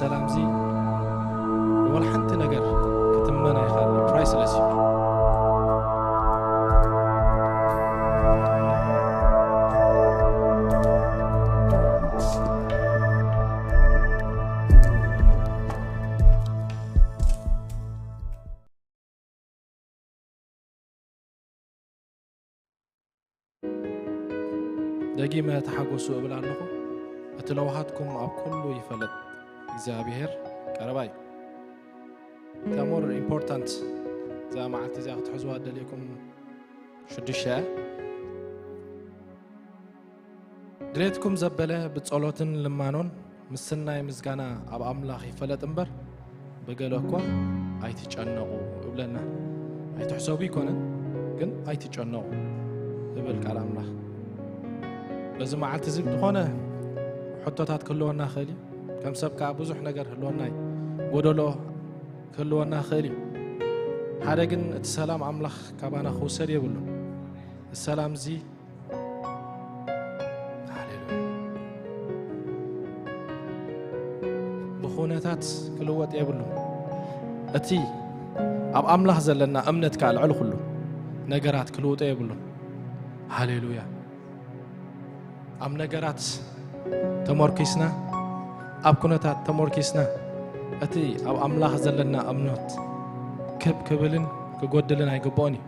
ሰላምዚ ወላ ሓንቲ ነገር ክትመን ኣይኻል፣ ፕራይስለስ እዩ። ደጊመ ተሓጎሱ እብል ኣለኹ። እቲ ለውሃትኩም ኣብ ኩሉ ይፈለጥ፣ እግዚኣብሔር ቀረባ እዩ። እታ ሞር ኢምፖርታንት እዛ መዓልቲ እዚኣ ክትሕዝዋ ደልየኩም ሽዱሽተ፣ ድሌትኩም ዘበለ ብጸሎትን ልማኖን ምስናይ ምስጋና ኣብ ኣምላኽ ይፈለጥ እምበር፣ ብገለ እኳ ኣይትጨነቑ እብለና። ኣይትሕሰቡ ይኮነን፣ ግን ኣይትጨነቑ እብል ቃል ኣምላኽ። በዚ መዓልቲ እዚ ዝኾነ ሕቶታት ክህልወና ይኽእል እዩ። ከም ሰብ ከኣ ብዙሕ ነገር ህልወና እዩ። ጎደሎ ክህልወና ይኽእል እዩ። ሓደ ግን እቲ ሰላም ኣምላኽ ካባና ክውሰድ የብሉን። እቲ ሰላም እዚ ሃሌሉያ። ብኹነታት ክልወጥ የብሉን። እቲ ኣብ ኣምላኽ ዘለና እምነት ከኣ ልዕሊ ኩሉ ነገራት ክልውጦ የብሉን። ሃሌሉያ። ኣብ ነገራት ተመርኪስና፣ ኣብ ኩነታት ተመርኪስና፣ እቲ ኣብ ኣምላኽ ዘለና እምነት ክብ ክብልን ክጎድልን ኣይግብኦን እዩ።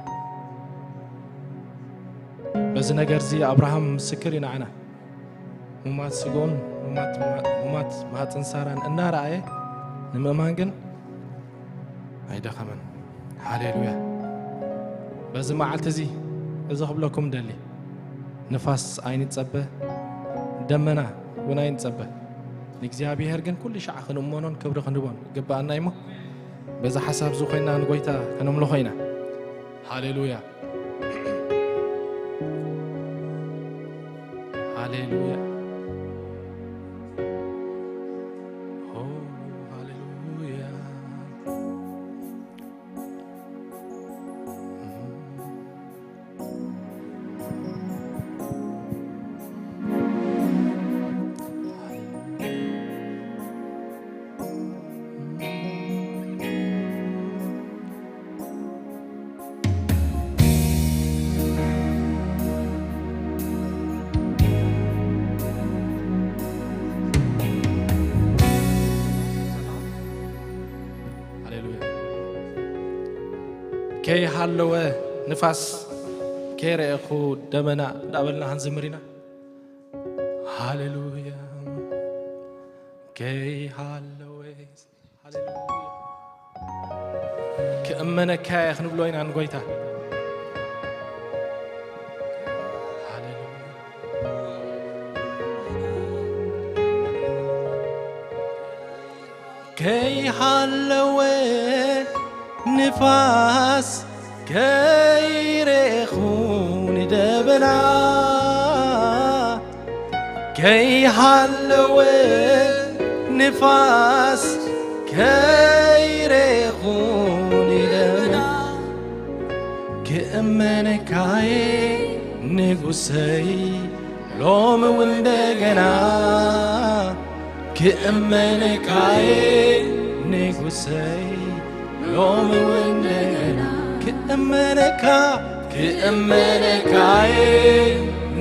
በዚ ነገር እዚ ኣብርሃም ምስክር እዩ ንዓና። ሙማት ስግኡን ሙማት፣ ሙማት ማህፀን ሳራን እናረኣየ ንምእማን ግን ኣይደኸመን። ሃሌሉያ። በዚ መዓልቲ እዚ፣ እዚ ክብለኩም ደሊ፣ ንፋስ ኣይንጸበ፣ ደመና እውን ኣይንጸበ። ንእግዚኣብሔር ግን ኩሉ ሻዕ ክንእመኖን ክብሪ ክንህቦን ይግብኣና እዩሞ፣ በዚ ሓሳብ እዚ ኮይና ንጎይታ ከነምልኾ ኢና። ሃሌሉያ። ሃሌሉያ። ኦ፣ ሃሌሉያ። ሃሌሉያ። ከይሃለወ ንፋስ፣ ከይረኤኹ ደመና እንዳበልና ክንዝምር ኢና። ሃሌሉያ። ከይሃለወ፣ ሃሌሉያ። ክእመነካ እየ ክንብሎ ኢና ንጎይታ። ሃሌሉያ። ከይሃለወ ንፋስ፣ ከይረኤኹ ንደበና፣ ከይሃለወ ንፋስ፣ ከይረኤኹ ንደበና፣ ክእመነካየ ንጉሰይ፣ ሎሚ እውን እንደገና ክእመነካየ ንጉሰይ፣ ሎሚ እውን እንደገና ክእመነካ፣ ክእመነካየ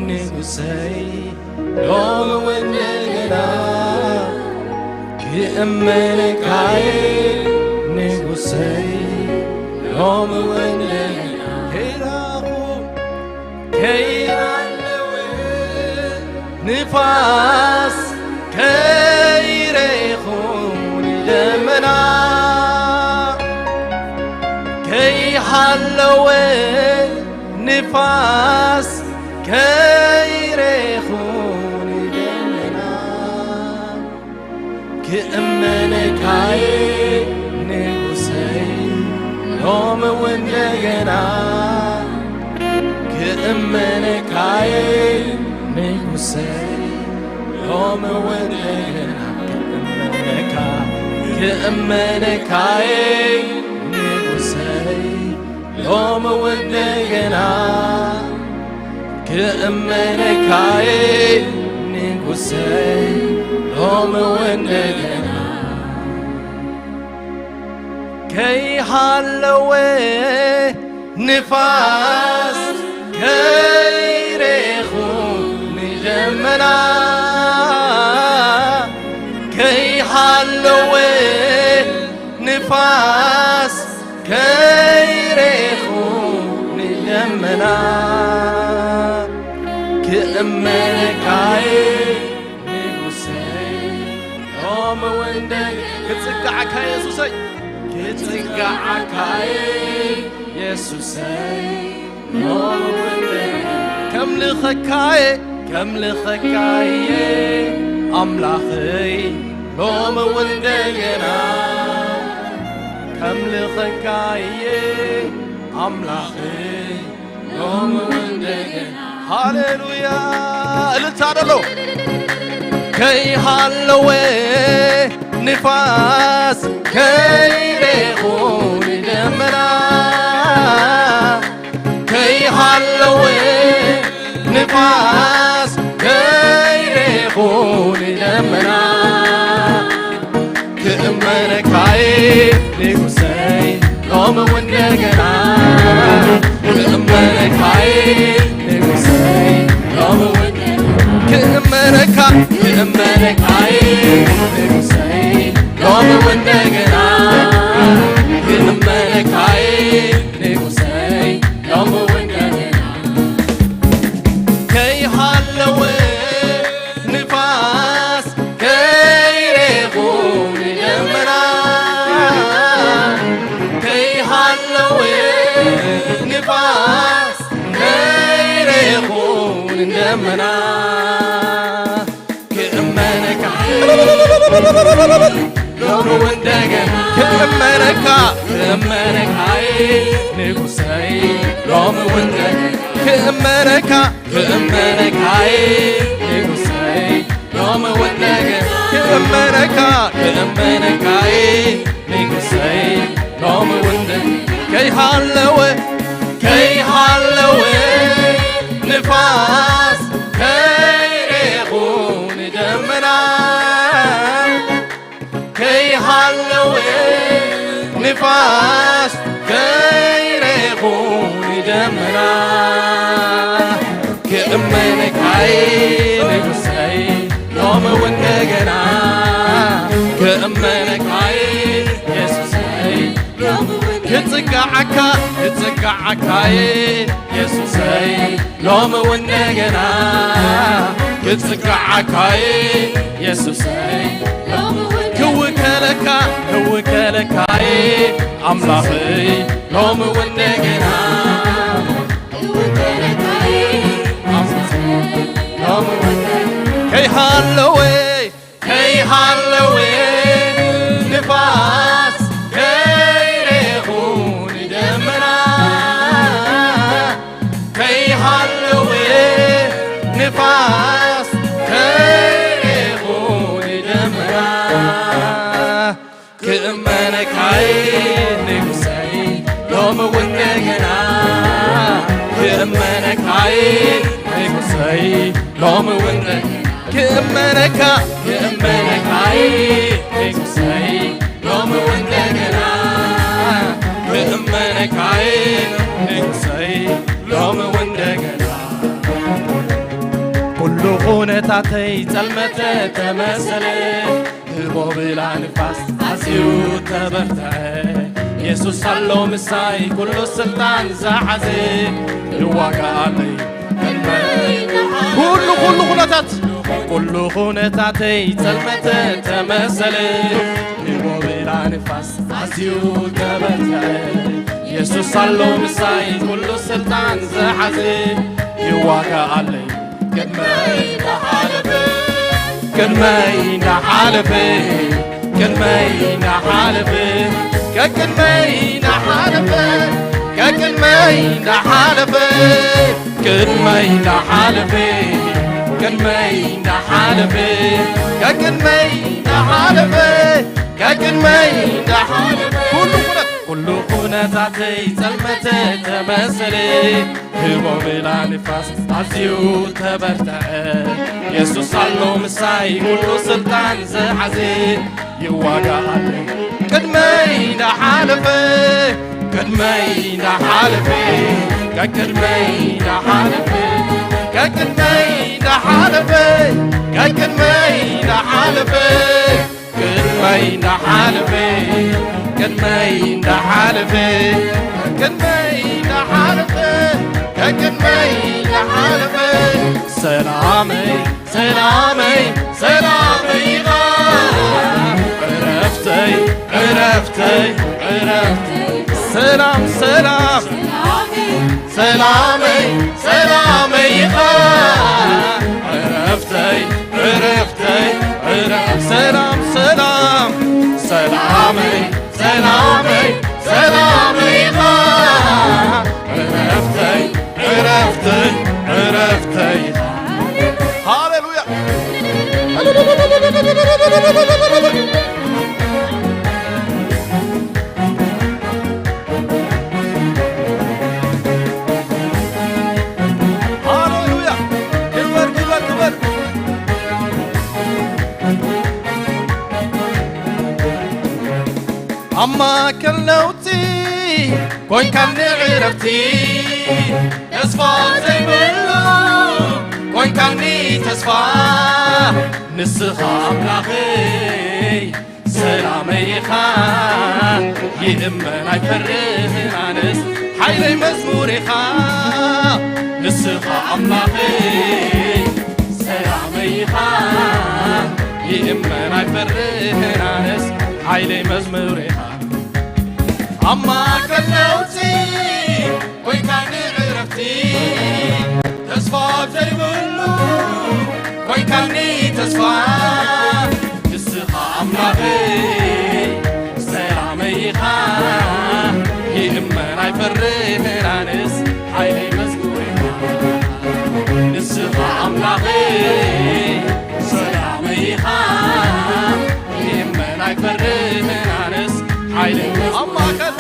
ንጉሰይ፣ ሎሚ እውን እንደገና ክእመነካየ ንጉሰይ፣ ሎሚ እውን እንደገና ከይራኹ ከይሃለወ ንፋስ፣ ከይረኤኹ ንደመና፣ ከይሃለወ ንፋስ፣ ከይረኤኹ ንደመና፣ ክእመነካየ ንጉሰይ፣ ሎሚ እውን እንደገና ክእመነካየ ንጉሰይ፣ ሎሚ እውን እንደገና ክእመነካ፣ ክእመነካየ ንጉሰይ፣ ሎሚ እውን እንደገና ክእመነካየ ንጉሰይ፣ ሎሚ እውን እንደገና ከይሃለወ ንፋስ ከይሬኹ ንደመና ከይሃለወ ንፋስ ከይሬኹ ንደመና ክእመነካይ ንጉሰይ ሎሚ እውን ደግ ክጽግዓካ የሱሰይ ክጽግዓካይ የሱሰይ ሎሚ እውን ደግ ከምልኸካየ ከምልኸካየ ኣምላኸይ ሎሚ እውን እንደገና ከምልኸካየ ኣምላኸይ ሎሚ እውን እንደገና ሃሌሉያ እልልታ ደሎ ከይሃለወ ንፋስ ከይሬኹ ንደመና ከይሃለወ ንፋስ ከይሬኹ ንደመና ክእመነካይ ንጉሰይ ሎሚ እውን እንደገና ክእመነካይ ንጉሰይ ሎሚ እውን ክእመነካ ክእመነካይ ንጉሰይ ሎሚ እውን እንደገና ክእመነካይ ንጉሰይ ሎሚ እውን እንደገና ከይሃለወ ንፋስ ከይሬኹ ንደመና ከይሃለወ ንፋስ ከይሬኹ ንደመና ክእመነካ ሎሚ እውን እንደገና ክእመነካ ክእመነካይ ንጉሰይ ሎሚ እውን ክእመነካ ክእመነካይ ንጉሰይ ሎሚ እውን እንደገና ክእመነካ ክእመነካይ ንጉሰይ ሎሚ እውን ከይሃለወ ከይሃለወ ንፋስ ከይሬኹ ንደመና ከይሃለወ ንፋስ ከይሬኹ ንደመና ክእመነካይ ንጉሰይ ሎሚ እውን እንደገና ክእመነካይ የሱሰይ ክጽጋዓካ ክጽጋዓካይ የሱሰይ ሎሚ እውን እንደገና ክጽጋዓካይ የሱሰይ ክውከለካ ክውከለካይ ኣምላኸይ ሎሚ እውን እንደገና ከይሃለወ ከይሃለወ ንፋስ ከይሬኹ ንደመና ከይሃለወ ንፋስ ከይሬኹ ንደመና ክእመነካይ ንጉሰይ ሎሚ እውን እንደገና ክእመነካይ ንጉሰይ ሎሚ እውን ክእመነካ ክእመነካይ ንጉሰይ ሎሚ እውን እንደገና ክእመነካይ ንጉሰይ ሎሚ እውን እንደገና ኩሉ ኩነታተይ ጸልመተ ተመሰለ ህቦ ብላ ንፋስ ኣዝዩ ተበርትዐ የሱስ ኣሎ ምሳይ ኩሉ ስልጣን ዝሓዘ ይዋጋኣለይ ኩሉ ኩሉ ኩነታት ኩሉ ኩነታተይ ጸልመተ ተመሰለ ህቦ ብላ ንፋስ ኣዝዩ ተበርትዐ የሱስ ኣሎ ምሳይ ኩሉ ስልጣን ዝሓዘ ይዋጋኣለይ ቅድመይ እንዳሓለፈ ቅድመይ እንዳሓለፈ ቅድመይ እንዳሓለፈ ከቅድመይ እንዳሓለፈ ከቅድመይ እንዳሓለፈ ቅድመይ እንዳሓለፈ ቅድመይ እንዳሓለፈ ከቅድመይ እንዳሓለፈ ከቅድመይ እንዳሓለፈ ኩሉ ኩነት ኩሉ ኩነታተይ ጸልመተ ተመሰለ ህቦ ብላ ንፋስ ኣዝዩ ተበርትዐ የሱስ ኣሎ ምሳይ ኩሉ ስልጣን ዝሓዘ ይዋጋኣለይ ቅድመይ እንዳሓለፈ፣ ቅድመይ እንዳሓለፈ፣ ከቅድመይ እንዳሓለፈ፣ ከቅድመይ እንዳሓለፈ፣ ከቅድመይ እንዳሓለፈ፣ ቅድመይ እንዳሓለፈ፣ ቅድመይ እንዳሓለፈ፣ ቅድመይ እንዳሓለፈ፣ ከቅድመይ እንዳሓለፈ፣ ሰላመይ ሰላመይ ሰላመይ ኢኻ ዕረፍተይ ዕረፍተይ ዕረፍተይ ሰላም ሰላም ሰላመይ ሰላመይ ኢኻ ዕረፍተይ ዕረፍተይ ዕረፍ ሰላም ሰላም ሰላመይ ሰላመይ ሰላመይ ኢኻ ዕረፍተይ ዕረፍተይ ዕረፍተይ ሃሌሉያ ሃሌሉያ ክበር ክበር ክበር ኣብ ማእከል ነውጺ ኮይንካኒ ዕረፍቲ ተስፋ ዘይብሉ ኮይንካኒ ተስፋ ንስኻ ኣምላኸይ ሰላመይ ኢኻ ይእመን ኣይፈርህን ኣነስ ሓይለይ መዝሙር ኢኻ ንስኻ ኣምላኸይ ሰላመይ ኢኻ ይእመን ኣይፈርህን ኣነስ ሓይለይ መዝሙር ኢኻ ኣብ ማእከል ነውጺ ኮይንካኒ ዕረፍቲ ተስፋ ዘይብሉ ኮይንካኒ ተስፋ ንስኻ ኣምላኸይ ሰላመይ ኢኻ ይእመን ኣይፈርህን ኣነስ ሓይለይ መዝሙር ኢኻ ንስኻ ኣምላኸይ ሰላመይ ኢኻ ይእመን ኣይፈርህን ኣነስ ሓይለይ ኣብ ማእከል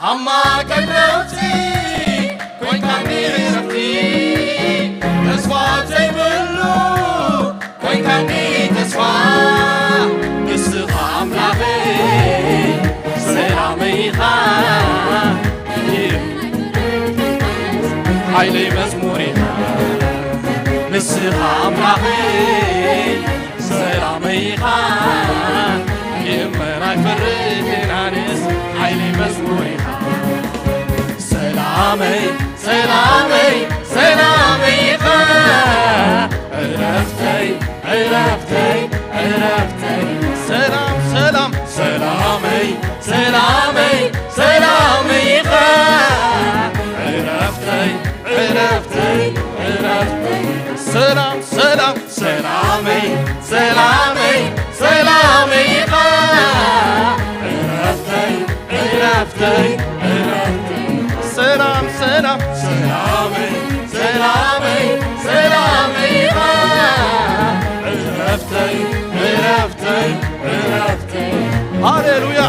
ኣብ ማእከል ነውጺ ኮይንካኒ ዕረፍቲ ተስፋ ዘይብሉ ኮይንካኒ ተስፋ ንስኻ ኣምላኸይ ሰላመይ ኢኻ ሓይለይ መዝሙር ኢኻ ንስኻ ኣምላኸይ ሰላመይ ኢኻ ይእመር ኣይፈርህን ኣነስ ሓይለይ መዝሙር ኢኻ ሰላመይ ሰላመይ ሰላመይ ኢኻ ዕረፍተይ ዕረፍተይ ዕረፍተይ ሰላም ሰላም ሰላመይ ሰላመይ ሰላመይ ኢኻ ዕረፍተይ ዕረፍተይ ዕረፍተይ ሰላም ሰላም ሰላመይ ሰላመይ ሰላመይ ኢኻ ዕረፍተይ ዕረፍተይ ዕረፍተይ ሰላም ሰላም ሰላመይ ሰላመይ ሰላመይ ኢኻ ዕረፍተይ ዕረፍተይ ዕረፍተይ ሃሌሉያ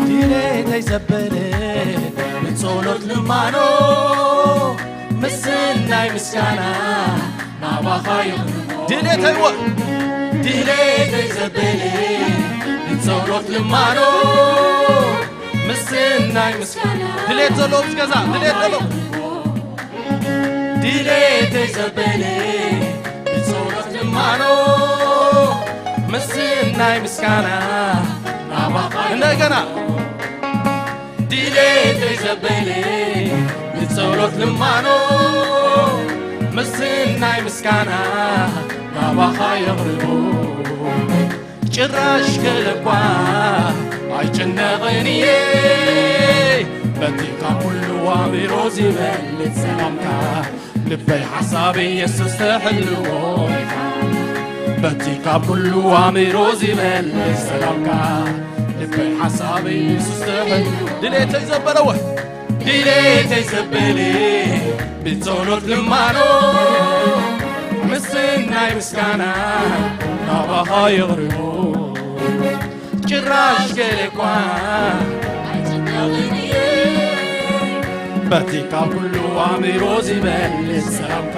ድሌተይ ዘበለ ብጸሎት ልማኖ ምስናይ ምስጋና ናባኻ የቕርቦ ድሌተይ ወ ድሌተይ ዘበለ ብጸሎት ልማኖ ምስናይ ምስጋና ድሌት ዘሎ ምስ ገዛ ድሌት ዘሎ ድሌተይ ዘበለ ብጸሎት ልማኖ ምስናይ ምስጋና ናባኻ እንደገና ድሌተይ ዘበለ ብጸሎት ልማኖ ምስናይ ምስጋና ናባኻ የቕርቦ ጭራሽ ገለኳ ኣይጨነቕን እየ በቲ ካብ ኩሉ ኣእምሮ ዝበልጽ ሰላምካ ልበይ ሓሳበይ የሱስ ተሕልዎ ኢኻ በቲ ካብ ኩሉ ኣእምሮ ዝበልጽ ሰላምካ ልበይ ሓሳበይ የሱስ ተሕልዎ ድሌተይ ዘበለወ ድሌተይ ዘበለ ብጸሎት ልማኖ ምስናይ ምስጋና ናባኻ የቕርቦ ጭራሽ ገለ እኳ ኣይጭነቕን እየ። በቲ ካብ ኩሉ ኣእምሮ ዝበልጽ ሰላምካ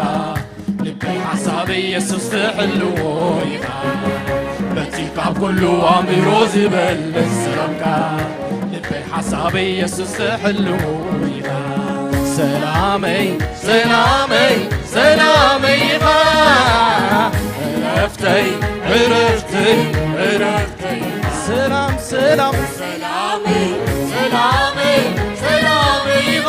ልበይ ሓሳበይ የሱስ ትሕልዎ ኢኻ። በቲ ካብ ኩሉ ኣእምሮ ዝበልጽ ሰላምካ ልበይ ሓሳበይ የሱስ ትሕልዎ ኢኻ። ሰላመይ ሰላመይ ሰላመይ ኢኻ። ዕረፍተይ ዕረፍተይ ዕረፍተይ ሰላም ሰላም ሰላመይ ሰላመይ ሰላመይ ኢኻ።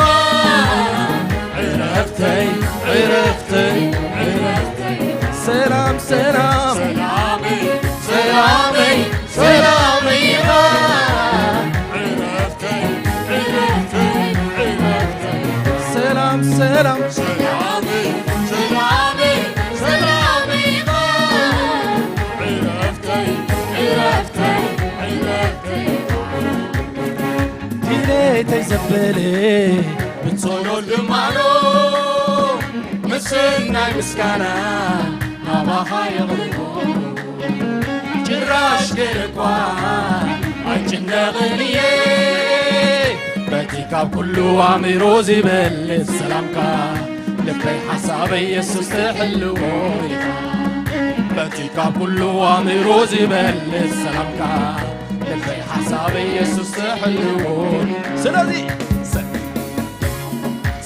ዕረፍተይ ዕረፍተይ ዕረፍተይ ሰላም ሰላም ሰላመይ ሰላመይ ሰላመይ ኢኻ። ዕረፍተይ ዕረፍተይ ዕረፍተይ ሰላም ሰላም ሰላመይ ሰላመይ ሰላመይ ኢኻ። ዕረፍተይ ዕረፍተይ ዕረፍተይ ድሌተይ ዘበለ ብጸሎት ልማኖ ምስናይ ምስጋና ናባኻ የቕርቦ። ጭራሽ ገለ እኳ ኣይጭነቕን እየ። በቲ ካብ ኩሉ ኣእምሮ ዝበልጽ ሰላምካ ልበይ ሓሳበይ የሱስ ትሕልዎ ኢኻ። በቲ ካብ ኩሉ ኣእምሮ ዝበልጽ ሰላምካ ልበይ ሓሳበይ የሱስ ትሕልዎ። ስለዚ ሰ-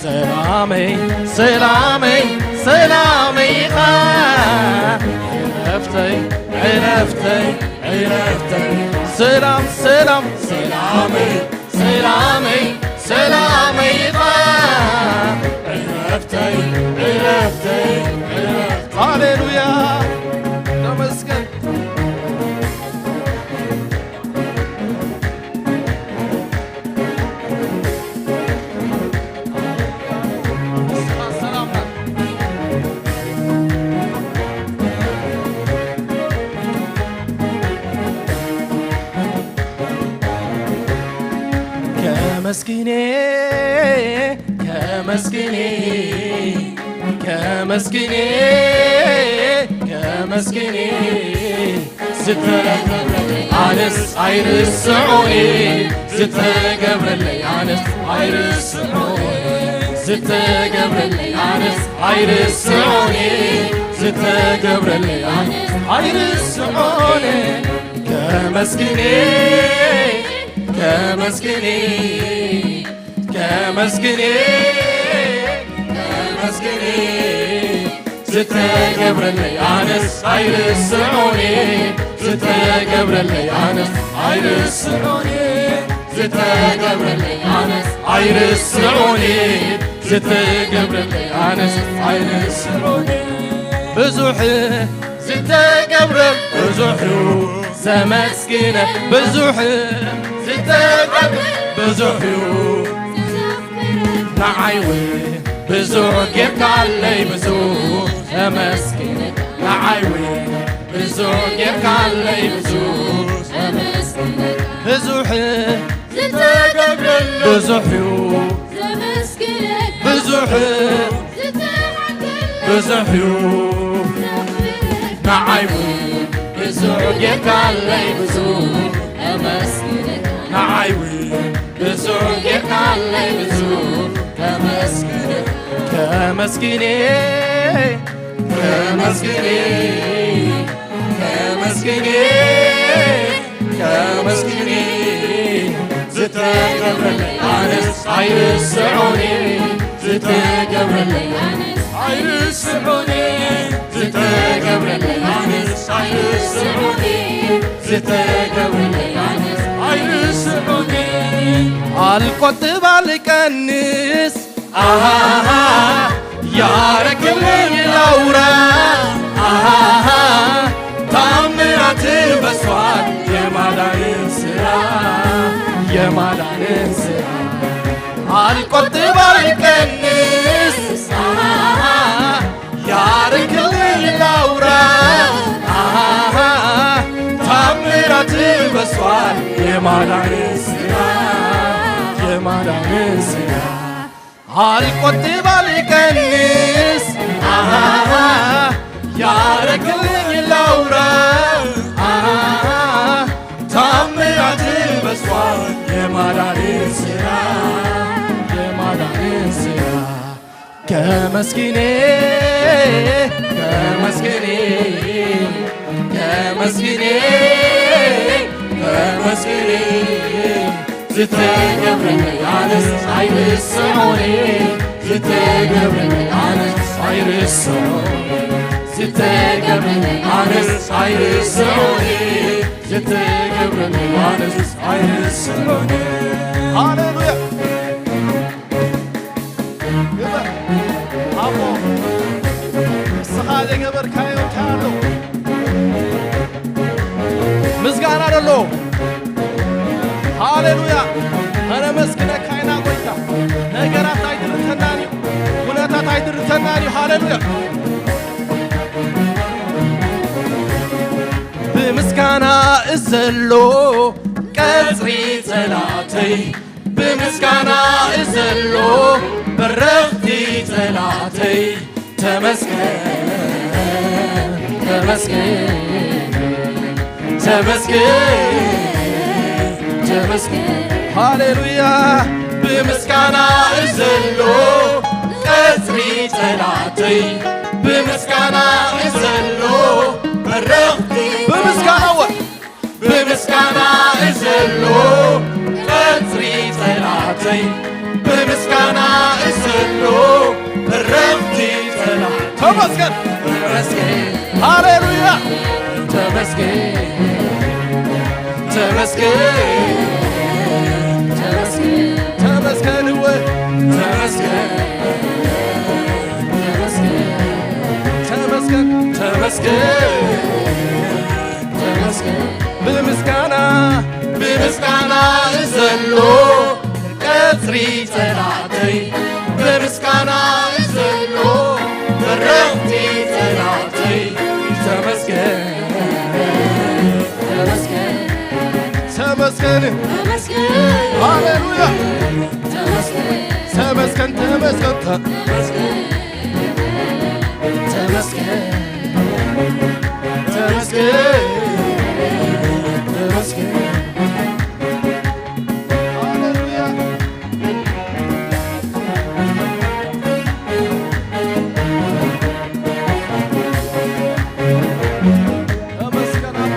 ሰላመይ ሰላመይ ሰላመይ ኢኻ። ዕረፍተይ ዕረፍተይ ዕረፍተይ ሰላም ሰላም ሰላመይ ሰላመይ ሰላመይ ኢኻ። ዕረፍተይ ዕረፍተይ ዕረፍተይ ሃሌሉያ ተመስገን። ከመስግኔ ከመስግኔ ከመስግኔ ከመስግኔ ዝተገብረለይ ኣነስ ኣይርስዖን። ዝተገብረለይ ኣነስ ኣይርስዖን። ዝተገብረለይ ኣነስ ኣይርስዖን። ዝተገብረለይ ኣነስ ኣይርስዖን። ከመስግኔ ከመስግኔ ከመስግኔ ከመስግኔ ዝተገብረለይ ኣነስ ኣይርስዖን። ዝተገብረለይ ኣነስ ኣይርስዖን። ዝተገብረለይ ኣነስ ኣይርስዖን። ዝተገብረለይ ኣነስ ኣይርስዖን። ብዙሕ ዝተገብረ ብዙሕ እዩ ዘመስግነ ብዙሕ ዝተገብረ ብዙሕ እዩ ንዓይ እውን ብዙሕ ጌርካለይ ብዙሕ ዘመስግነ ንዓይ እውን ብዙሕ ጌርካለይ ብዙሕ ዘመስግነ ብዙሕ ዝተገብረለይ ብዙሕ እዩ ዘመስግነ ብዙሕ ዝተሓከለ ብዙሕ እዩ ንዓይ እውን ብዙሕ ጌርካለይ ብዙሕ ኣመስግነካ ንዓይ እውን ብዙሕ ጌርካለይ ብዙሕ ከመስግነካ ከመስግኔ ከመስግኔ ከመስግኔ ከመስግኔ ዝተገብረለይ ኣነስ ኣይርስዖን እየ። ዝተገብረለይ ኣነስ ኣይርስዖን እየ። ዝተገብረለይ ኣነስ ኣይርስዖን እየ። ዝተገብረለይ ኣነስ ኣይርስዖን እየ። ኣልቆጥብ ኣልቀንስ ኣሃሃ ያረክልኝ ላውራ አሃሃ ታምራት በዝቷል የማዳንን ስራ የማዳንን ስራ አልቆጥብ አልቀንስ አሃሃ ያረክልኝ ላውራ አሃሃ ታምራት በዝቷል የማዳንን ስራ የማዳንን ስራ አልቆጥብ አልቀንስ አሃሃ ያረክልኝ ላውራ አሃሃ ታምር የማዳን ስራ፣ የማዳን ስራ። ከመስግኔ፣ ከመስግኔ፣ ከመስግኔ፣ ከመስግኔ። ዝተገብረለይ ኣነስ ኣይርስዖን፣ ዝተገብረለይ ኣነስ ኣይርስዖን፣ ዝተገብረለይ ኣነስ ኣይርስዖን፣ ዝተገብረለይ ኣነስ ኣይርስዖን። ሃሌሉያ። ግበር ኣቦ፣ ንስኻ ዘይገበርካዮ እንታይ ኣሎ? ምስጋና ደሎ። ሃሌሉያ። ከነመስግነካ ኢና ጎይታ። ነገራት ኣይድርተናን እዩ። ኩነታት ኣይድርተናን እዩ። ሃሌሉያ። ብምስጋና እዘሎ ቀጽሪ ጸላተይ፣ ብምስጋና እዘሎ በረኽቲ ጸላተይ። ተመስገን፣ ተመስገን፣ ተመስገን፣ ተመስገን። ሃሌሉያ። ብምስጋና እዘሎ ቀጽሪ ጸላተይ፣ ብምስጋና እዘሎ በረኽቲ ብምስጋና ወ- ብምስጋና እዘሎ ቀጽሪ ጸላተይ፣ ብምስጋና እዘሎ በረኽቲ ጸላተይ። ተመስገን። ተመስገን። ሃሌሉያ። ተመስገን። ተመስገን። ተመስገን። ተመስገን እወ። ተመስገን። ተመስገን። ተመስገን። ተመስገን። ተመስገን። ብምስጋና፣ ብምስጋና እዘሎ ቀጽሪ ጸላተይ፣ ብምስጋና እዘሎ በረኽቲ ጸላተይ። ተመስገን፣ ተመስገን፣ ተመስገን፣ ተመስገን። ሃሌሉያ። ተመስገን፣ ተመስገን፣ ተመስገን፣ ተመስገን። ተመስገን፣ ተመስገን፣ ተመስገን። ሃሌሉያ። ተመስገን ኣቦ።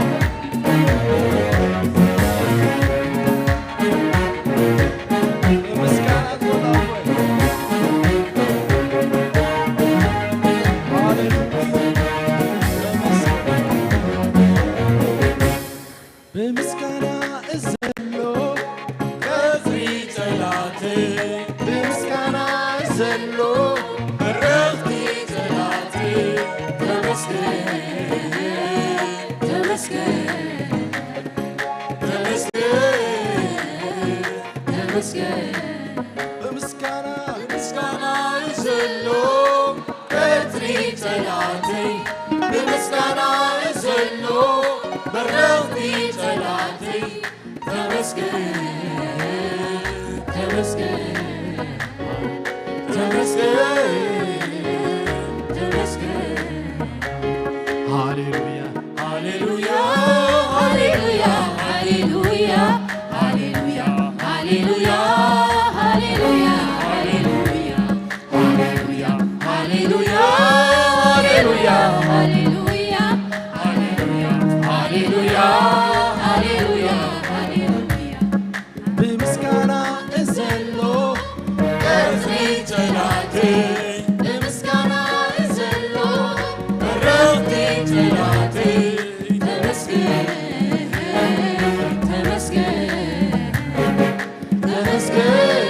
ብምስጋና እዘሎ ቀጽሪ ጸላተይ፣ ብምስጋና እዘሎ በረኽቲ ጸላተይ። ተመስገን፣ ተመስገን፣ ተመስገን፣ ተመስገን። ብምስጋና፣ ብምስጋና እዘሎ ቀጽሪ ጸላተይ፣ ብምስጋና እዘሎ በረኽቲ ጸላተይ። ተመስገን፣ ተመስገን፣ ተመስገን፣ ተመስገን። ሃሌሉያ። ሃሌሉያ፣ ሃሌሉያ፣ ሃሌሉያ፣ ሃሌሉያ፣ ሃሌሉያ፣ ሃሌሉያ፣ ሃሌሉያ፣ ሃሌሉያ፣ ሃሌሉያ፣ ሃሌሉያ፣ ሃሌሉያ፣ ሃሌሉያ፣ ሃሌሉያ፣ ሃሌሉያ። ብምስጋና እዘሎ ቀጽሪ ጸላተይ፣ ብምስጋና እዘሎ በረኽቲ ጸላተይ። ተመስገን፣ ተመስገን፣ ተመስገን፣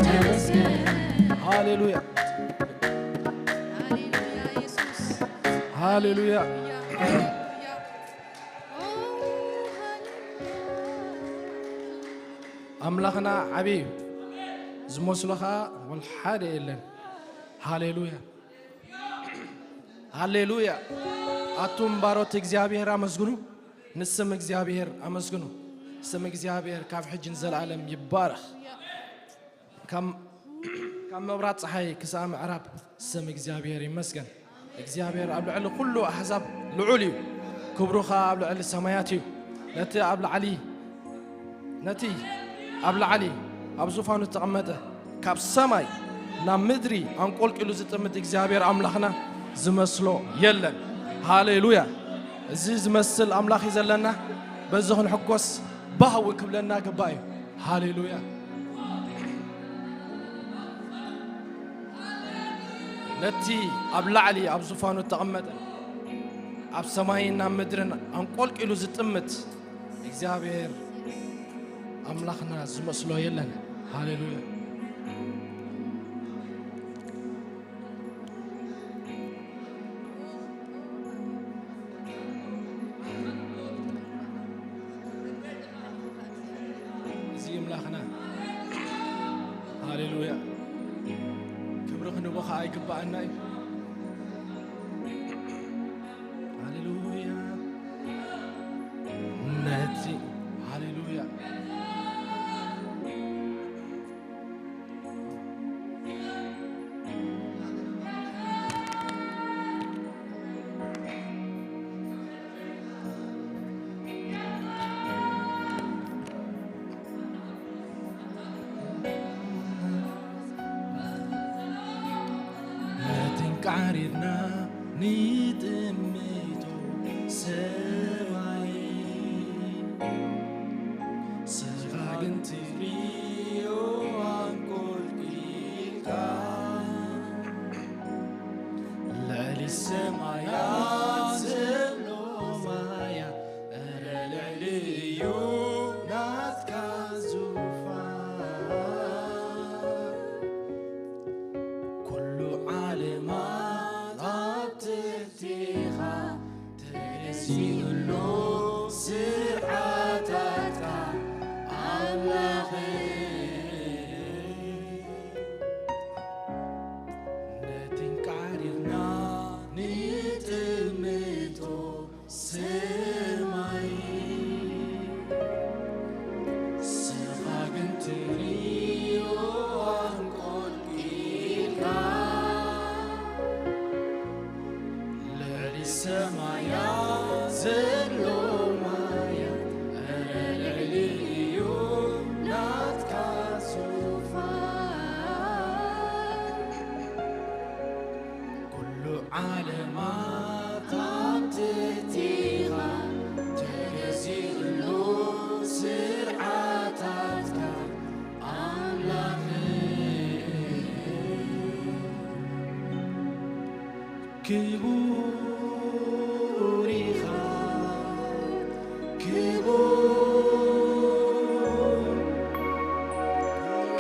ተመስገን። ሃሌሉያ። ሃሌሉያ፣ ኢየሱስ። ሃሌሉያ። ሃሌሉያ። ኣምላኽና ዓብዪ እዩ፣ ዝመስሎ ኸዓ ወላ ሓደ የለን። ሃሌሉያ፣ ሃሌሉያ። ኣቱም ባሮት እግዚኣብሔር ኣመስግኑ፣ ንስም እግዚኣብሔር ኣመስግኑ። ስም እግዚኣብሔር ካብ ሕጂ ንዘለኣለም ይባረኽ። ካብ፣ ካብ ምዕራብ ጸሓይ ክሳብ ምዕራብ ስም እግዚኣብሔር ይመስገን። እግዚኣብሔር ኣብ ልዕሊ ኩሉ ኣሕዛብ ልዑል እዩ፣ ክብሩ ኸኣ ኣብ ልዕሊ ሰማያት እዩ። ነቲ ኣብ ላዕሊ ነቲ ኣብ ላዕሊ ኣብ ዙፋኑ ዝተቐመጠ ካብ ሰማይ ናብ ምድሪ ኣንቆልቂሉ ዝጥምት እግዚኣብሔር ኣምላኽና ዝመስሎ የለን። ሃሌሉያ! እዚ ዝመስል ኣምላኽ እዩ ዘለና። በዚ ክንሕጎስ ባህዊ ክብለና ግባእ እዩ። ሃሌሉያ! ነቲ ኣብ ላዕሊ ኣብ ዙፋኑ እተቐመጠ ኣብ ሰማይን ኣብ ምድርን ኣንቆልቂሉ ዝጥምት እግዚኣብሔር ኣምላኽና ዝመስሎ የለን። ሃሌሉያ። እዚ ኣምላኽና። ሃሌሉያ። ክብሪ ክንቦ ኸዓ ይግባኣና እዩ። ሃሌሉያ። ነቲ ሃሌሉያ። ነትን ቃሪርና ንጥምቶ ሰማይ ስኻ ግን ትርእዮ ኣንቆልቂልካ ልዕሊ ሰማያት ዘሎ ማያ እረ ልዕሊ እዩ ናትካ ዙፋን ኩሉ ዓለማት ኣብ ትሕቲኻ ተገዚኡሉ ስርዓታትካ ኣምላኸይ ነትን ቃሪርና ንጥምቶ ሰማይ ስኻ ግን ትርእዮ ኣንቆልቂልካ ልዕሊ ሰማያ ዘሎ ማያ እረ ልዕሊ እዩ ናትካ ዙፋን ኩሉ ዓለማት ኣብ ትሕቲኻ ተገዚኡሉ ስርዓታትካ ኣምላኸይ ክቡር ኢኻ ክቡር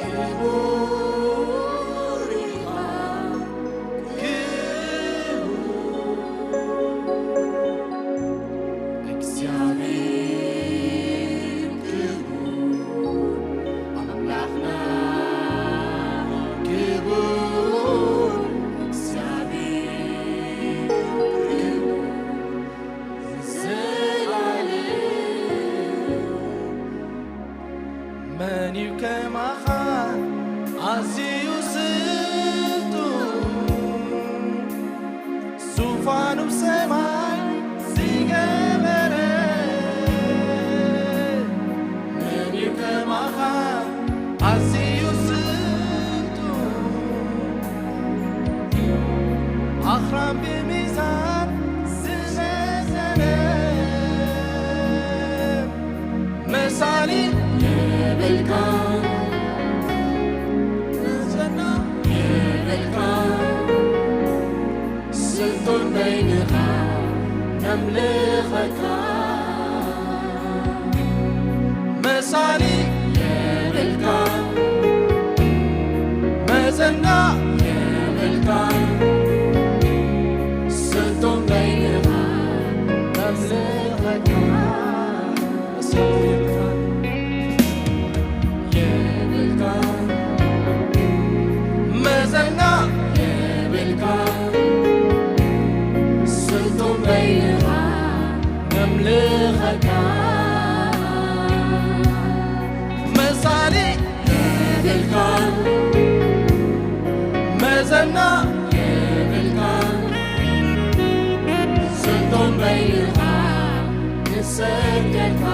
ክቡር ኢኻ ክቡር እግዚኣብሔር ክቡር ኣምላኽና ክቡር እግዚኣብሔር ክቡር ንዘለዓለም መን እዩ ከማኻ ኣዝዩ ስልጡን ዙፋኑ ብሰማይ ዝገበረ መን እዩ ከማኻ ኣዝዩ ስልጡን ኣኽራን ብሚዛን ዝመዘነ መሳሊ የብልካ መዘና የብልካ ስልጡን በይንኻ ነምልኸካ መሳሊ የብልካ መዘና የብልካ ስልጡን በይንኻ ነምልኸካ መሳሊ የብልካ የብልካ መዘና የብልካ ስልጡን በይንኻ ነምልኸካ መሳሊ የብልካ መዘና የብልካ ስልጡን በይንኻ ንሰግደልካ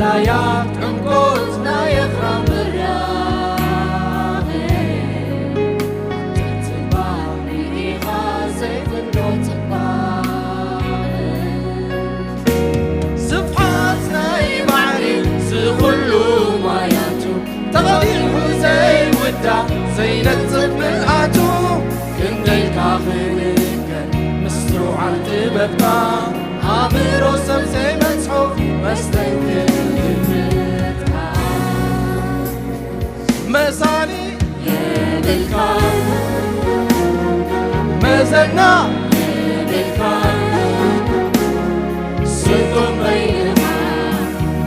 ኣያት ዕምቆት ናይ ኣኽራን ብራኸ፣ ኣንተ ጽባሕ ርኢኻ ዘይምኖ ጽባሕ። ስፍሓት ናይ ባሕሪ ዝኹሉ ማያቱ፣ ተቐዲሑ ዘይውዳ ዘይነጽፍ ምልኣቱ፣ ክንደይካ ክንገር ምስትውዓል ጥበብካ፣ ኣእምሮ ሰብ ዘይበጽሖ መስተንክር ግምትካ። መሳሊ የብልካ፣ መዘና የብልካ፣ ስልጡን በይንኻ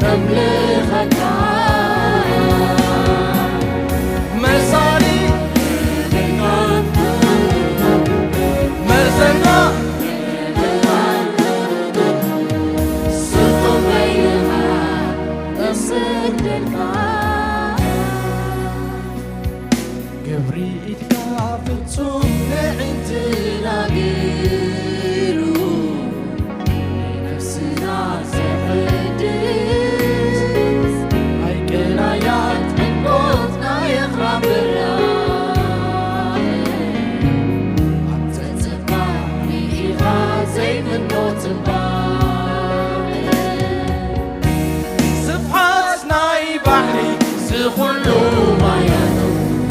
ነምልኸካ። መሳሊ የብልካ፣ መዘና የብልካ፣ ስልጡን በይንኻ ነምስግደልካ። ግብሪ ኢድካ ፍጹም ንዕንትና ገይሩ፣ ንነፍስና ዘሕድስ፣ ኣይቀናያት ዕንቆት ናይ ኣኽራን ብራኸ፣ ኣንተ ጽባሕ ርኢኻ ዘይምኖ ጽባሕ። ስፍሓት ናይ ባሕሪ ዝኹሉ ማያቱ፣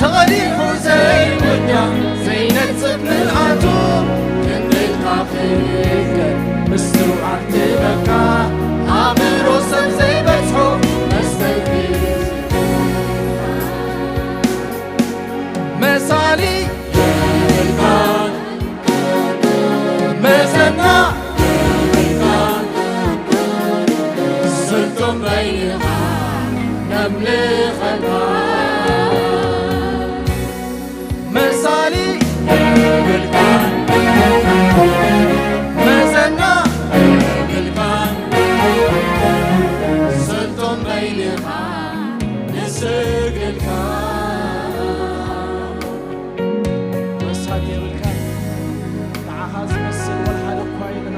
ተቐዲሑ ዘይውዳእ ዘይነጽፍ ምልኣቱ፣ ክንደይካ ክንገር ምስትውዓል ጥበብካ፣ ኣእምሮ ሰብ ዘይበጽሖ መስተንክር። መሳሊ የብልካን፣ መዘና የብልካን፣ ስልጡን በይንኻ ነምልኸካ። መሳሊ የብልካን፣ መዘና የብልካን፣ ስልጡን በይንኻ ንስግደልካ። መሳሊ የብልካን፣ ንዓኻ ዝመስል ወላ ሓደ እኳ የለና።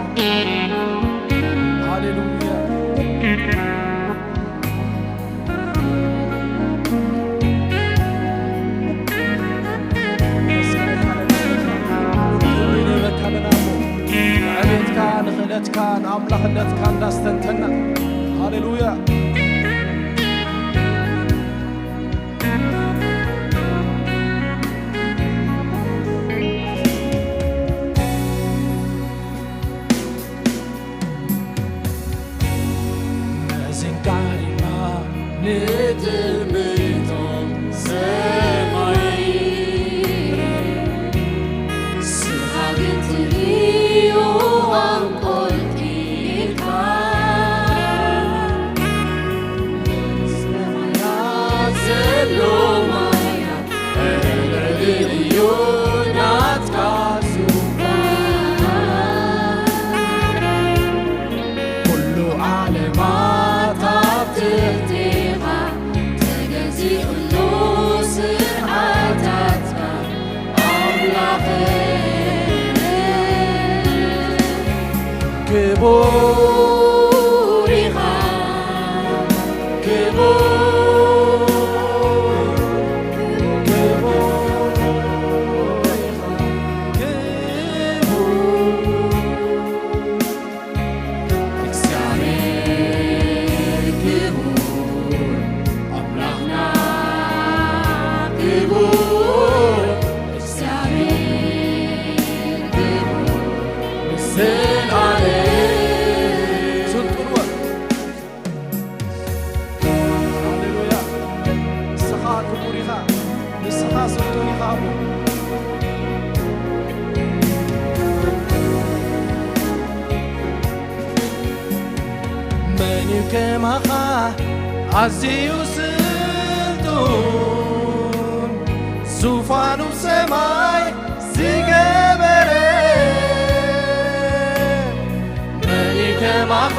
ሃሌሉያ። ንዕቤትካ፣ ንኽእለትካ፣ ንኣምላኽነትካ እንዳስተንተና። ሃሌሉያ። መዚንካ ሪማ ንጥልምቶም ሰማይ፣ ስኻ ግን ትርእዮ ኣንቆልቂልካ። ሰማያት ዘሎ ማያ ልዕሊ እዩ ናትካ ዙፋን። ኩሉ ዓለማት ኣብ ትሕቴኻ ተገዚኡሉ ስርዓታትካ ኣምላኸይ። ክቡር ኢኻ፣ ክቡር፣ ክቡር ኢኻ፣ ክቡር። እግዚኣብሔር ክቡር፣ ኣምላኽና ክቡር፣ እግዚኣብሔር ክቡር ንዘለኣለም። ስልጡን ወ-፣ ሃሌሉያ። ንስኻ ክቡር ኢኻ፣ ንስኻ ስልጡን ኢኻ ኣቦ። መን እዩ ከማኻ ኣዝዩ ስልጡን፣ ዙፋኑ ሰማይ ዝገበረ? መን እዩ ከማኻ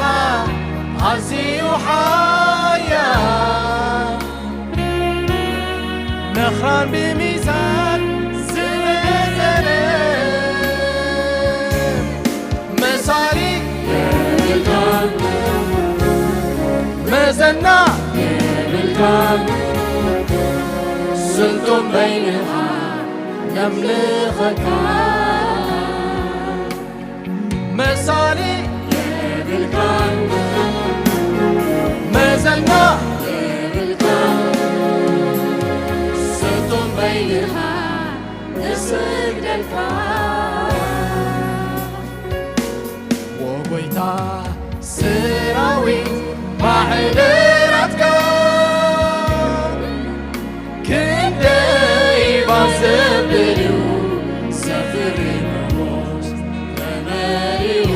ኣዝዩ ሓያል፣ ነኽራን ብሚዛን ዝመዘነ? መሳሊ የብልካን። መዘና የብልካን፣ ስልጡን በይንኻ ነምልኸካ። መሳሊ የብልካን፣ መዘና የብልካን፣ ስልጡን በይንኻ ንስግደልካ። ወጎይታ ሰራዊት ማሕደራትካ ክንደይ ባዘብል እዩ ሰፍሪ ሞት ተመሊኡ።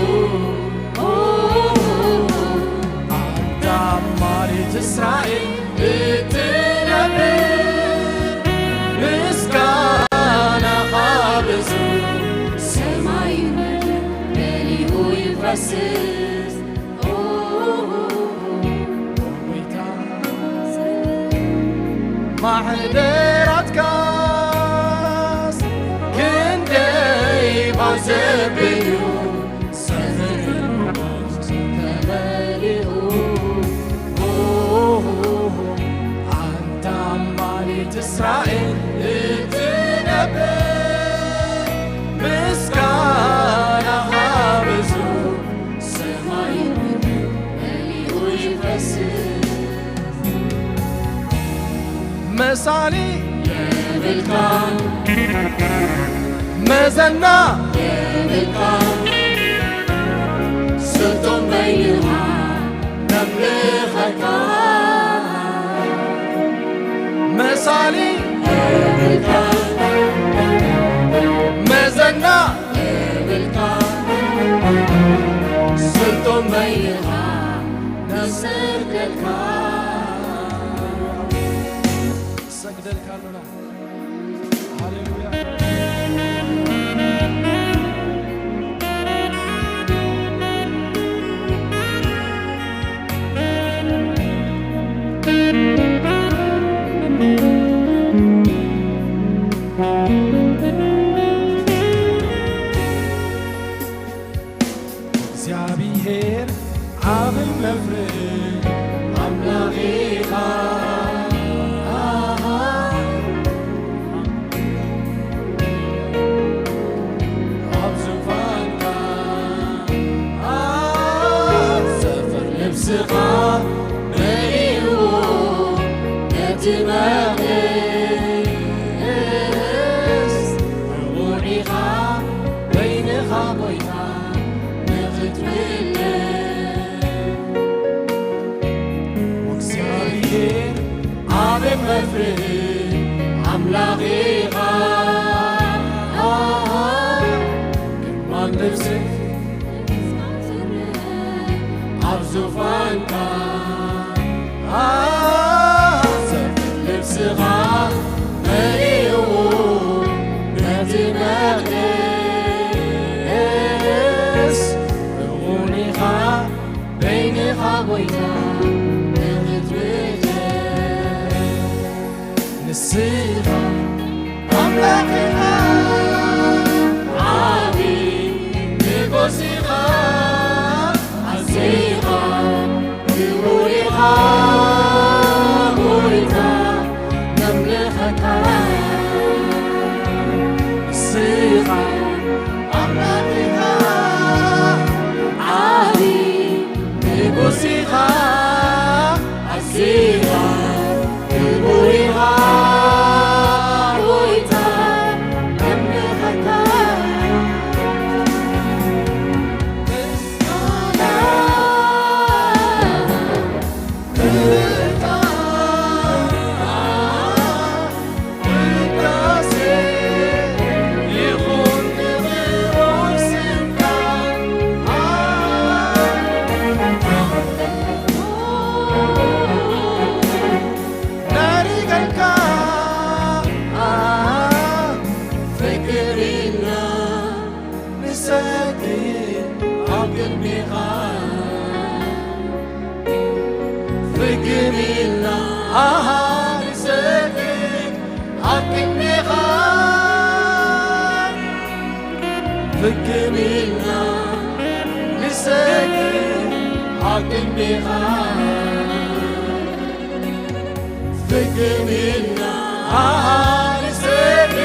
ኣንታ ማሪት እስራኤል እትነብር ምስጋናኻ ብዙ ሰማይ ምድር መሊኡ ይፈስስ። ጎይታ ማሕደራትካስ ክንደይ ባዘብዩ ሰፍር ተመሊኡ። ኣንታ ማሪት እስራኤል እትነብር ምስጋናኻ ብዙ ሰማይ ምድር መሊኡ ይፈስስ። መሳሊ የብልካ፣ መዘና የብልካ፣ ስልጡን በይንኻ ነምልኸካ። መሳሊ የብልካ፣ መዘና የብልካ፣ ስልጡን በይንኻ ንሰግደልካ። ንሰግደልካ ኣሎና። ሃሌሉያ። እግዚኣብሔር ዓቢ መፍርሒ ኣምላኽ ኢኻ። ኣብ ዙፋንካ ኣብ ሰፈር ልብስኻ መሊእዎ ነቲ መቕደስ። ዕዉር ኢኻ በይንኻ ጎይታ ንኽትምለስ። እግዚኣብሔር ዓቢ መፍርሒ ኣምላኽ ኢኻ። ግርማን ልብስን ኣብ ዙፋንካ፣ ኣብ ሰፊት ልብስኻ መሊእዎ ነቲ መቕደስ። እውን ኢኻ በይንኻ ጎይታ ንኽትምለስ። ንስኻ ኣምላኽ ኢኻ፣ ዓቢ ንጉስ ኢኻ፣ ኣዚኻ ክቡር ኢኻ፣ ጎይታ ነምልኸካ። ንስኻ ኣምላኽ ኢኻ፣ ዓቢ ንጉስ ኢኻ፣ ኣዚኻ ክቡር ኢኻ፣ ጎይታ ነምልኸካ። ምስጋና፣ ክብርታ፣ ውዳሴ ይኹን ንኽቡር ስምካ። ነሪገልካ ፍቅር ኢልና ንሰግድ ኣብ ቅድሜኻ። ፍግም ኢልና ኣሃ ንሰግድ ኣብ ቅድሜኻ። ፍግም ኢልና ንሰግድ ኣብ ቅድሜኻ። ፍግም ኢልና ንሰግድ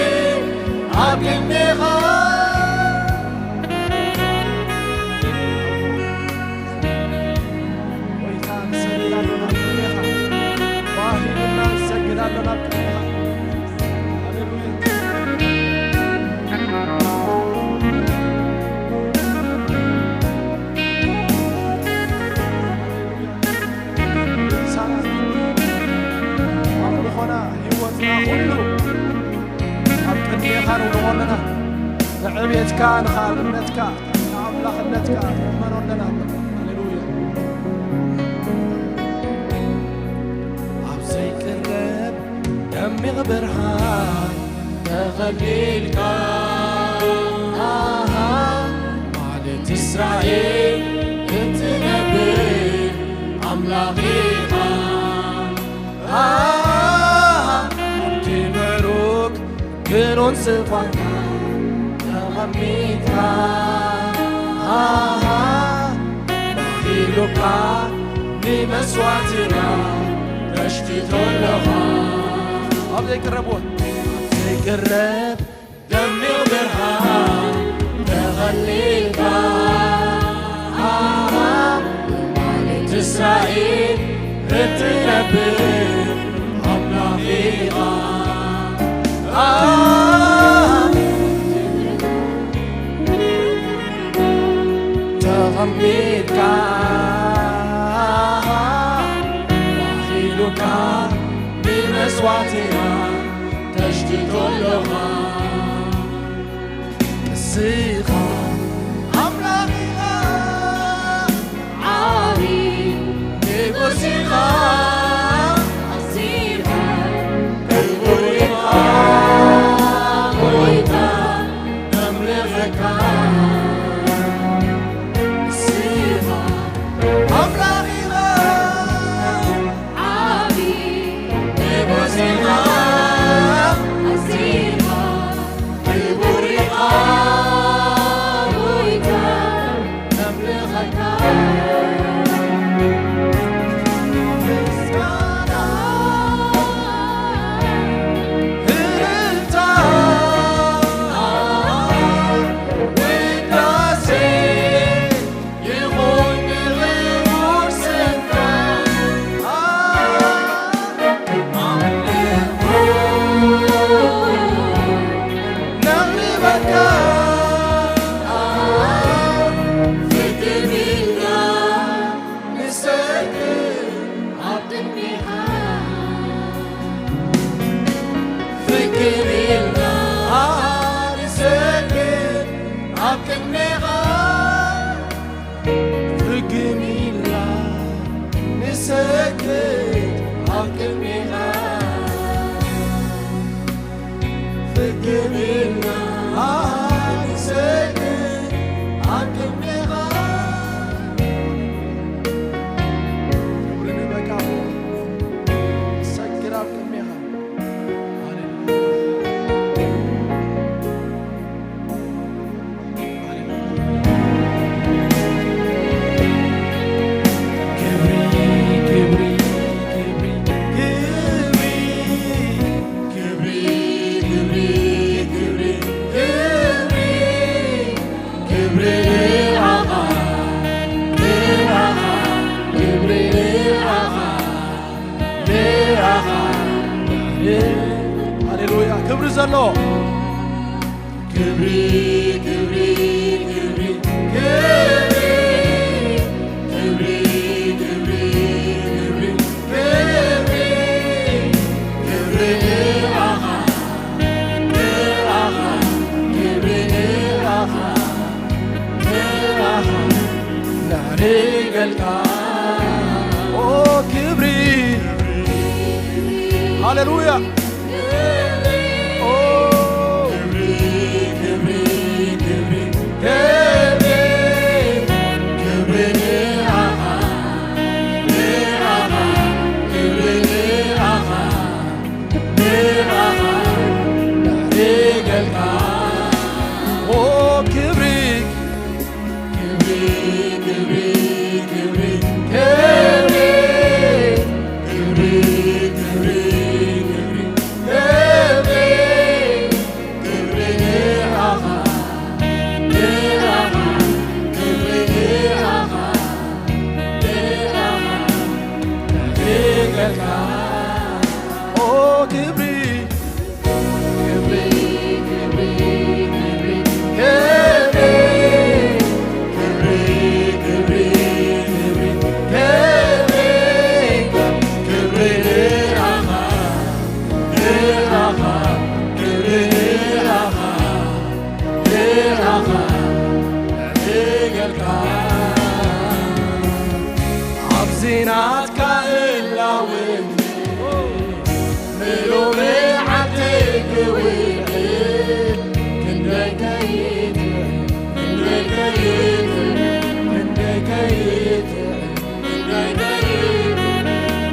ኣብ ቅድሜኻ። ጎይታ፣ ንሰግድ ኣሎና ኣብ ቅድሜኻ። ባህ ኢልና ንሰግድ ኣሎና ኣብ ቅድሜኻ። ሃሌሉያ። ኣምልኾና፣ ህይወትና ኩሉ ኣብ ቅድሜኻ ነውድቖ ኣለና። ንዕቤትካ፣ ንኻልእነትካ፣ ንኣምላኽነትካ ንእመኖ ኣለና። ሃሌሉያ። ኣብ ዘይቅረብ ደሚቕ ብርሃን ተኸሊልካ፣ ማለት እስራኤል እትነብር ኣምላኽ ኢኻ። ኣብቲ በሩቕ ግኑን ስፍራኻ ተቐሚጥካ፣ ባህ ኢሉካ ንመስዋእትና ተሽትቶ ኣለኻ። ኣብ ዘይቅረብ እውን፣ ኣብ ዘይቅረብ ደሚቕ ብርሃን ተኸሊልካ፣ ማለት እስራኤል እትነብር ኣምላኽ ኢኻ። ተቐሚጥካ፣ ባህ ኢሉካ ንመስዋእትና ተሽትቶ ኣለኻ። ንስኻ ኣምላኽ ኢኻ፣ ዓቢ ንጉስ ኢኻ፣ ኣዚኻ ክቡር ኢኻ፣ ጎይታ ነምልኸካ። ንስኻ ኣምላኽ ኢኻ፣ ዓቢ ንጉስ ኢኻ፣ ኣዚኻ ክቡር ኢኻ፣ ጎይታ ነምልኸካ። ምስጋና፣ እልልታ፣ ውዳሴ ይኹን ንኽቡር ስምካ። ኣምልኾ ነቕርበካ። ፍግም ኢልና ንሰግድ ኣብ ቅድሜኻ። ፍግም ኢልና ንሰግድ ኣብ ቅድሜኻ። ፍግም ኢልና ንሰግድ ኣብ ቅድሜኻ። ፍግም ኢልና ንሰግድ ኣብ ቅድሜኻ። ክብሪ ንበቃ፣ ንሰግድ ኣብ ቅድሜኻ። ሃሌሉያ። ሃሌሉያ። ክብሪ ዘሎ ክብሪ፣ ክብሪ፣ ክብሪ፣ ክብሪ፣ ክብሪ፣ ክብሪ፣ ክብሪ፣ ክብሪ፣ ክብሪ ንዓኻ፣ ንዓኻ፣ ክብሪ ንዓኻ፣ ንዓኻ፣ ነዕርገካ። ኦ ክብሪ፣ ሃሌሉያ። ክብሪ፣ ክብሪ፣ ክብሪ፣ ክብሪ፣ ክብሪ፣ ክብሪ፣ ክብሪ፣ ናትካ ህላውነት ምሉእ መዓልተይ ክውዕል ክንደይ ከይጥዕም፣ ክንደይ ከይጥዕም፣ ክንደይ ከይጥዕም፣ ክንደይ ከይጥዕም፣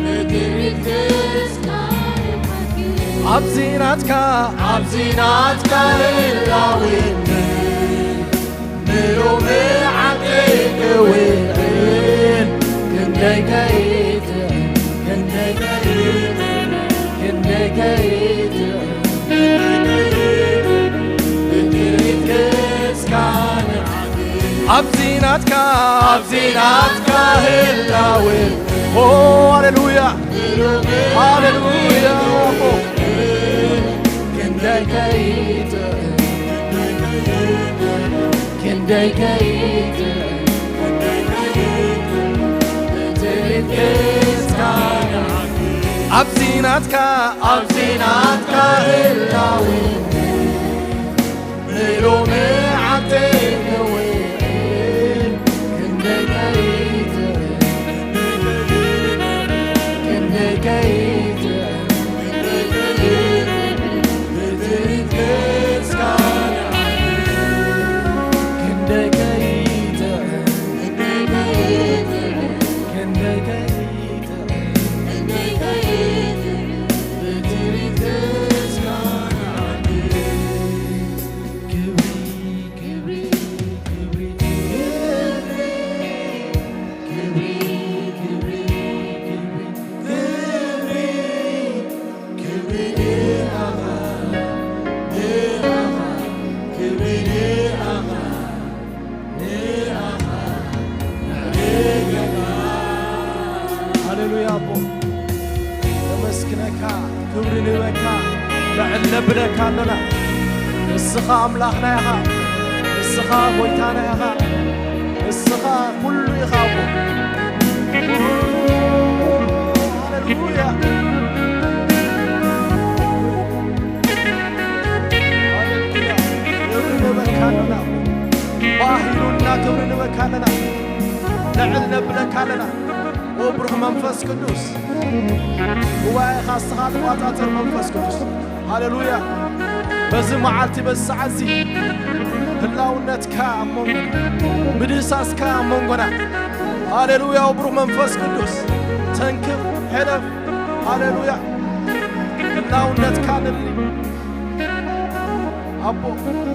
ንትርኢት ገጽካ ኣብዚ ናትካ፣ ኣብዚ ናትካ ህላውነት ምሉእ መዓልተይ ክውዕል ክንደይ ከይጥዕም፣ ክንደይ ከይጥዕም፣ ክንደይ ከይጥዕም፣ ክንደይ ከይጥዕም፣ ንትርኢት ገጽካ ንዓኒ። ኣብዚ ናትካ፣ ኣብዚ ናትካ ህላወ። ኦ፣ ሃሌሉያ፣ ሃሌሉያ። ክንደይ ከይጥዕም፣ ክንደይ ከይጥዕም፣ ትርኢት ገጽካ ኣብዚ ናትካ፣ ኣብዚ ናትካ ህላወ። ምሉእ መዓልተይ ክውዕል ክንደይ ከይጥዕም፣ ክንደይ ከይጥዕም፣ ብትርኢት ገጽካ ክንደይ ከይጥዕም፣ ክንደይ ከይጥዕም፣ ብትርኢት ገጽካ ሃሌሉያ ኣቦ፣ ነመስግነካ፣ ክብሪ ንህበካ፣ ልዕል ነብለካ ኣሎና። ንስኻ ኣምላኽና ኢኻ፣ ንስኻ ጎይታና ኢኻ፣ ንስኻ ኩሉ ኢኻ ኣቦ። ሃሌሉያ። ሃሌሉያ። ክብሪ ንህበካ ኣሎና። ባህ ኢሉና ክብሪ ንህበካ ኣለና። ልዕል ነብለካ ኣለና። ኦ ብሩኽ መንፈስ ቅዱስ፣ ጉባኤኻ እስኻ ትቆጻጸር መንፈስ ቅዱስ። ሃሌሉያ። በዚ መዓልቲ፣ በዚ ሰዓት እዚ ህላውነትካ ኣብ መንጎ፣ ምድህሳስካ ኣብ መንጎና። ሃሌሉያ። ኦ ብሩኽ መንፈስ ቅዱስ፣ ተንክፍ፣ ሕለፍ። ሃሌሉያ። ህላውነትካ ንርኢ። ኣቦ፣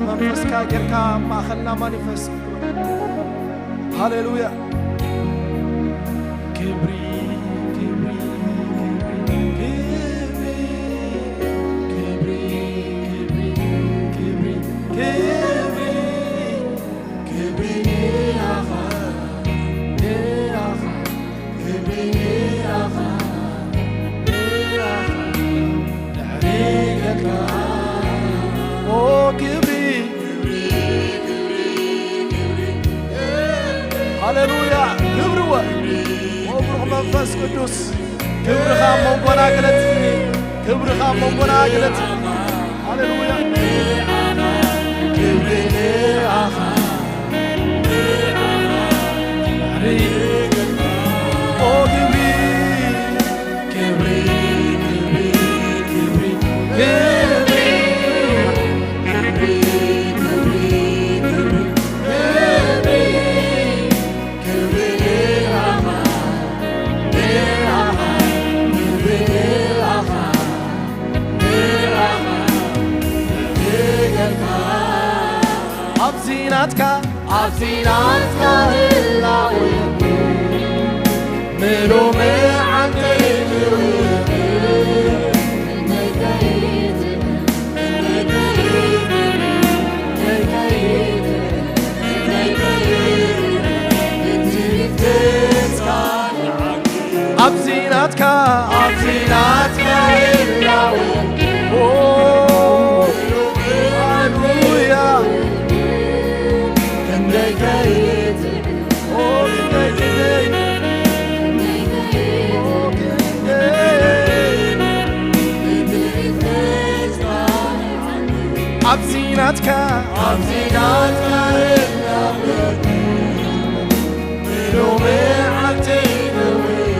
መንፈስካ ጌርካ ኣብ ማእኸልና ማኒፈስት። ሃሌሉያ። ክብሪ፣ ክብሪ፣ ክብሪ፣ ክብሪ፣ ክብሪ፣ ክብሪ፣ ክብሪ፣ ክብሪ ንኣኻ፣ ንኣኻ፣ ክብሪ ንኣኻ፣ ንኣኻ፣ ድሕሪ ገጽካ። ኦ ክብሪ፣ ሃሌሉያ፣ ክብሪ ወ-፣ ኦ ብሩኽ መንፈስ ቅዱስ። ክብርኻ ኣብ መንጎና ግለጽ። ክብርኻ ኣብ መንጎና ግለጽ። ሃሌሉያ። ክብሪ ንኣኻ። ኦ ክብሪ፣ ክብሪ፣ ክብሪ፣ ክብሪ፣ ክብሪ፣ ክብሪ፣ ክብሪ፣ ክብሪ። ክብሪ ንኣኻ፣ ንኣኻ፣ ክብሪ ንኣኻ፣ ንኣኻ፣ ንገርካ። ኣብዚ ናትካ፣ ኣብዚ ናትካ ህላወ፣ ምሉእ መዓልተይ ክውዕል፣ ኣብዚ ናትካ፣ ኣብዚ ናትካ ህላወ። ኦ፣ ሃሌሉያ። ክንደይ ከይት-፣ ኦ፣ ክንደይ፣ ክንደይ። ኦ፣ ክንደይ። ኣብዚ ናትካ፣ ኣብዚ ናትካ ህላወ። ሎሚ ዓተይ ክውዕል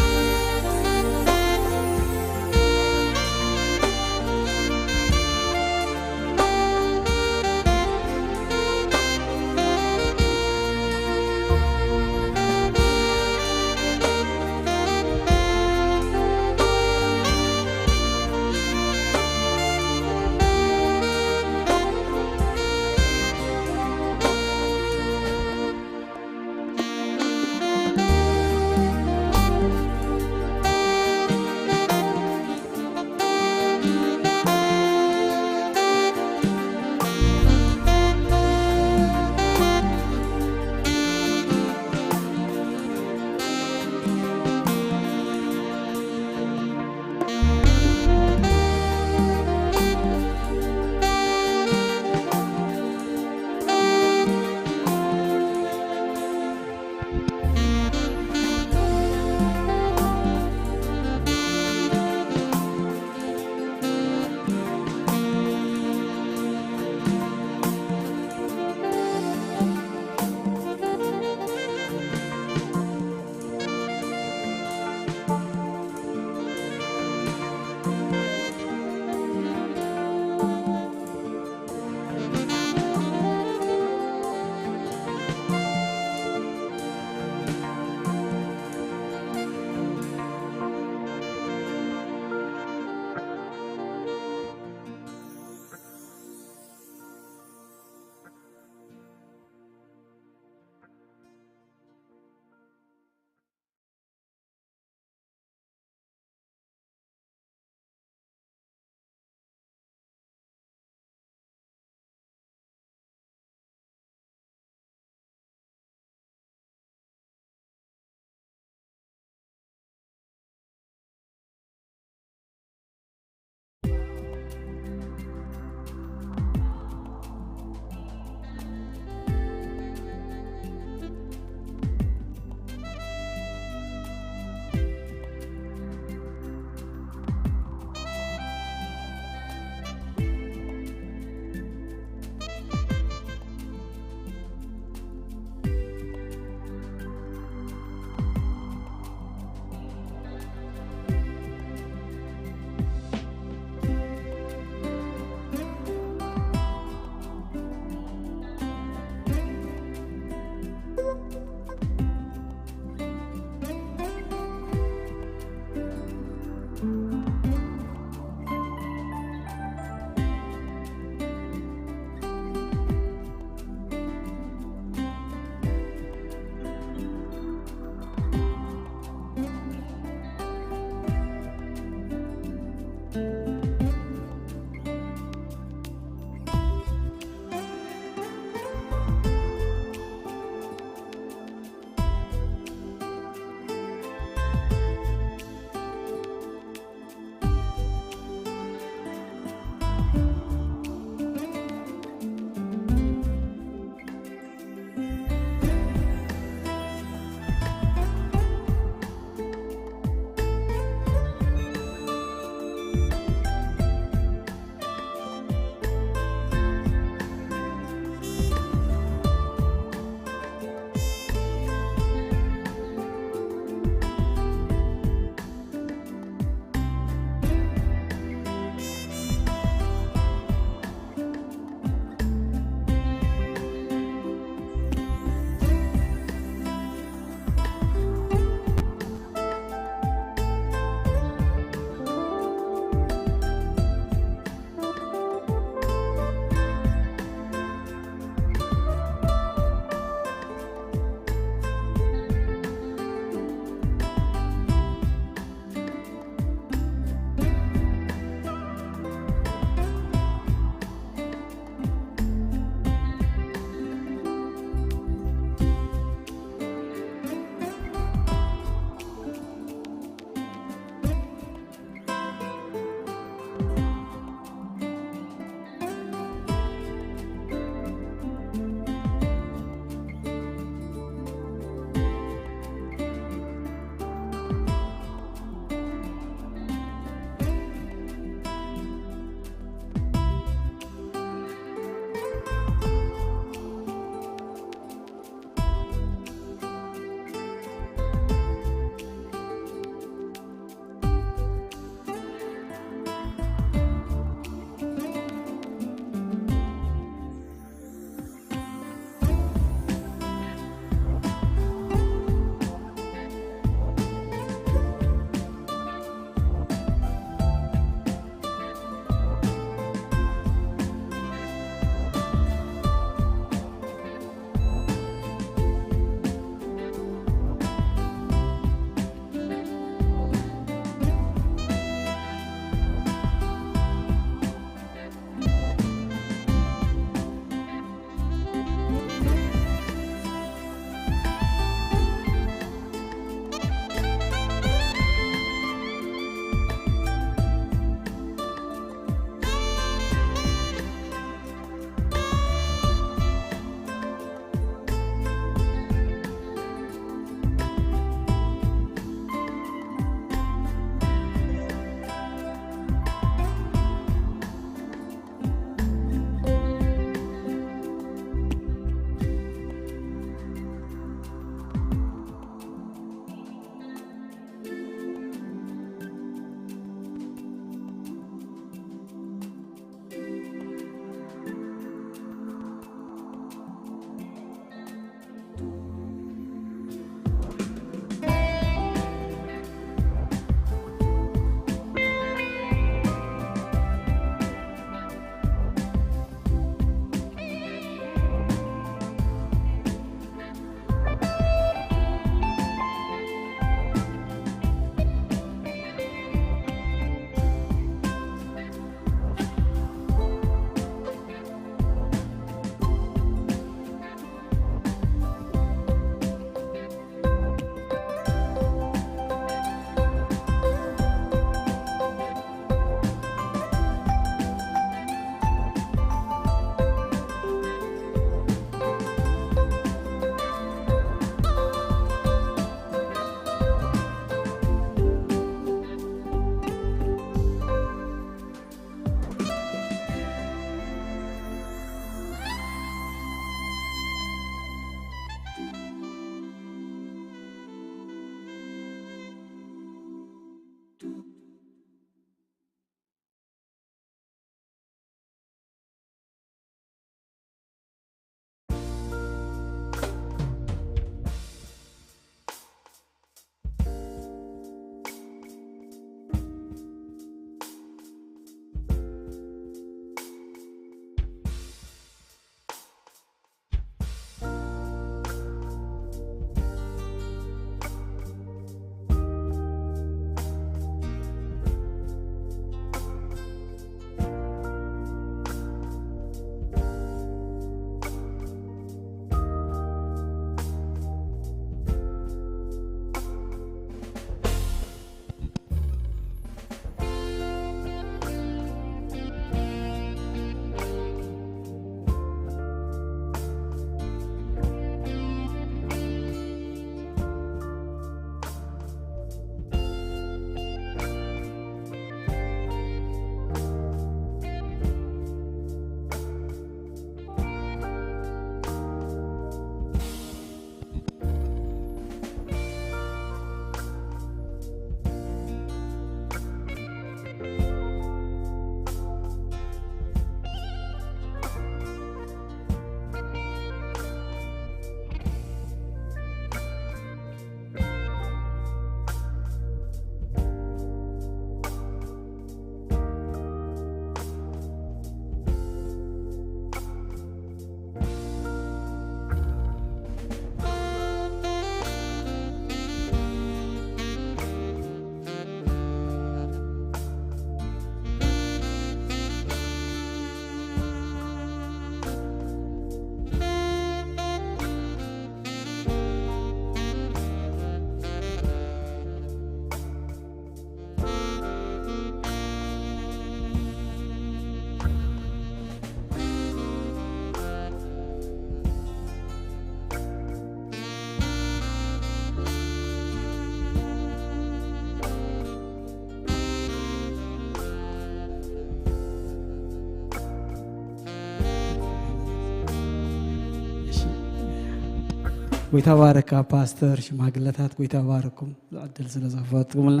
ጎይታ ባረካ ፓስተር፣ ሽማግለታት ጎይታ ባረኩም፣ ዕድል ስለ ዝኸፈትኩምልና።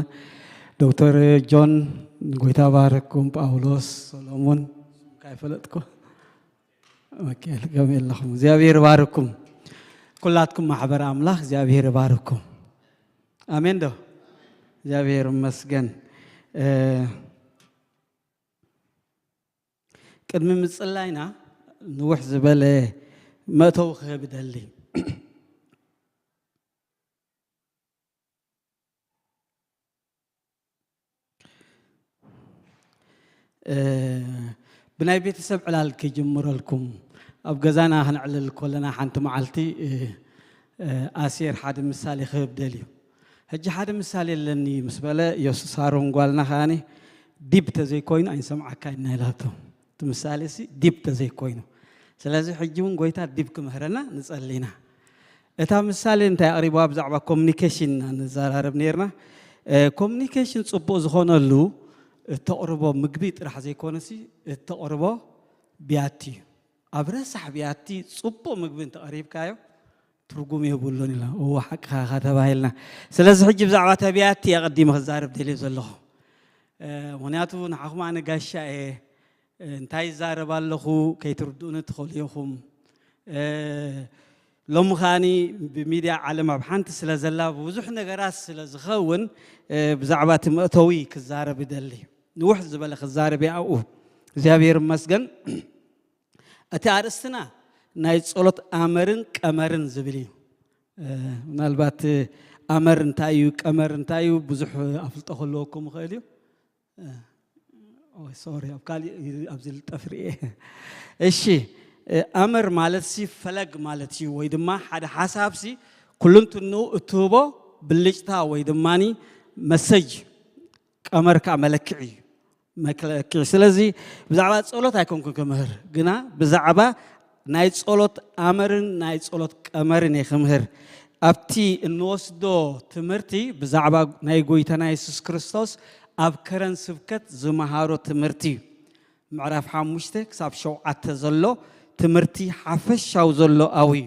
ዶክተር ጆን ጎይታ ባረኩም፣ ጳውሎስ፣ ሰሎሞን ካይፈለጥኩ። ኦኬ፣ ልቀም የለኹም። እግዚኣብሔር ባርኩም። ኩላትኩም ማሕበር ኣምላኽ እግዚኣብሔር ባርኩም። ኣሜን ዶ? እግዚኣብሔር ይመስገን። እ፣ ቅድሚ ምጽላይና ንውሕ ዝበለ መእተዊ ክህብ እደሊ። እ፣ ብናይ ቤተሰብ ዕላል ክጅምረልኩም። ኣብ ገዛና ክንዕልል ከለና ሓንቲ መዓልቲ፣ እ፣ እ፣ ኣሴር ሓደ ምሳሌ ክህብ ደልዩ። ሕጂ ሓደ ምሳሌ ኣለኒ ምስ በለ፣ ዮሱስ ሃሮን ጓልና ከኣኒ ዲብ ተዘይኮይኑ ኣይንሰምዓካ ኢና ኢላቶ። እቲ ምሳሌ ሲ ዲብ ተዘይኮይኑ። ስለዚ ሕጂ እውን ጎይታ ዲብ ክምህረና ንጸሊ ኢና። እታ ምሳሌ እንታይ ኣቕሪብዋ? ብዛዕባ ኮሚኒኬሽን ኢና ንዘራረብ ነይርና። እ፣ ኮሚኒኬሽን ጽቡቕ ዝኾነሉ እተቕርቦ ምግቢ ጥራሕ ዘይኮነሲ እተቕርቦ ብያቲ እዩ። ኣብ ረሳሕ ብያቲ ጽቡቕ ምግቢ እንተቐሪብካዮ ትርጉም የብሉን ኢላ። እዎ ሓቅኻ ኢኻ ተባሂልና። ስለዚ ሕጂ ብዛዕባ እታ ብያቲ ኣቐዲመ ክዛረብ ደልየ ዘለኹ። እ፣ ምኽንያቱ ንዓኹም ኣነ ጋሻ እየ። እ፣ እንታይ ይዛረብ ኣለኹ ከይትርድኡኒ ትኽእሉ ኢኹም። እ፣ ሎሚ ከኣኒ ብሚድያ ዓለም ኣብ ሓንቲ ስለ ዘላ ብዙሕ ነገራት ስለ ዝኸውን፣ እ፣ ብዛዕባ እቲ መእተዊ ክዛረብ ይደሊ። ንውሕ ዝበለ ክዛረብ እየ ኣብኡ። እግዚኣብሔር ይመስገን። እቲ ኣርእስትና ናይ ጸሎት ኣመርን ቀመርን ዝብል እዩ። እ፣ ምናልባት ኣመር እንታይ እዩ፣ ቀመር እንታይ እዩ፣ ብዙሕ ኣፍልጦ ክህልወኩም ይኽእል እዩ። እ፣ ኦ፣ ሶሪ፣ ኣብ ካሊእ ኣብዚ ልጠፍ ርኤ። እሺ፣ እ፣ ኣመር ማለት ሲ ፈለግ ማለት እዩ፣ ወይ ድማ ሓደ ሓሳብ ሲ ኩልንትንኡ እትህቦ ብልጭታ ወይ ድማኒ መሰጅ፣ ቀመር ከዓ መለክዒ እዩ። መለክዒ። ስለዚ ብዛዕባ ጸሎት ኣይኮንኩን ክምህር፣ ግና ብዛዕባ ናይ ጸሎት ኣመርን ናይ ጸሎት ቀመርን እየ ክምህር። ኣብቲ እንወስዶ ትምህርቲ ብዛዕባ ናይ ጎይታና የሱስ ክርስቶስ ኣብ ከረን ስብከት ዝመሃሮ ትምህርቲ እዩ። ምዕራፍ ሓሙሽተ ክሳብ ሸውዓተ ዘሎ ትምህርቲ ሓፈሻዊ ዘሎ ኣብኡ እዩ።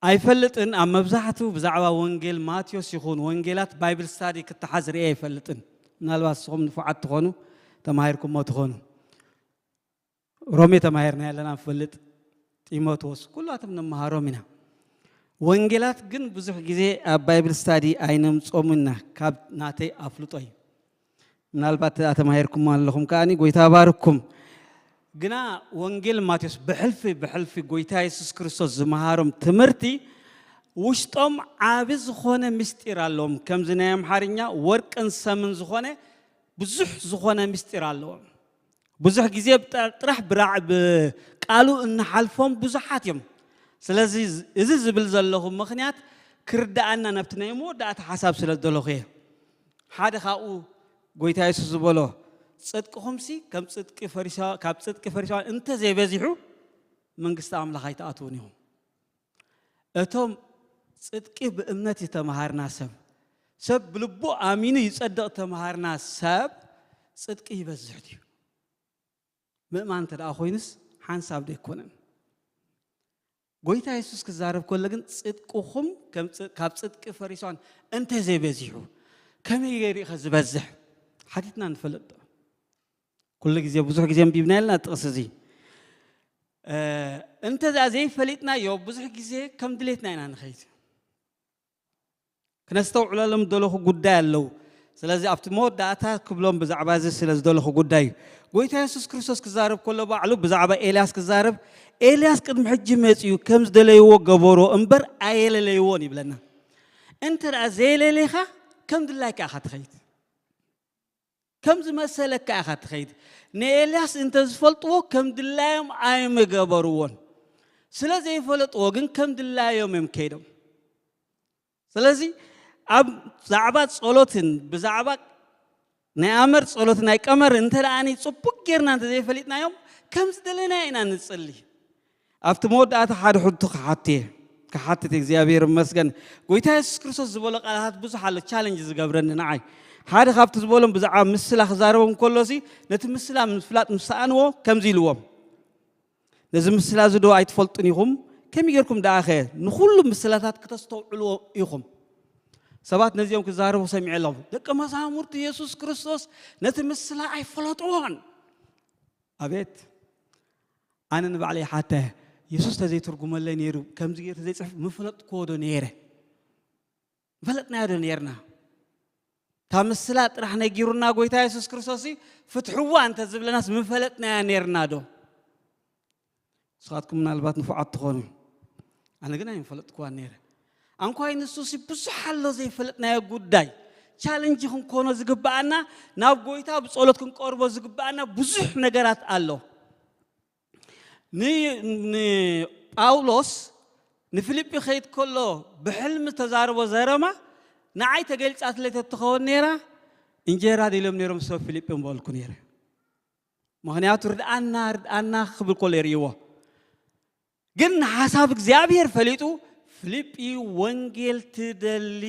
ኣይፈልጥን፣ ኣብ መብዛሕትኡ ብዛዕባ ወንጌል ማቴዎስ ይኹን ወንጌላት ባይብል ስታዲ ክተሓዝ ርእየ ኣይፈልጥን። ምናልባት ንስኹም ንፉዓት ትኾኑ፣ ተማሂርኩሞ ትኾኑ። ሮሜ ተማሂርና ኣለና ንፈልጥ፣ ጢሞቴዎስ፣ ኩላቶም ንመሃሮም ኢና። ወንጌላት ግን ብዙሕ ግዜ ኣብ ባይብል ስታዲ ኣይነምጾም ኢና፣ ካብ ናተይ ኣፍልጦ እዩ። ምናልባት ተማሂርኩም ኣለኹም ከኣኒ፣ ጎይታ ባርኩም። ግና ወንጌል ማቴዎስ ብሕልፊ ብሕልፊ ጎይታ የሱስ ክርስቶስ ዝመሃሮም ትምህርቲ ውሽጦም ዓቢ ዝኾነ ምስጢር ኣለዎም። ከምዚ ናይ ኣምሓርኛ ወርቅን ሰምን ዝኾነ ብዙሕ ዝኾነ ምስጢር ኣለዎም። ብዙሕ ግዜ ብጠ-፣ ጥራሕ ብራዕ-፣ ብቃሉ እንሓልፎም ብዙሓት እዮም። ስለዚ እዚ ዝብል ዘለኹ ምኽንያት ክርድኣና ናብቲ ናይ መወዳእታ ሓሳብ ስለ ዝደለኹ እየ። ሓደ ካብኡ ጎይታ የሱስ ዝበሎ፣ "ጽድቅኹምሲ ከም ጽድቂ ፈሪሳ-፣ ካብ ጽድቂ ፈሪሳውያን እንተዘይበዚሑ መንግስቲ ኣምላኽ ኣይትኣትዉን ኢኹም።" እቶም ጽድቂ ብእምነት ዝተምሃርና ሰብ፣ ሰብ ብልቡ ኣሚኑ ይጸድቕ ተምሃርና ሰብ ጽድቂ ይበዝሕ ድዩ? ምእማን እንተ ደኣ ኮይኑስ ሓንሳብ ዶ ኣይኮነን? ጎይታ የሱስ ክዛረብ ከሎ ግን ጽድቅኹም ከም ጽ-፣ ካብ ጽድቂ ፈሪሳውያን እንተዘይበዚሑ ከመይ ገይሩ ኢኸ ዝበዝሕ? ሓቲትና ንፈልጥ ዶ? ኩሉ ግዜ፣ ብዙሕ ግዜ ኣንቢብና ኢልና ጥቕሲ እዚ። እ፣ እንተ ደኣ ዘይፈሊጥናዮ ብዙሕ ግዜ ከም ድሌትና ኢና ንኸይድ። ክነስተውዕለሎም ዝደለኹ ጉዳይ ኣለዉ። ስለዚ ኣብቲ መወዳእታ ክብሎም ብዛዕባ እዚ ስለ ዝደለኹ ጉዳይ እዩ። ጎይታ የሱስ ክርስቶስ ክዛረብ ከሎ ባዕሉ ብዛዕባ ኤልያስ ክዛረብ፣ "ኤልያስ ቅድሚ ሕጂ መጺኡ ከም ዝደለይዎ ገበሮ እምበር ኣየለለይዎን" ይብለና። እንተ ደኣ ዘየለለይካ ከም ድላይካ ኢኻ ትኸይድ። ከም ዝመሰለካ ኢኻ ትኸይድ። ንኤልያስ እንተ ዝፈልጥዎ ከም ድላዮም ኣይምገበርዎን። ስለ ዘይፈለጥዎ ግን ከም ድላዮም እዮም ከይዶም። ስለዚ ኣብ ዛዕባ ጸሎትን ብዛዕባ ናይ ኣመር ጸሎት ናይ ቀመር እንተ ደኣኒ ጽቡቕ ጌርና እንተ ዘይፈሊጥናዮም ከም ዝደለናዮ ኢና ንጽሊ። ኣብቲ መወዳእታ ሓደ ሕቶ ክሓትት እየ። ክሓትት እግዚኣብሔር ይመስገን። ጎይታ የሱስ ክርስቶስ ዝበሎ ቃላት ብዙሕ ኣሎ፣ ቻለንጅ ዝገብረኒ ንዓይ። ሓደ ካብቲ ዝበሎም ብዛዕባ ምስላ ክዛረቦም ከሎሲ ነቲ ምስላ ምፍላጥ ምስ ሰኣንዎ ከምዚ ኢልዎም፣ "ነዚ ምስላ እዚ ዶ ኣይትፈልጡን ኢኹም? ከመይ ጌርኩም ደኣኸ ንኹሉ ምስላታት ክተስተውዕልዎ ኢኹም? ሰባት ነዚኦም ክዛረቡ ሰሚዐ ኣለኹ። ደቀ መዛሙርቲ የሱስ ክርስቶስ ነቲ ምስላ ኣይፈለጥዎን። ኣቤት! ኣነ ንባዕለይ ሓተ፣ የሱስ ተዘይትርጉመለይ ነይሩ፣ ከምዚ ገይሩ ተዘይጽሕፍ ምፈለጥክዎ ዶ ነይረ? ምፈለጥናዮ ዶ ነይርና? እታ ምስላ ጥራሕ ነጊሩና ጎይታ የሱስ ክርስቶስ፣ ፍትሕዋ እንተ ዝብለናስ ምፈለጥናያ ነይርና ዶ? ንስኻትኩም ምናልባት ንፉዓት ትኾኑ። ኣነ ግን ኣይምፈለጥክዋን ነይረ። ኣንኳይ ንሱሲ ብዙሕ ኣሎ ዘይፈለጥናዮ ጉዳይ። ቻለንጅ ክንኮኖ ዝግብኣና፣ ናብ ጎይታ ብጸሎት ክንቀርቦ ዝግብኣና ብዙሕ ነገራት ኣሎ። ን-፣ ንጳውሎስ ንፊልጲ ከይድ ከሎ ብሕልሚ ተዛርቦ ዘረማ ንዓይ ተገልጻትለይ ተትኸውን ነይራ፣ እንጀራ ድዮም ነይሮም ሰብ ፊልጲ ምበልኩ ነይረ። ምኽንያቱ ርድኣና፣ ርድኣና ክብል ከሎ የርእይዎ። ግን ንሓሳብ እግዚኣብሔር ፈሊጡ፣ ፊልጲ ወንጌል ትደሊ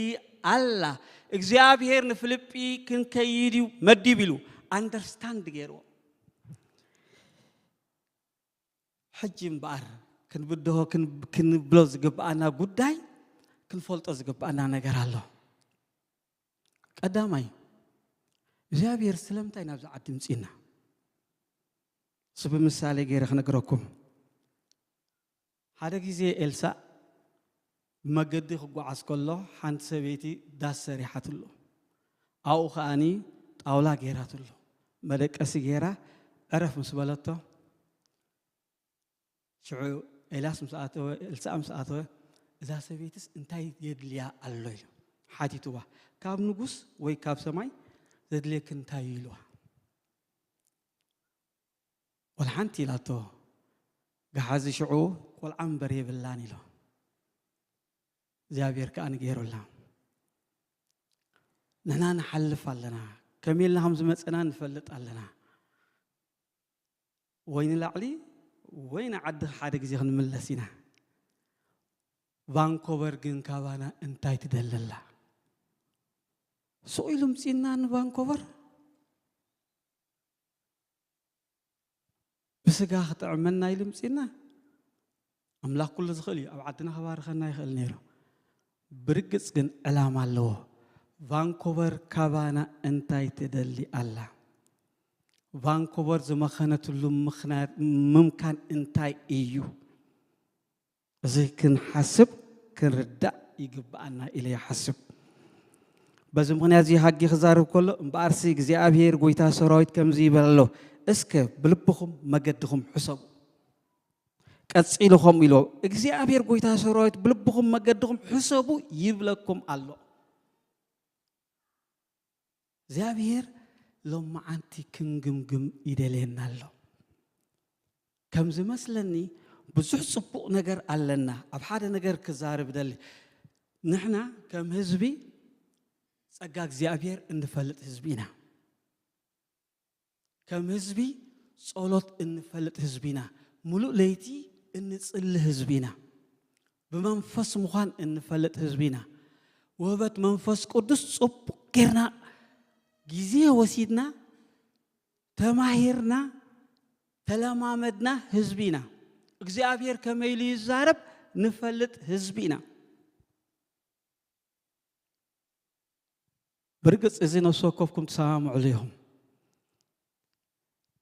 ኣላ። እግዚኣብሔር ንፊልጲ ክንከይድ እዩ መዲብ ኢሉ፣ ኣንደርስታንድ ገይርዎ። ሕጂ እምበኣር ክንብድሆ፣ ክን-፣ ክንብሎ ዝግብኣና ጉዳይ፣ ክንፈልጦ ዝግብኣና ነገር ኣሎ። ቀዳማይ፣ እግዚኣብሔር ስለምንታይ ናብዚ ዓዲ ምጺእና? እዚ ብምሳሌ ገይረ ክነግረኩም። ሓደ ግዜ ኤልሳእ ብመገዲ ክጓዓዝ ከሎ፣ ሓንቲ ሰበይቲ ዳስ ሰሪሓትሉ። ኣብኡ ከኣኒ ጣውላ ገይራትሉ። መደቀሲ ገይራ ዕረፍ ምስ በለቶ፣ ሽዑ ኤልያስ ምስ ኣተወ፣ ኤልሳእ ምስ ኣተወ፣ "እዛ ሰበይትስ እንታይ የድልያ ኣሎ?" ኢሉ ሓቲትዋ። "ካብ ንጉስ ወይ ካብ ሰማይ ዘድልየኪ እንታይ እዩ?" ኢልዋ። ወላ ሓንቲ ኢላቶ። ገሓዚ ሽዑ፣ "ቆልዓ እምበር የብላን" ኢሎ። እግዚኣብሔር ከኣ ንገይሩላ። ንሕና ንሓልፍ ኣለና። ከመይ ኢልና ከም ዝመጸና ንፈልጥ ኣለና። ወይ ንላዕሊ ወይ ንዓዲ ሓደ ግዜ ክንምለስ ኢና። ቫንኮቨር ግን ካባና እንታይ ትደሊ ኣላ? ስቕ ኢሉ ምጺእና ንቫንኮቨር? ብስጋ ክጥዕመና ኢሉ ምጺእና? ኣምላኽ ኩሉ ዝኽእል እዩ። ኣብ ዓድና ከባርኸና ይኽእል ነይሩ። ብርግጽ ግን ዕላማ ኣለዎ። ቫንኮቨር ካባና እንታይ ትደሊ ኣላ? ቫንኮቨር ዝመኸነትሉ ምኽንያት፣ ምምካን እንታይ እዩ? እዚ ክንሓስብ፣ ክንርዳእ ይግብኣና ኢለ ይሓስብ። በዚ ምኽንያት እዚ ሓቂ ክዛረብ ከሎ፣ እምበኣርሲ እግዚኣብሔር ጎይታ ሰራዊት ከምዚ ይብል ኣሎ፣ "እስከ ብልብኹም መገድኹም ሕሰቡ።" ቀጺሉ ከምኡ ኢሉ፣ "እግዚኣብሔር ጎይታ ሰራዊት ብልብኹም መገድኹም ሕሰቡ ይብለኩም ኣሎ።" እግዚኣብሔር ሎመዓንቲ ክንግምግም ይደልየና ኣሎ። ከም ዝመስለኒ ብዙሕ ጽቡቕ ነገር ኣለና። ኣብ ሓደ ነገር ክዛረብ ደሊ። ንሕና ከም ህዝቢ ጸጋ እግዚኣብሔር እንፈልጥ ህዝቢ ኢና። ከም ህዝቢ ጸሎት እንፈልጥ ህዝቢ ኢና። ምሉእ ለይቲ እንጽሊ ህዝቢ ኢና። ብመንፈስ ምዃን እንፈልጥ ህዝቢ ኢና። ውህበት መንፈስ ቅዱስ ጽቡቕ ጌርና ግዜ ወሲድና ተማሂርና ተለማመድና ህዝቢ ኢና። እግዚኣብሔር ከመይ ኢሉ ይዛረብ ንፈልጥ ህዝቢ ኢና። ብርግጽ እዚ ነፍሲ ወከፍኩም ትሰማምዕሉ ኢኹም።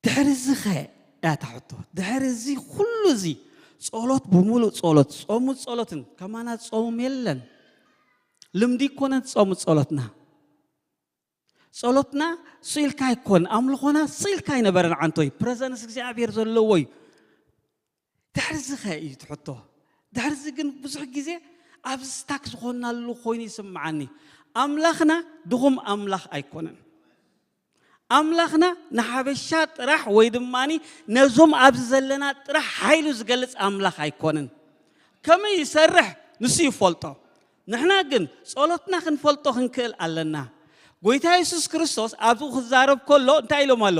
ድሕሪ እዚ ኸ እያ እታ ሕቶ። ድሕሪ እዚ ኩሉ እዚ ጸሎት፣ ብምሉእ ጸሎት፣ ጾሙ ጸሎትን፣ ከማና ጾም የለን። ልምዲ ይኮነን ጾሙ ጸሎትና። ጸሎትና ስኢልካ ኣይኮን፣ ኣምልኾና ስኢልካ ኣይነበረን ዓንቶይ። ፕረዘንስ እግዚኣብሔር ዘለዎ እዩ። ድሕሪ እዚ ኸ እዩ እቲ ሕቶ። ድሕሪ እዚ ግን ብዙሕ ግዜ ኣብ ስታክ ዝኾንናሉ ኮይኑ ይስምዓኒ። ኣምላኽና ድኹም ኣምላኽ ኣይኮነን። ኣምላኽና ንሓበሻ ጥራሕ ወይ ድማኒ ነዞም ኣብዚ ዘለና ጥራሕ ሓይሉ ዝገልጽ ኣምላኽ ኣይኮነን። ከመይ ይሰርሕ ንሱ ይፈልጦ። ንሕና ግን ጸሎትና ክንፈልጦ ክንክእል ኣለና። ጎይታ የሱስ ክርስቶስ ኣብኡ ክዛረብ ከሎ እንታይ ኢሎም ኣሎ?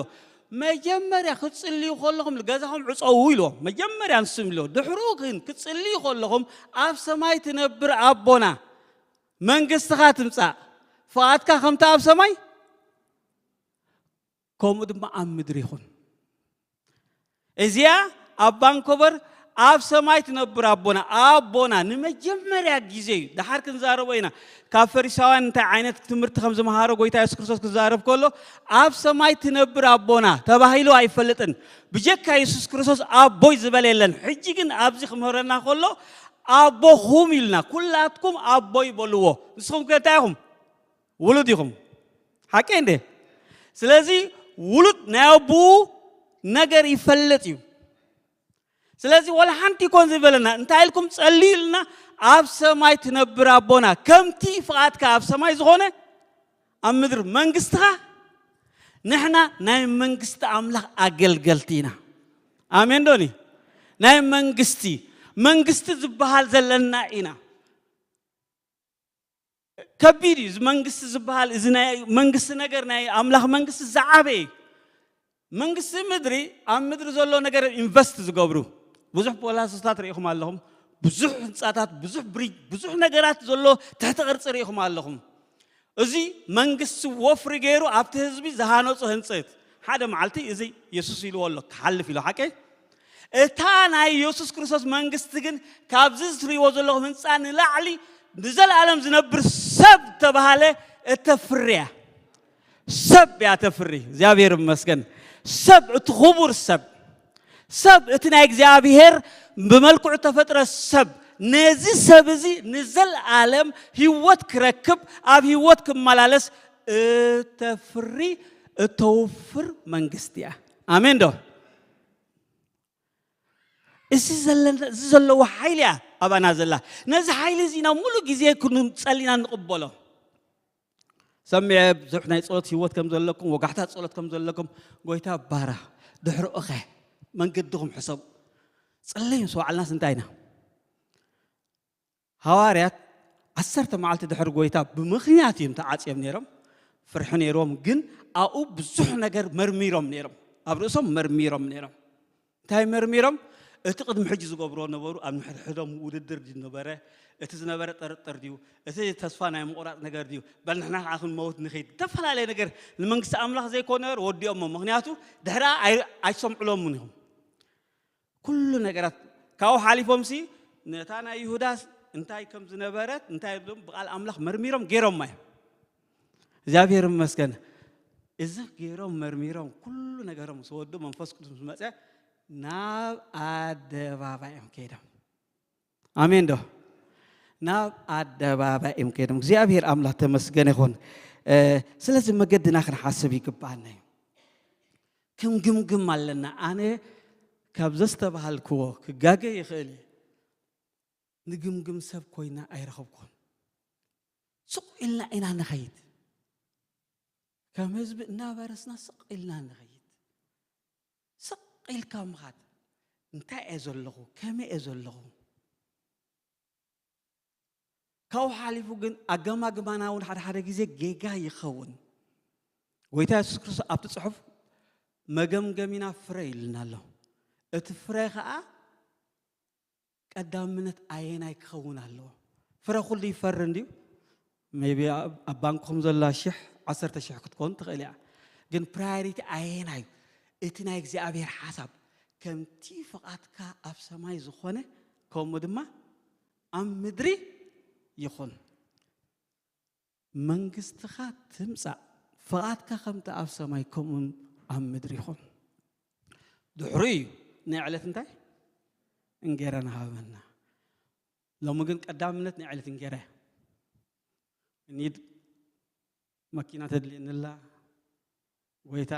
"መጀመርያ ክትጽልዩ ከለኹም ንገዛኹም ዕጸዉ" ኢልዎም። መጀመርያ ንሱ ኢልዎ። ድሕሩ ግን ክትጽልዩ ከለኹም ኣብ ሰማይ ትነብር ኣቦና መንግስትኻ ትምጻእ፣ ፍቓድካ ከምቲ ኣብ ሰማይ ከምኡ ድማ ኣብ ምድሪ ይኹን። እዚኣ ኣብ ቫንኮቨር ኣብ ሰማይ ትነብር ኣቦና፣ ኣቦና ንመጀመርያ ግዜ እዩ። ደሓር ክንዛረቦ ኢና። ካብ ፈሪሳውያን እንታይ ዓይነት ትምህርቲ ከም ዝመሃሮ ጎይታ የሱስ ክርስቶስ ክዛረብ ከሎ፣ ኣብ ሰማይ ትነብር ኣቦና ተባሂሉ ኣይፈልጥን። ብጀካ የሱስ ክርስቶስ ኣቦይ ዝበለ የለን። ሕጂ ግን ኣብዚ ክምህረና ከሎ፣ ኣቦኹም ኢልና፣ ኩላትኩም ኣቦይ በልዎ። ንስኹም ከ እንታይ ኢኹም? ውሉድ ኢኹም። ሓቀይ እንዴ? ስለዚ ውሉድ ናይ ኣቦኡ ነገር ይፈልጥ እዩ። ስለዚ ወላ ሓንቲ ይኮን ዝበለና፣ እንታይ ኢልኩም ጸልዩ ኢልና፣ ኣብ ሰማይ ትነብር ኣቦና፣ ከምቲ ፍቓድካ ኣብ ሰማይ ዝኾነ ኣብ ምድሪ መንግስትኻ፣ ንሕና ናይ መንግስቲ ኣምላኽ ኣገልገልቲ ኢና። ኣሜን ዶኒ? ናይ መንግስቲ፣ መንግስቲ ዝበሃል ዘለና ኢና። ከቢድ እዩ። እዚ መንግስቲ ዝበሃል፣ እዚ ናይ መንግስቲ ነገር፣ ናይ ኣምላኽ መንግስቲ ዝዓበየ እዩ። መንግስቲ ምድሪ፣ ኣብ ምድሪ ዘሎ ነገር ኢንቨስት ዝገብሩ፣ ብዙሕ ፖላሶታት ርኢኹም ኣለኹም፣ ብዙሕ ህንፃታት፣ ብዙሕ ብሪጅ፣ ብዙሕ ነገራት ዘሎ ትሕቲ ቅርፂ ርኢኹም ኣለኹም። እዚ መንግስቲ ወፍሪ ገይሩ ኣብቲ ህዝቢ ዝሃነፁ ህንፀት፣ ሓደ መዓልቲ እዚ የሱስ ኢልዎ ኣሎ፣ ክሓልፍ ኢሉ፣ ሓቀይ? እታ ናይ የሱስ ክርስቶስ መንግስቲ ግን ካብዚ እትርእይዎ ዘለኹም ህንፃ ንላዕሊ ንዘለኣለም ዝነብር ሰብ ተባሃለ እተፍርያ። ሰብ እያ ተፍሪ። እግዚኣብሔር ይመስገን። ሰብ፣ እቲ ክቡር ሰብ፣ ሰብ፣ እቲ ናይ እግዚኣብሔር ብመልክዑ ተፈጥረ ሰብ፣ ነዚ ሰብ እዚ ንዘለኣለም ህይወት ክረክብ፣ ኣብ ህይወት ክመላለስ እተፍሪ፣ እተውፍር መንግስቲ እያ። ኣሜን ዶ? እዚ ዘለና፣ እዚ ዘለዎ ሓይሊ እያ ኣባና ዘላ። ነዚ ሓይሊ እዚ ኢና ሙሉ ግዜ ክንጸልና ንቕበሎ። ሰሚዐ ብዙሕ ናይ ጸሎት ህይወት ከም ዘለኩም፣ ወጋሕታ ጸሎት ከም ዘለኩም፣ ጎይታ ባራ፣ ድሕሪ ኦኸ መንገድኹም ሕሰቡ። ጸለዩ ምስ በዓልናስ እንታይ ኢና? ሃዋርያት ዓሰርተ መዓልቲ ድሕሪ ጎይታ ብምኽንያት እዮም ተዓጽዮም ነይሮም። ፍርሒ ነይርዎም፣ ግን ኣብኡ ብዙሕ ነገር መርሚሮም ነይሮም። ኣብ ርእሶም መርሚሮም ነይሮም። እንታይ መርሚሮም? እቲ ቅድሚ ሕጂ ዝገብርዎ ነበሩ፣ ኣብ ንሕድሕዶም ውድድር ድዩ ነበረ? እቲ ዝነበረ ጥርጥር ድዩ? እቲ ተስፋ ናይ ምቑራጽ ነገር ድዩ? በል ንሕና ከዓ ክንመውት ንኸይድ። ዝተፈላለየ ነገር ንመንግስቲ ኣምላኽ ዘይኮነ ነገር ወዲኦሞ። ምኽንያቱ ድሕራ ኣይ-፣ ኣይሰምዕሎምን ኢኹም። ኩሉ ነገራት ካብኡ ሓሊፎምሲ ነታ ናይ ይሁዳስ እንታይ ከም ዝነበረት፣ እንታይ ብሎም ብቓል ኣምላኽ መርሚሮም ገይሮማ እዮም። እግዚኣብሔር ይመስገን። እዚ ገይሮም መርሚሮም ኩሉ ነገሮም ምስ ወዱ መንፈስ ቅዱስ ምስ መጸ ናብ ኣደባባይ እዮም ከይዶም። ኣሜን ዶ? ናብ ኣደባባይ እዮም ከይዶም። እግዚኣብሔር ኣምላኽ ተመስገን ይኹን። እ፣ ስለዚ መገድና ክንሓስብ ይግባኣና እዩ። ክንግምግም ኣለና። ኣነ ካብ ዘስተባሃልክዎ ክጋገ ይኽእል እየ። ንግምግም ሰብ ኮይና ኣይረኸብኩን። ስቕ ኢልና ኢና ንኸይድ። ከም ህዝቢ እናበረስና ስቕ ኢልና ንኸይድ። ስቕ ኢልካ ምኻድ። እንታይ እየ ዘለኹ? ከመይ እየ ዘለኹ? ካብኡ ሓሊፉ ግን ኣገማግማና እውን ሓደ ሓደ ግዜ ጌጋ ይኸውን። ጎይታ የሱስ ክርስቶስ ኣብቲ ጽሑፍ መገምገሚና ፍረ ኢልና ኣሎ። እቲ ፍረ ኸኣ ቀዳምነት ኣየናይ ክኸውን ኣለዎ? ፍረ ኩሉ ይፈሪ እንድዩ። ሜቢ ኣብ፣ ኣብ ባንክኹም ዘላ ሽሕ፣ ዓሰርተ ሽሕ ክትኮን ትኽእል እያ። ግን ፕራዮሪቲ ኣየናይ? እቲ ናይ እግዚኣብሔር ሓሳብ፣ ከምቲ ፍቓድካ ኣብ ሰማይ ዝኾነ፣ ከምኡ ድማ ኣብ ምድሪ ይኹን። መንግስትኻ ትምጻእ፣ ፍቓድካ ከምቲ ኣብ ሰማይ ከምኡ ኣብ ምድሪ ይኹን። ድሕሩ እዩ ናይ ዕለት እንታይ? እንጌራና ሃበና። ሎሚ ግን ቀዳምነት ናይ ዕለት እንጌራ እያ። እኒድ መኪና ተድልየኒ ኣላ፣ ጎይታ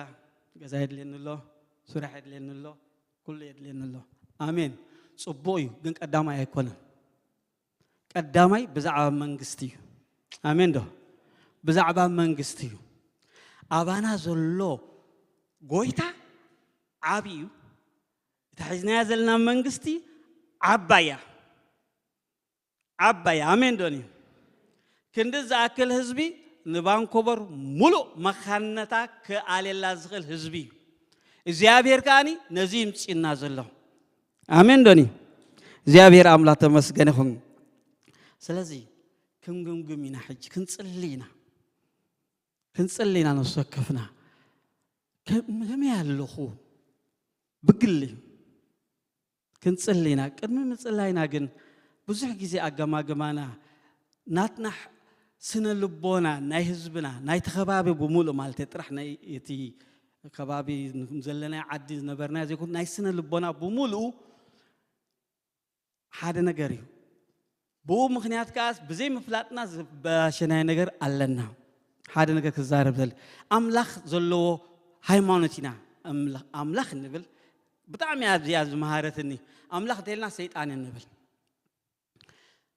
ገዛ የድልየኒ ኣሎ፣ ስራሕ የድልየኒ ኣሎ፣ ኩሉ የድልየኒ ኣሎ። ኣሜን። ጽቡቕ እዩ፣ ግን ቀዳማይ ኣይኮነን። ቀዳማይ ብዛዕባ መንግስቲ እዩ። ኣሜን ዶ? ብዛዕባ መንግስቲ እዩ። ኣባና ዘሎ ጎይታ ዓቢ እዩ። እታ ሒዝናያ ዘለና መንግስቲ ዓባይ እያ። ዓባይ፣ ኣሜን ዶኒ? ክንዲ ዝኣክል ህዝቢ ንቫንኮቨር ሙሉእ መኻንነታ ክኣልየላ ዝኽእል ህዝቢ እዩ። እግዚኣብሔር ከኣኒ ነዚ ይምፅና ዘሎ። ኣሜን ዶኒ? እግዚኣብሔር ኣምላኽ ተመስገን ይኹን። ስለዚ ክንግምግም ኢና፣ ሕጂ ክንጽሊ ኢና። ክንጽሊ ኢና፣ ነፍሲ ወከፍና። ከ-፣ ከመይ ኣለኹ? ብግሊ ክንጽሊ ኢና። ቅድሚ ምጽላይና ግን ብዙሕ ግዜ ኣገማግማና ናትና ሕ- ስነ ልቦና ናይ ህዝብና ናይቲ ከባቢ ብምሉእ ማለት ጥራሕ ናይ እቲ ከባቢ ዘለናይ ዓዲ ዝነበርና ዘይኮን ናይ ስነ ልቦና ብምሉኡ ሓደ ነገር እዩ። ብኡ ምኽንያት ከኣ ብዘይ ምፍላጥና ዝበላሸናዮ ነገር ኣለና። ሓደ ነገር ክዛረብ ዘለ ኣምላኽ ዘለዎ ሃይማኖት ኢና። ኣምላኽ ኣምላኽ እንብል ብጣዕሚ እያ እዚኣ ዝመሃረትኒ። ኣምላኽ እንተኢልና ሰይጣን እንብል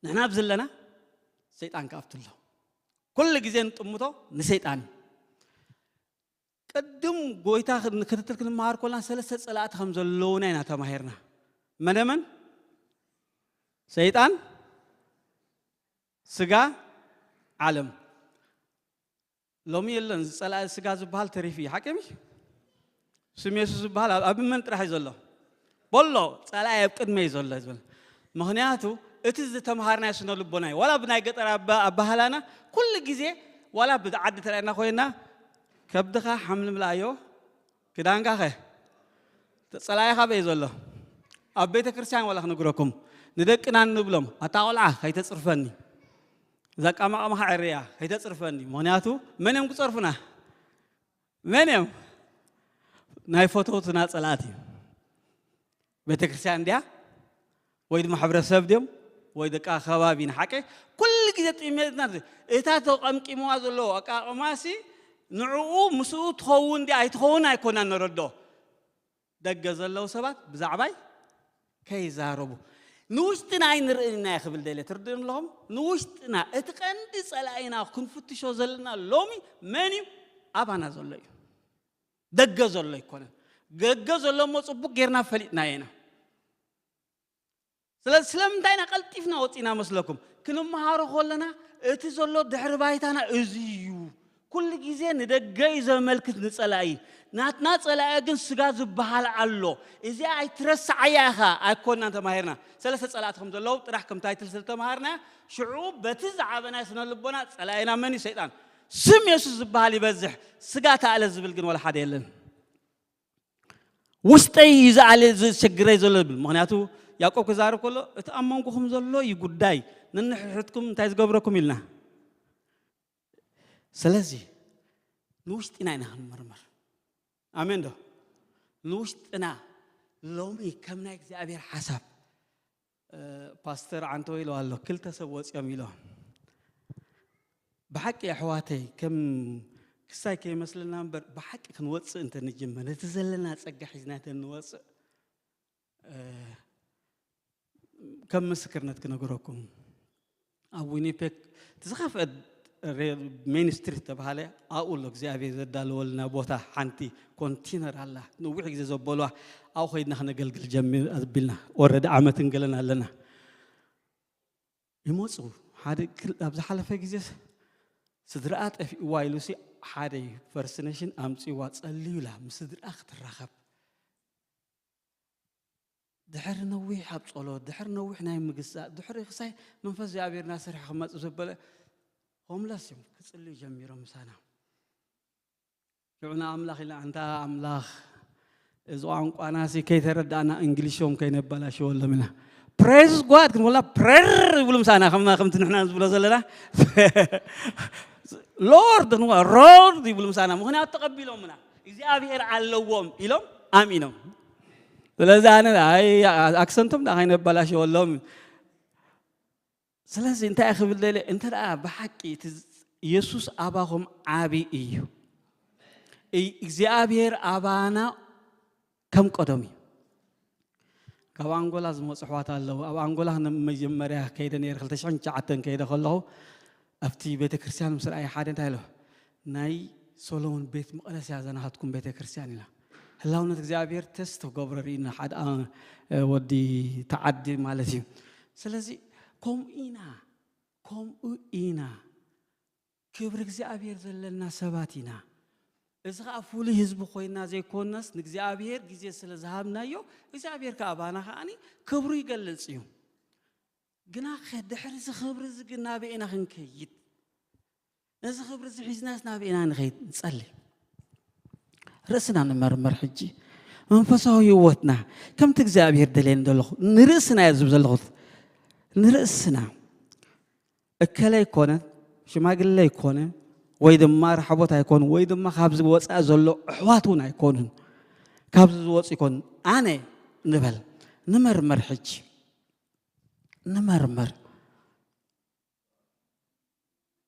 ንሕና ኣብዚ ኣለና ሰይጣን ከኣፍትሎ ኩሉ ግዜ ንጥምቶ ንሰይጣን እዩ። ቅድም ጎይታ ክትትል ክንመሃር ኮልና ሰለስተ ጸላእቲ ከም ዘለውና ኢና ተማሂርና። መደመን ሰይጣን፣ ስጋ፣ ዓለም። ሎሚ የለን ዝጸላኢ ስጋ ዝበሃል ተሪፉ እዩ። ሓቂ ምሽ? ስም የሱስ ዝበሃል ኣብ ኣብ መን ጥራሕ እዩ ዘሎ? በሎ ጸላኢ ኣብ ቅድመ እዩ ዘሎ ዝብል። ምኽንያቱ እቲ ዝተምሃርናዮ ስነ ልቦና እዩ። ዋላ ብናይ ገጠር ኣባ- ኣባህላና ኩሉ ግዜ ዋላ ብዓዲ ተራእና ኮይና ከብድኻ ሓምልምላ ኣዮ ክዳንካ ኸ ተጸላኢ ካበይ ዘሎ? ኣብ ቤተ ክርስቲያን ዋላ ክነግረኩም ንደቅና እንብሎም ኣታ ቆልዓ ከይተጽርፈኒ እዛ ቃማቃማኻ ዕርያ ከይተጽርፈኒ። ምኽንያቱ መን እዮም ክጸርፉና? መን እዮም? ናይ ፈተውትና ጸላእቲ እዩ። ቤተ ክርስቲያን ድያ ወይ ድማ ሕብረተሰብ ድዮም ወይ ደቂ ከባቢ ንሓቂ ኩሉ ግዜ ጥሜትና እታ ተቐምቂምዋ ዘለዎ ኣቃቕማሲ ንዕኡ ምስኡ ትኸውን ድያ ኣይትኸውን ኣይኮና ንረዶ። ደገ ዘለዉ ሰባት ብዛዕባይ ከይዛረቡ ንውሽጥና ኣይንርእን ኢና ክብል ደለ ትርድእን ኣለኹም። ንውሽጥና እቲ ቀንዲ ጸላኢና ክንፍትሾ ዘለና ሎሚ መን እዩ? ኣባና ዘሎ እዩ። ደገ ዘሎ ኣይኮነን። ደገ ዘሎ እሞ ጽቡቅ ጌርና ፈሊጥናዮ ኢና። ስለዚ ስለምንታይ ኢና ቀልጢፍና ወጺና መስለኩም? ክንመሃሮ ከለና እቲ ዘሎ ድሕሪ ባይታና እዚ እዩ። ኩሉ ግዜ ንደገ እዩ ዘመልክት ንጸላኢ። ናትና ጸላኢ ግን ስጋ ዝበሃል ኣሎ። እዚኣ ኣይትረስዓያ ኢኻ ኣይኮናን ተማሂርና። ሰለስተ ጸላእቲ ከም ዘለዉ ጥራሕ ከም ታይትል ስለ ተማሃርና ሽዑ በቲ ዝዓበናዮ ስነ ልቦና ጸላኢና መን እዩ? ሰይጣን። ስም የሱስ ዝበሃል ይበዝሕ፣ ስጋ ተኣለ ዝብል ግን ወላ ሓደ የለን። ውሽጠይ እዩ ዝኣለ ዘስቸግረይ ዘሎ ዝብል። ምኽንያቱ ያዕቆብ ክዛረብ ከሎ እቲ ኣብ መንጎኹም ዘሎ እዩ ጉዳይ፣ ነንሕድሕድኩም እንታይ ዝገብረኩም ኢልና። ስለዚ ንውሽጥና ኢና ክንምርምር። ኣሜን ዶ? ንውሽጥና ሎሚ ከም ናይ እግዚኣብሔር ሓሳብ እ፣ ፓስተር ዓንተወ ኢሎ ኣሎ ክልተ ሰብ ወፂኦም ኢሎ ብሓቂ ኣሕዋተይ ከም ክሳይ ከይመስልና እምበር ብሓቂ ክንወፅእ እንተ ንጅመር ነቲ ዘለና ፀጋ ሒዝና እንተ ንወፅእ እ፣ ከም ምስክርነት ክነግረኩም ኣብ ዊኒፔክ እቲ ዝኸፍአ ሜን ስትሪት ተባሃለ ኣብኡ ኣሎ እግዚኣብሔር ዘዳለወልና ቦታ ሓንቲ ኮንቲነር ኣላ ነዊሕ ግዜ ዘበሉዋ ኣብኡ ከይድና ክነገልግል ጀሚር ኣቢልና ወረዲ ዓመትን ገለን ኣለና ይመፁ ሓደ ኣብ ዝሓለፈ ግዜ ስድራኣ ጠፊእዋ ኢሉሲ ሓደ ፈርስት ኔሽን ኣምፅዋ ፀልዩላ ምስ ስድራኣ ክትራኸብ ድሕሪ ነዊሕ ኣብ ጸሎት ድሕሪ ነዊሕ ናይ ምግዛእ ድሕሪ ክሳይ መንፈስ እግዚኣብሔር እናሰርሐ ክመጽእ ዘበለ ሆምለስ እዮም ክጽልዩ ጀሚሮም ምሳና ሽዑ ንኣምላኽ ኢልና ኣንታ ኣምላኽ እዚ ቋንቋናሲ ከይተረዳእና እንግሊሾም ከይነበላሽወሎም ኢና ፕሬዝ ጓድ ክንበላ ፕሬር ይብሉ ምሳና ከም ከምቲ ንሕና ዝብሎ ዘለና ሎርድ ክንበላ ሮርድ ይብሉ ምሳና ምክንያቱ ተቐቢሎምና እግዚኣብሔር ኣለዎም ኢሎም ኣሚኖም ስለዚ ኣነ ኣይ ኣክሰንቶም ዳ ከይነበላሸወሎም ስለዚ እንታይ ክብል ደለ እንተ ደኣ ብሓቂ እቲ የሱስ ኣባኹም ዓቢ እዩ እግዚኣብሔር ኣባና ከም ቀደም እዩ ካብ ኣንጎላ ዝመፁ ኣሕዋት ኣለዉ ኣብ ኣንጎላ መጀመርያ ከይደ ነይረ ክልተ ሽሕን ትሽዓተን ከይደ ከለኹ ኣብቲ ቤተ ክርስቲያን ምስ ረኣየ ሓደ እንታይ ኢሎ ናይ ሶሎሞን ቤት መቕደስ እያ ዘናሃትኩም ቤተ ክርስቲያን ኢላ ህላውነት እግዚኣብሔር ተስ ተገብሮ ርኢና ሓደ ወዲ ተዓዲ ማለት እዩ ስለዚ ከምኡ ኢና ከምኡ ኢና ክብሪ እግዚኣብሔር ዘለና ሰባት ኢና እዚ ከዓ ፍሉይ ህዝቢ ኮይና ዘይኮነስ ንእግዚኣብሔር ግዜ ስለ ዝሃብናዮ እግዚኣብሔር ከዓ ባና ከዓኒ ክብሩ ይገልፅ እዩ ግና ድሕሪ እዚ ክብሪ እዚ ግን ናበይ ኢና ክንከይድ ነዚ ክብሪ እዚ ሒዝናስ ናበይ ኢና ንኸይድ ንፀሊ ርእስና ንመርምር ሕጂ መንፈሳዊ ህይወትና ከምቲ እግዚኣብሔር ደልየኒ ዘለኹ ንርእስና እየ ዝብል ዘለኹ። ንርእስና እከለ ኣይኮነ፣ ሽማግለ ኣይኮነ፣ ወይ ድማ ራሕቦት ኣይኮኑ፣ ወይ ድማ ካብዚ ወፃኢ ዘሎ ኣሕዋት እውን ኣይኮኑን። ካብዚ ዝወፁ ይኮኑ። ኣነ ንበል፣ ንመርመር ሕጂ። ንመርመር።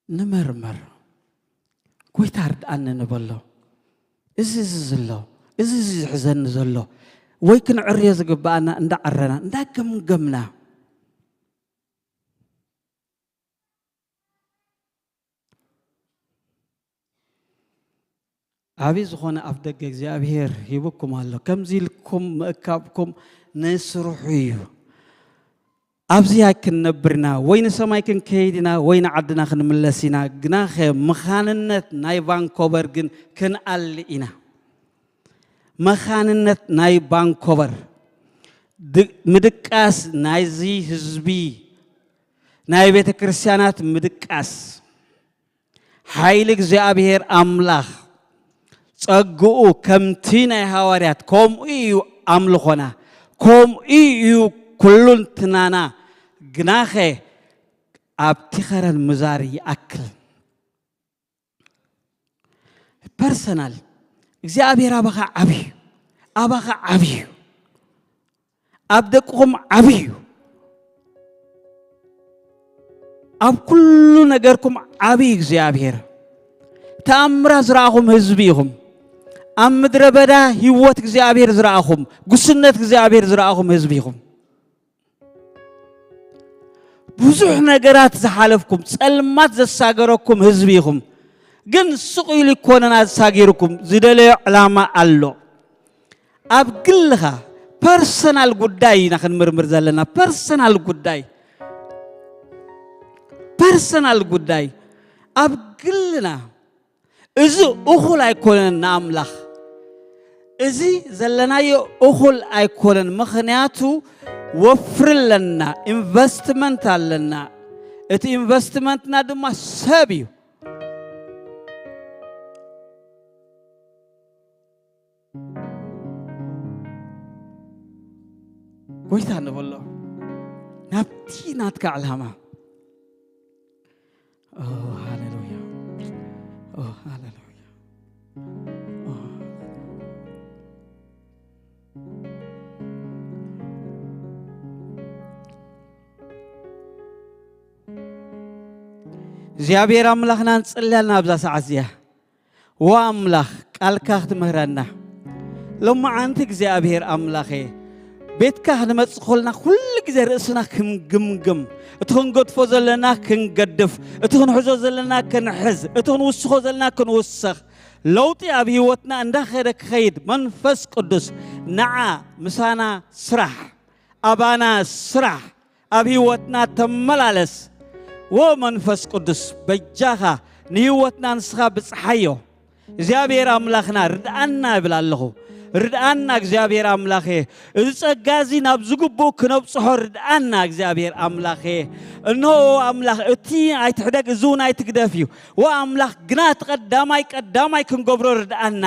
ንመርመር። ጎይታ ርድኣኒ ንበሎ። እዚ እዚ ዝሎ፣ እዚ እዚ ዝሕዘኒ ዘሎ፣ ወይ ክንዕርዮ ዝግብኣና እንዳዓረና፣ እንዳገምገምና። ዓብዪ ዝኾነ ኣፍ ደገ እግዚኣብሔር ሂብኩም ኣሎ። ከምዚ ኢልኩም ምእካብኩም ንስርሑ እዩ። ኣብዚ ኣይክንነብር ኢና፣ ወይ ንሰማይ ክንከይድ ኢና፣ ወይ ንዓድና ክንምለስ ኢና። ግናኸ መኻንነት ናይ ቫንኮቨር ግን ክንኣሊ ኢና። መኻንነት ናይ ቫንኮቨር ድ-፣ ምድቃስ ናይዚ ህዝቢ፣ ናይ ቤተ ክርስቲያናት ምድቃስ፣ ሓይሊ እግዚኣብሔር ኣምላኽ ጸግኡ ከምቲ ናይ ሃዋርያት ከምኡ እዩ ኣምልኾና፣ ከምኡ እዩ ኩሉንትናና። ግናኸ ኣብቲ ኸረን ምዛር ይኣክል። ፐርሰናል እግዚኣብሔር ኣባኻ ዓብዩ፣ ኣባኻ ዓብዩ፣ ኣብ ደቅኹም ዓብዩ፣ ኣብ ኩሉ ነገርኩም ዓብዩ እግዚኣብሔር። ተኣምራት ዝረኣኹም ህዝቢ ኢኹም። ኣብ ምድረ በዳ ህይወት እግዚኣብሔር ዝረኣኹም፣ ጉስነት እግዚኣብሔር ዝረኣኹም ህዝቢ ኢኹም። ብዙሕ ነገራት ዝሓለፍኩም፣ ጸልማት ዘሳገረኩም ህዝቢ ኢኹም። ግን ስቕ ኢሉ ይኮነን ኣሳጊርኩም፣ ዝደለዮ ዕላማ ኣሎ። ኣብ ግልኻ ፐርሰናል ጉዳይ ኢና ክንምርምር ዘለና። ፐርሰናል ጉዳይ፣ ፐርሰናል ጉዳይ ኣብ ግልና። እዚ እኹል ኣይኮነን ንኣምላኽ። እዚ ዘለናዮ እኹል ኣይኮነን፣ ምኽንያቱ ወፍሪ ኣለና፣ ኢንቨስትመንት ኣለና። እቲ ኢንቨስትመንትና ድማ ሰብ እዩ። ጎይታ ንበሎ ናብቲ ናትካ ዕላማ። ኦ፣ ሃሌሉያ። ኦ፣ ሃሌሉያ። ኦ፣ እግዚኣብሔር ኣምላኽና ንጽሊ ኣለና ኣብዛ ሰዓት እዚኣ። ዎ ኣምላኽ ቃልካ ክትምህረና። ሎማዓንቲ እግዚኣብሔር ኣምላኸ ቤትካ ክንመጽእ ከለና ኩሉ ግዜ ርእስና ክንግምግም፣ እቲ ክንገድፎ ዘለና ክንገድፍ፣ እቲ ክንሕዞ ዘለና ክንሕዝ፣ እቲ ክንውስኾ ዘለና ክንውስኽ፣ ለውጢ ኣብ ህይወትና እንዳኸደ ክኸይድ መንፈስ ቅዱስ ንዓ ምሳና ስራሕ፣ ኣባና ስራሕ፣ ኣብ ህይወትና ተመላለስ። ዎ መንፈስ ቅዱስ በጃኻ ንህይወትና ንስኻ ብጽሓዮ። እግዚኣብሔር ኣምላኽና ርድኣና እብል ኣለኹ። ርድኣና እግዚኣብሔር ኣምላኸ፣ እዚ ጸጋ እዚ ናብ ዝግብኡ ክነብጽሖ ርድኣና እግዚኣብሔር ኣምላኸ። እንሆ ኣምላኽ እቲ ኣይትሕደግ፣ እዚ እውን ኣይትግደፍ እዩ። ዎ ኣምላኽ ግና እቲ ቀዳማይ ቀዳማይ ክንገብሮ ርድኣና።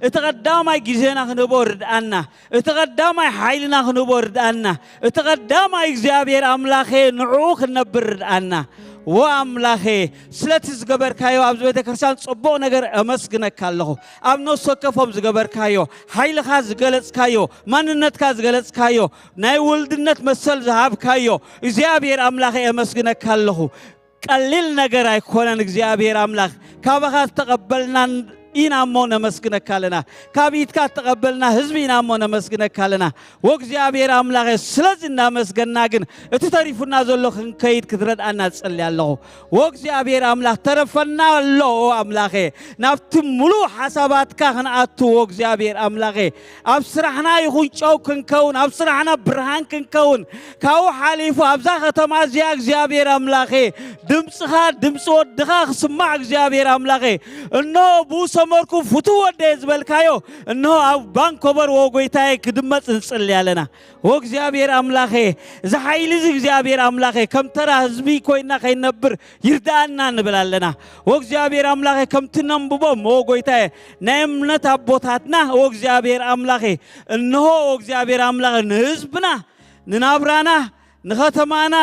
እቲ ቀዳማይ ግዜና ክንህቦ ርድኣና። እቲ ቀዳማይ ሓይልና ክንህቦ ርድኣና። እቲ ቀዳማይ እግዚኣብሔር ኣምላኸ ንዕኡ ክንነብር ርድኣና። ዎ ኣምላኸ ስለቲ ዝገበርካዮ ኣብዚ ቤተ ክርስቲያን ጽቡቕ ነገር ኣመስግነካ ኣለኹ። ኣብ ነፍሲ ወከፎም ዝገበርካዮ፣ ሓይልኻ ዝገለጽካዮ፣ ማንነትካ ዝገለጽካዮ፣ ናይ ውልድነት መሰል ዝሃብካዮ እግዚኣብሔር ኣምላኸ ኣመስግነካ ኣለኹ። ቀሊል ነገር ኣይኮነን እግዚኣብሔር ኣምላኽ። ካባኻ ዝተቐበልናን ኢና እሞ ነመስግነካ ኣለና። ካብ ኢድካ ዝተቐበልና ህዝቢ ኢና እሞ ነመስግነካ ኣለና። ወእግዚኣብሔር ኣምላኸ ስለዚ እናመስገና ግን እቲ ተሪፉና ዘሎ ክንከይድ ክትረድኣና ዝጸሊ ኣለኹ። ወእግዚኣብሔር ኣምላኽ ተረፈና ኣሎ ኣምላኸ ናብቲ ሙሉእ ሓሳባትካ ክንኣቱ ወእግዚኣብሔር ኣምላኸ ኣብ ስራሕና ይኹን ጨው ክንከውን ኣብ ስራሕና ብርሃን ክንከውን ካብኡ ሓሊፉ ኣብዛ ከተማ እዚኣ እግዚኣብሔር ኣምላኸ ድምፅኻ ድምፂ ወድኻ ክስማዕ እግዚኣብሔር ኣምላኸ እነሆ ብኡ ጀመርኩ፣ ፍቱ ወደየ ዝበልካዮ፣ እንሆ ኣብ ቫንኮቨር፣ ወ ጎይታዬ፣ ክድመጽ ንጽሊ ኣለና። ወ እግዚኣብሔር ኣምላኸ፣ እዚ ሓይሊ እዚ እግዚኣብሔር ኣምላኸ፣ ከም ተራ ህዝቢ ኮይና ከይነብር ይርዳኣና ንብል ኣለና። ወ እግዚኣብሔር ኣምላኸ፣ ከምቲ ነንብቦም፣ ወ ጎይታዬ፣ ናይ እምነት ኣቦታትና፣ ወ እግዚኣብሔር ኣምላኸ፣ እንሆ፣ ወ እግዚኣብሔር ኣምላኸ፣ ንህዝብና፣ ንናብራና፣ ንኸተማና፣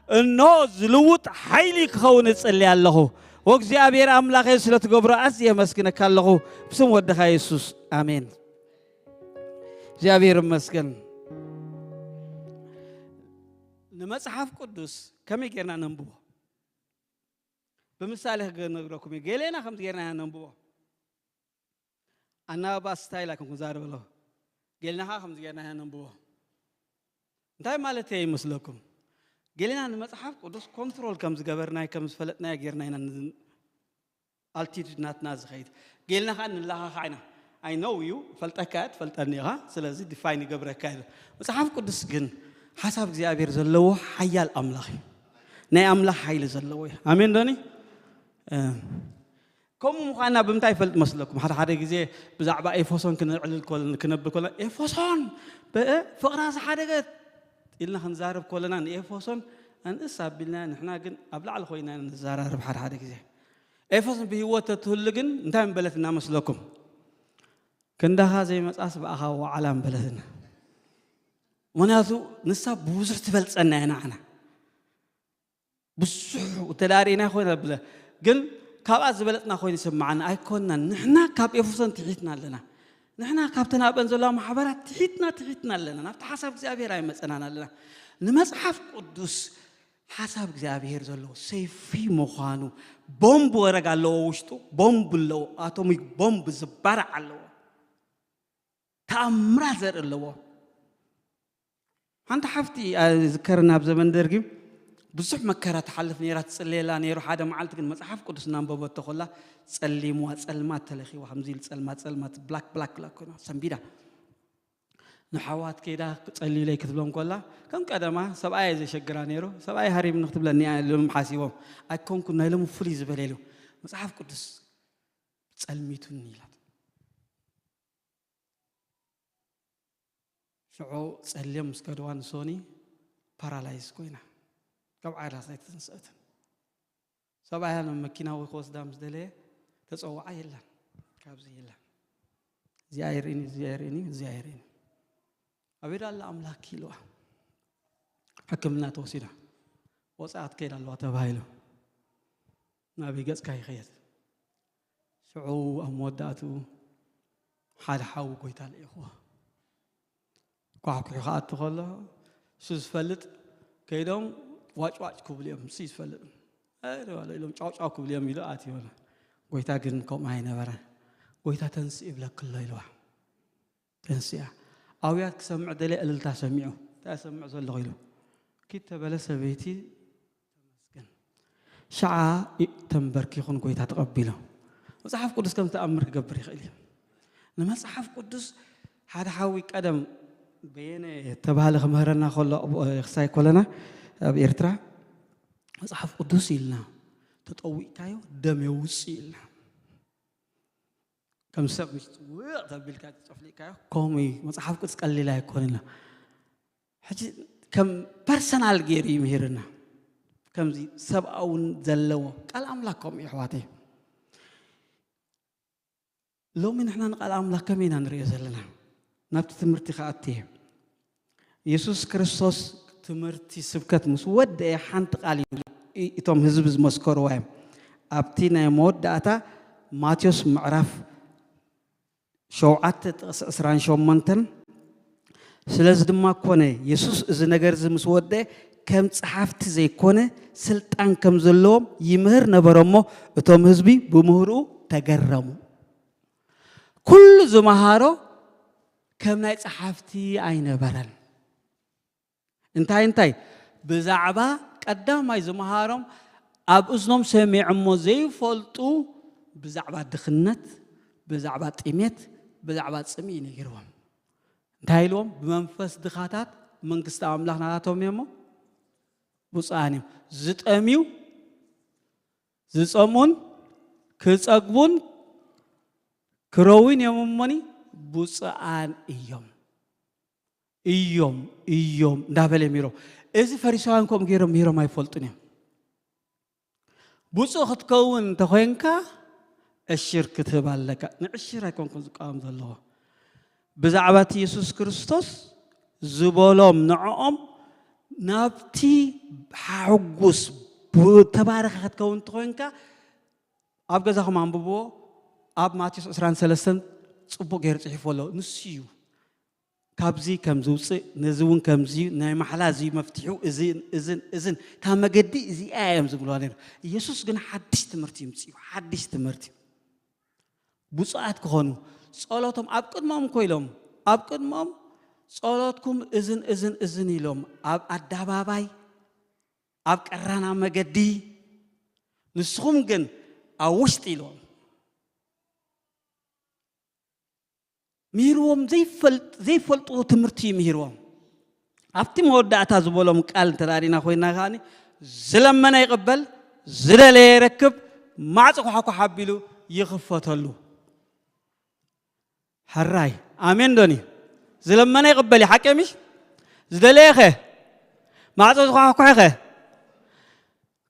እንሆ፣ ዝልውጥ ሓይሊ ክኸውን እጽሊ ኣለኹ። ወ እግዚኣብሔር ኣምላኸ፣ ስለ ትገብሮ ኣዝየ የመስግነካ ኣለኹ። ብስም ወድኻ የሱስ፣ ኣሜን። እግዚኣብሔር ይመስገን። ንመጽሓፍ ቅዱስ ከመይ ጌርና ነንብቦ? ብምሳሌ ክነግረኩም እየ። ገሌና ከምዚ ጌርና ኢና ነንብቦ። ኣናባባ ስታይል ኣይኮንኩን ዛረብ ኣለኹ። ገሌና ኸዓ ከምዚ ጌርና ኢና ነንብቦ። እንታይ ማለት እየ ይመስለኩም? ገሌና ንመጽሓፍ ቅዱስ ኮንትሮል ከም ዝገበርናይ፣ ከም ዝፈለጥናዮ ጌርና ኢና ን-፣ ኣልቲቱድ ናትና ዝኸይድ። ገሌና ኸዓ ንለኻኻዕ ኢና። I know you፣ ፈልጠካ እየ፣ ትፈልጠኒ ኢኻ፣ ስለዚ ዲፋይን ይገብረካ እየ። መጽሓፍ ቅዱስ ግን ሓሳብ እግዚኣብሔር ዘለዎ ሓያል ኣምላኽ እዩ። ናይ ኣምላኽ ሓይሊ ዘለዎ እዩ። ኣሜን ዶኒ? እ፣ ከምኡ ምዃንና ብምንታይ ይፈልጥ መስለኩም? ሓደ ሓደ ግዜ ብዛዕባ ኤፌሶን ክነዕልል ኮል-፣ ክነብል ኮለና፣ "ኤፌሶን ብእ-፣ ፍቕራ ዝሓደገት" ኢልና ክንዛረብ ኮለና፣ ንኤፌሶን ኣንእስ ኣቢልና፣ ንሕና ግን ኣብ ላዕሊ ኮይና ንዘራረብ ሓደ ሓደ ግዜ። ኤፌሶን ብህይወት ተትህሉ ግን እንታይ ምበለትና መስለኩም? "ክንዳኻ ዘይመጽኣስ ብኣኻ ዋዕላ" ምበለትና። ምኽንያቱ ንሳ ብብዙሕ ትበልጸና እያ ንዓና። ብዙሕ እንተ ደኣ ርኢና ይኮነ ብለ፣ ግን ካብኣ ዝበለጽና ኮይኑ ይስምዓና ኣይኮንናን። ንሕና ካብ ኤፌሶን ትሒትና ኣለና። ንሕና ካብተን ኣብአን ዘለዋ ማሕበራት ትሒትና፣ ትሒትና ኣለና። ናብቲ ሓሳብ እግዚኣብሔር ኣይመጸናን ኣለና። ንመጽሓፍ ቅዱስ ሓሳብ እግዚኣብሔር ዘለዎ ሰይፊ ምዃኑ፣ ቦምብ ወረግ ኣለዎ ውሽጡ፣ ቦምብ ኣለዎ፣ ኣቶሚክ ቦምብ ዝባራዕ ኣለዎ። ተኣምራት ዘርኢ ኣለዎ። ሓንቲ ሓፍቲ፣ አ፣ ዝከረና ኣብ ዘመን ደርጊ ብዙሕ መከራ ትሓልፍ ነይራ፣ ትጽለየላ ነይሩ። ሓደ መዓልቲ ግን መጽሓፍ ቅዱስ እናንበበቶ ኮላ ጸሊምዋ፣ ጸልማት ተለኺዋ፣ ከምዚ ኢሉ ጸልማት፣ ጸልማት፣ ብላክ፣ ብላክ፣ ብላክ ኮይና ሰንቢዳ። ንሓዋት ከይዳ ጸልዩለይ ክትብሎም ኮላ፣ ከም ቀደማ ሰብኣይ እየ ዘሸግራ ነይሩ። ሰብኣይ ሃሪምኒ ክትብለኒ እያ ኢሎም ሓሲቦም። ኣይኮንኩን፣ ናይ ሎሚ ፍሉይ ዝበለ ኢሉ። መጽሓፍ ቅዱስ ጸልሚቱኒ ኢላት። ሽዑ ጸልዮም ምስ ከድዋ ንሶኒ ፓራላይዝ ኮይና፣ ካብ ዓራት ኣይትንስእትን። ሰብኣያ ናብ መኪና ወይ ክወስዳ ምስ ደለየ፣ ተጸውዓ የላን፣ ካብዚ የላን። እዚኣ ይርእኒ፣ እዚኣ ይርእኒ፣ እዚኣ ይርእኒ። ኣበይ ዶ ኣላ ኣምላክ ኢልዋ። ሕክምና ተወሲዳ። ወጻኢ ክትከይድ ኣለዋ ተባሂሉ። ናበይ ገጽካ ይኸየድ? ሽዑ ኣብ መወዳእትኡ ሓደ ሓዊ ጎይታ ልኢኽዎ። ኳሕኩሑ ክኣቱ ከሎ፣ እሱ ዝፈልጥ ከይዶም ዋጭ ዋጭ ክብሉ እዮም፣ እሱ ዝፈልጥ። "ኣይ፣ ዶ" ኢሎም ጫው ጫው ክብሉ እዮም ኢሉ ኣትዩ በለ። ጎይታ ግን ከምኡ ኣይነበረ። ጎይታ "ተንስእ ይብለኪ ኣሎ" ኢልዋ። ተንሲኣ። ኣውያት ክሰምዕ ደልየ እልልታ ሰሚዑ። "እንታይ እሰምዕ ዘለኹ?" ኢሉ። ኪድ ተበለ ሰበይቲ ተመስገን። ሸዓ ኢ-፣ ተንበርኪኹ ንጎይታ ተቐቢሉ። መጽሓፍ ቅዱስ ከም ተኣምር ክገብር ይኽእል እዩ። ንመጽሓፍ ቅዱስ ሓደ ሓዊ ቀደም በየነ ተባህለ ክምህረና ከሎ፣ ኣብ፣ ክሳይ ኮለና ኣብ ኤርትራ፣ "መጽሓፍ ቅዱስ" ኢልና፣ "ተጠዊቕካዮ ደም የውጽእ" ኢልና። ከም ሰብ ምስ ውቕ ተቢልካ ተጨፍሊቕካዮ፣ ከምኡ እዩ። መጽሓፍ ቅዱስ ቀሊል ኣይኮን ኢልና። ሕጂ ከም ፐርሰናል ገይሩ እዩ ምሂርና። ከምዚ ሰብኣውን ዘለዎ ቃል ኣምላክ ከምኡ እዩ፣ ኣሕዋተይ። ሎሚ ንሕና ንቃል ኣምላክ ከመይ ኢና ንርእዮ ዘለና? ናብቲ ትምህርቲ ክኣቲ እየ። የሱስ ክርስቶስ ትምህርቲ ስብከት ምስ ወደአ ሓንቲ ቃል እዩ፣ እ-፣ እቶም ህዝቢ ዝመስከርዋ እዮም። ኣብቲ ናይ መወዳእታ ማቴዎስ ምዕራፍ ሸውዓተ ጥቕሲ ዕስራን ሸሞንተን፣ ስለዚ ድማ ኮነ፣ የሱስ እዚ ነገር እዚ ምስ ወደአ፣ ከም ጸሓፍቲ ዘይኮነ፣ ስልጣን ከም ዘለዎም ይምህር ነበረ እሞ፣ እቶም ህዝቢ ብምህርኡ ተገረሙ። ኩሉ ዝመሃሮ ከም ናይ ጸሓፍቲ ኣይነበረን። እንታይ እንታይ? ብዛዕባ ቀዳማይ ዝመሃሮም ኣብ እዝኖም ሰሚዖሞ ዘይፈልጡ ብዛዕባ ድኽነት፣ ብዛዕባ ጥሜት፣ ብዛዕባ ጽምኢ ነጊርዎም። እንታይ ኢልዎም? ብመንፈስ ድኻታት መንግስቲ ኣምላኽ ናታቶም እዮ እሞ ብፁዓን እዮም። ዝጠምዩ ዝጸምኡን ክጸግቡን ክረውን እዮም እሞኒ ብፁዓን እዮም እዮም እዮም እንዳበለ ምሂሮም። እዚ ፈሪሳውያን ከምኡ ገይሮም ምሂሮም ኣይፈልጡን እዮም። ብፁዕ ክትከውን እንተኾይንካ ዕሽር ክትህብ ኣለካ። ንዕሽር ኣይኮንኩን ዝቃወም ዘለዎ፣ ብዛዕባ እቲ የሱስ ክርስቶስ ዝበሎም ንዕኦም ናብቲ ሓጉስ ተባረኸ ክትከውን እንተኾይንካ ኣብ ገዛኹም ኣንብብዎ። ኣብ ማቴዎስ ዕስራን ሰለስተን ጽቡቕ ገይሩ ጽሒፉ ኣሎ። ንሱ እዩ ካብዚ ከም ዝውፅእ፣ ነዚ እውን ከምዚ እዩ፣ ናይ ማሕላ እዚ መፍትሒኡ እዝን እዝን እዝን፣ እታ መገዲ እዚኣ እዮም ዝብልዋ ነይሩ። ኢየሱስ ግን ሓድሽ ትምህርቲ ይምፅእ እዩ። ሓድሽ ትምህርቲ። ብፁዓት ክኾኑ ጸሎቶም ኣብ ቅድሞም ኮይሎም፣ ኣብ ቅድሞም ጸሎትኩም እዝን እዝን እዝን ኢሎም ኣብ ኣደባባይ፣ ኣብ ቀራና መገዲ፣ ንስኹም ግን ኣብ ውሽጢ ኢሎም ምሂርዎም። ዘይፈልጥ ዘይፈልጥዎ ትምህርቲ እዩ ምሂርዎም። ኣብቲ መወዳእታ ዝበሎም ቃል እንተዳሪና ኮይና ከዓኒ፣ ዝለመነ ይቕበል፣ ዝደለየ ይረክብ፣ ማዕጾ ኳሕኳሕ ኣቢሉ ይኽፈተሉ። ሕራይ ኣሜን ዶኒ? ዝለመነ ይቕበል እዩ፣ ሓቂ ምሽ? ዝደለየ ኸ? ማዕጾ ዝኳሕኳሐ ኸ?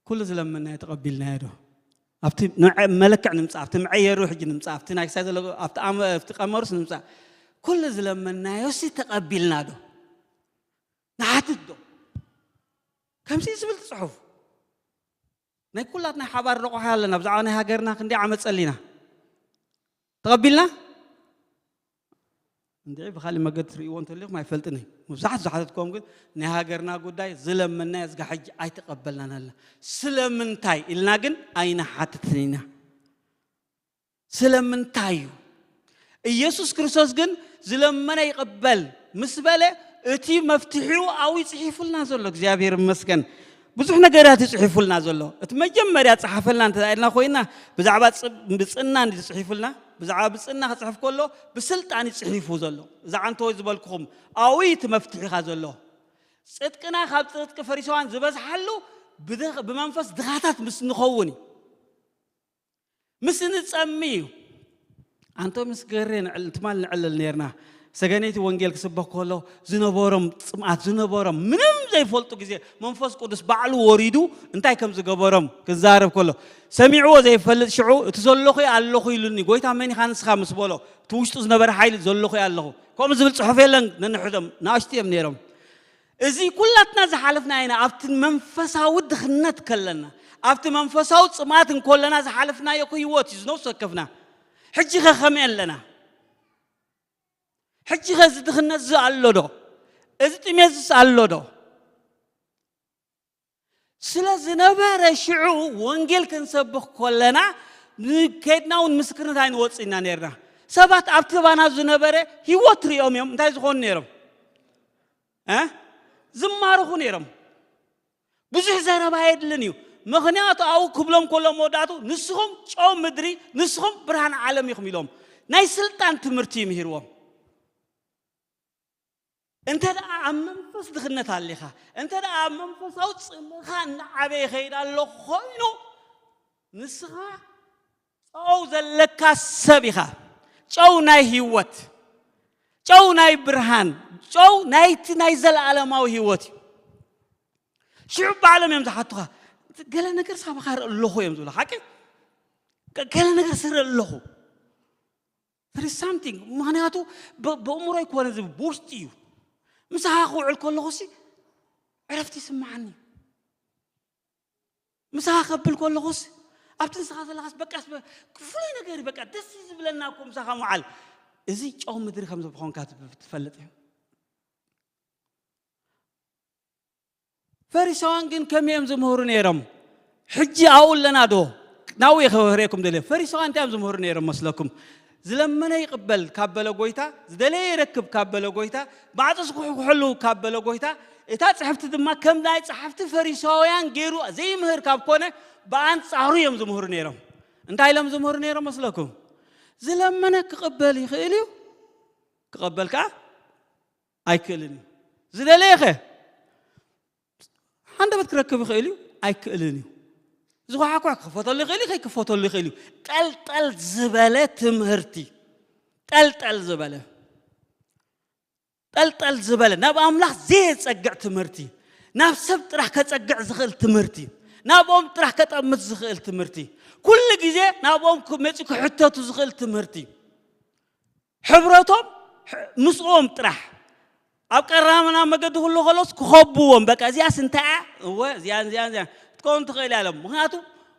ኩሉ ዝለመናዮ ተቐቢልናዮ ዶ? ኣብቲ ንዐ- መለክዕ ንምጻእ፣ ኣብቲ መዐየሩ ሕጂ ንምጻእ፣ ኣብቲ ናይ ክሳይ ዘሎ፣ ኣብቲ ኣመ- ኣብቲ ቀመሩስ ንምጻእ። ኩሉ ዝለመናዮ ሲ ተቐቢልና ዶ? ንሓትት ዶ? ከምዚ ዝብል ጽሑፍ ናይ ኩላትና ሓባር ረቑሓ ኣለና። ብዛዕባ ናይ ሃገርና ክንደይ ዓመት ጸሊና ተቐቢልና? እንድዒ ብኻሊእ መገዲ ትርእይዎ እንተሊኹም ኣይፈልጥን እዩ። መብዛሕቱ ዝሓተትኩም ግን ናይ ሃገርና ጉዳይ ዝለመናዮ ዝጋ ሕጂ ኣይተቐበልናን ኣለና። ስለምንታይ ኢልና ግን ኣይንሓትትን ኢና። ስለምንታይ እዩ? ኢየሱስ ክርስቶስ ግን ዝለመነ ይቕበል ምስ በለ እቲ መፍትሒኡ ኣብኡ እዩ ጽሒፉልና ዘሎ። እግዚኣብሔር ይመስገን። ብዙሕ ነገራት እዩ ጽሒፉልና ዘሎ። እቲ መጀመርያ ጸሓፈልና እንተ ኢልና ኮይና ብዛዕባ ጽ- ብጽና እንዲ ጽሒፉልና፣ ብዛዕባ ብጽና ክጽሕፍ ከሎ ብስልጣን እዩ ጽሒፉ ዘሎ። እዛ ዓንተወይ ዝበልኩኹም ኣብኡ እዩ እቲ መፍትሒኻ ዘሎ። ጽድቅና ካብ ጽድቂ ፈሪሳውያን ዝበዝሓሉ ብድኽ- ብመንፈስ ድኻታት ምስ ንኸውን እዩ። ምስ ንጸሚ እዩ። ኣንቶ ምስ ገሬ ንዕል- ትማል ንዕልል ነርና። ሰገነይቲ ወንጌል ክስበክ ከሎ ዝነበሮም ጽምኣት ዝነበሮም ምንም ዘይፈልጡ ግዜ መንፈስ ቅዱስ ባዕሉ ወሪዱ እንታይ ከም ዝገበሮም ክዛረብ ከሎ ሰሚዕዎ ዘይፈልጥ ሽዑ እቲ ዘለኹ ኣለኹ ኢሉኒ። ጎይታ መን ኢኻ ንስኻ ምስ በሎ እቲ ውሽጡ ዝነበረ ሓይሊ ዘለኹ ኣለኹ ከምኡ ዝብል ጽሑፍ የለን። ነንሕዶም ናእሽቱ እዮም ነይሮም። እዚ ኩላትና ዝሓለፍና ኢና። ኣብቲ መንፈሳዊ ድኽነት ከለና ኣብቲ መንፈሳዊ ጽማት እንከለና ዝሓለፍናዮ እኮ ህይወት እዩ ዝነፍስ ወከፍና። ሕጂ ኸ ከመይ ኣለና? ሕጂ ኸ እዚ ድኽነት እዚ ኣሎ ዶ? እዚ ጥሜት እዚ ኣሎ ዶ? ስለ ዝነበረ ሽዑ ወንጌል ክንሰብኽ ከለና ንከድና እውን ምስክርነት ኣይንወፅእና ነርና። ሰባት ኣብቲ ባና ዝነበረ ህይወት ሪኦም እዮም እንታይ ዝኾኑ ነይሮም? እ? ዝማረኹ ነይሮም። ብዙሕ ዘረባ የድልን እዩ። ምኽንያቱ ኣብኡ ክብሎም ከሎ መወዳእቱ ንስኹም ጨው ምድሪ፣ ንስኹም ብርሃን ዓለም ኢኹም ኢሎም። ናይ ስልጣን ትምህርቲ እዩ ምሂርዎም። እንተ ደኣ ኣብ መንፈስ ድኽነት ኣሊኻ፣ እንተ ደኣ ኣብ መንፈሳዊ ጽምእኻ እናዓበየ ይኸይድ ኣሎ ኮይኑ ንስኻ ጨው ዘለካ ሰብ ኢኻ። ጨው ናይ ህይወት፣ ጨው ናይ ብርሃን፣ ጨው ናይቲ ናይ ዘለኣለማዊ ህይወት እዩ። ሽዑ ባዕሎም እዮም ዝሓቱኻ። ገለ ነገር ሳባኻ ርኢ ኣለኹ እዮም ዝብሉ ሓቂ። ገለ ነገር ስርኢ ኣለኹ። There is something። ምኽንያቱ ብእምሮ ኣይኮነ ዝብ ብውሽጢ እዩ። ምሳኻ ክውዕል ከለኹ ሲ ዕረፍቲ ይስምዓኒ። ምሳኻ ከብል ከለኹስ ኣብቲ ንስኻ ዘለኻስ በቃስ ፍሉይ ነገር በቃ ደስ ዝብለና እኮ ምሳኻ ምዓል። እዚ ጨው ምድሪ ከም ዝኾንካ ትፈልጥ እዩ። ፈሪሳውያን ግን ከመይ እዮም ዝምህሩ ነይሮም? ሕጂ ኣብኡ ኣለና ዶ? ናብኡ እየ ክህሬኩም ደልየ። ፈሪሳውያን እንታይ እዮም ዝምህሩ ነይሮም መስለኩም? ዝለመነ ይቕበል ካብ በለ ጎይታ፣ ዝደለየ ይረክብ ካብ በለ ጎይታ፣ ማዕጾ ዝኩሕኩሐሉ ካብ በለ ጎይታ፣ እታ ጽሕፍቲ ድማ ከም ናይ ጸሓፍቲ ፈሪሳውያን ገይሩ ዘይምህር ካብ ኮነ፣ ብኣንጻሩ እዮም ዝምህሩ ነይሮም። እንታይ ኢሎም ዝምህሩ ነይሮም መስለኩም? ዝለመነ ክቕበል ይኽእል እዩ፣ ክቐበል ከኣ ኣይክእልን እዩ። ዝደለየኸ ሓንደበት ክረክብ ይኽእል እዩ፣ ኣይክእልን እዩ። ዝኳሓኳሕ ክፈተሉ ይኽእል እዩ፣ ከይክፈተሉ ይኽእል እዩ። ጠልጠል ዝበለ ትምህርቲ። ጠልጠል ዝበለ ጠልጠል ዝበለ ናብ ኣምላኽ ዘየጸግዕ ትምህርቲ፣ ናብ ሰብ ጥራሕ ከጸግዕ ዝኽእል ትምህርቲ፣ ናብኦም ጥራሕ ከጠምት ዝኽእል ትምህርቲ፣ ኩሉ ግዜ ናብኦም መጺ ክሕተቱ ዝኽእል ትምህርቲ፣ ሕብረቶም ምስኦም ጥራሕ ኣብ ቀራምና መገዲ ክሉ ከሎስ ክኸብዎም፣ በቃ እዚኣስ እንታይ እያ? እወ እዚኣ እዚኣ እዚኣ ክትከውን ትኽእል እያ ኢሎም። ምክንያቱ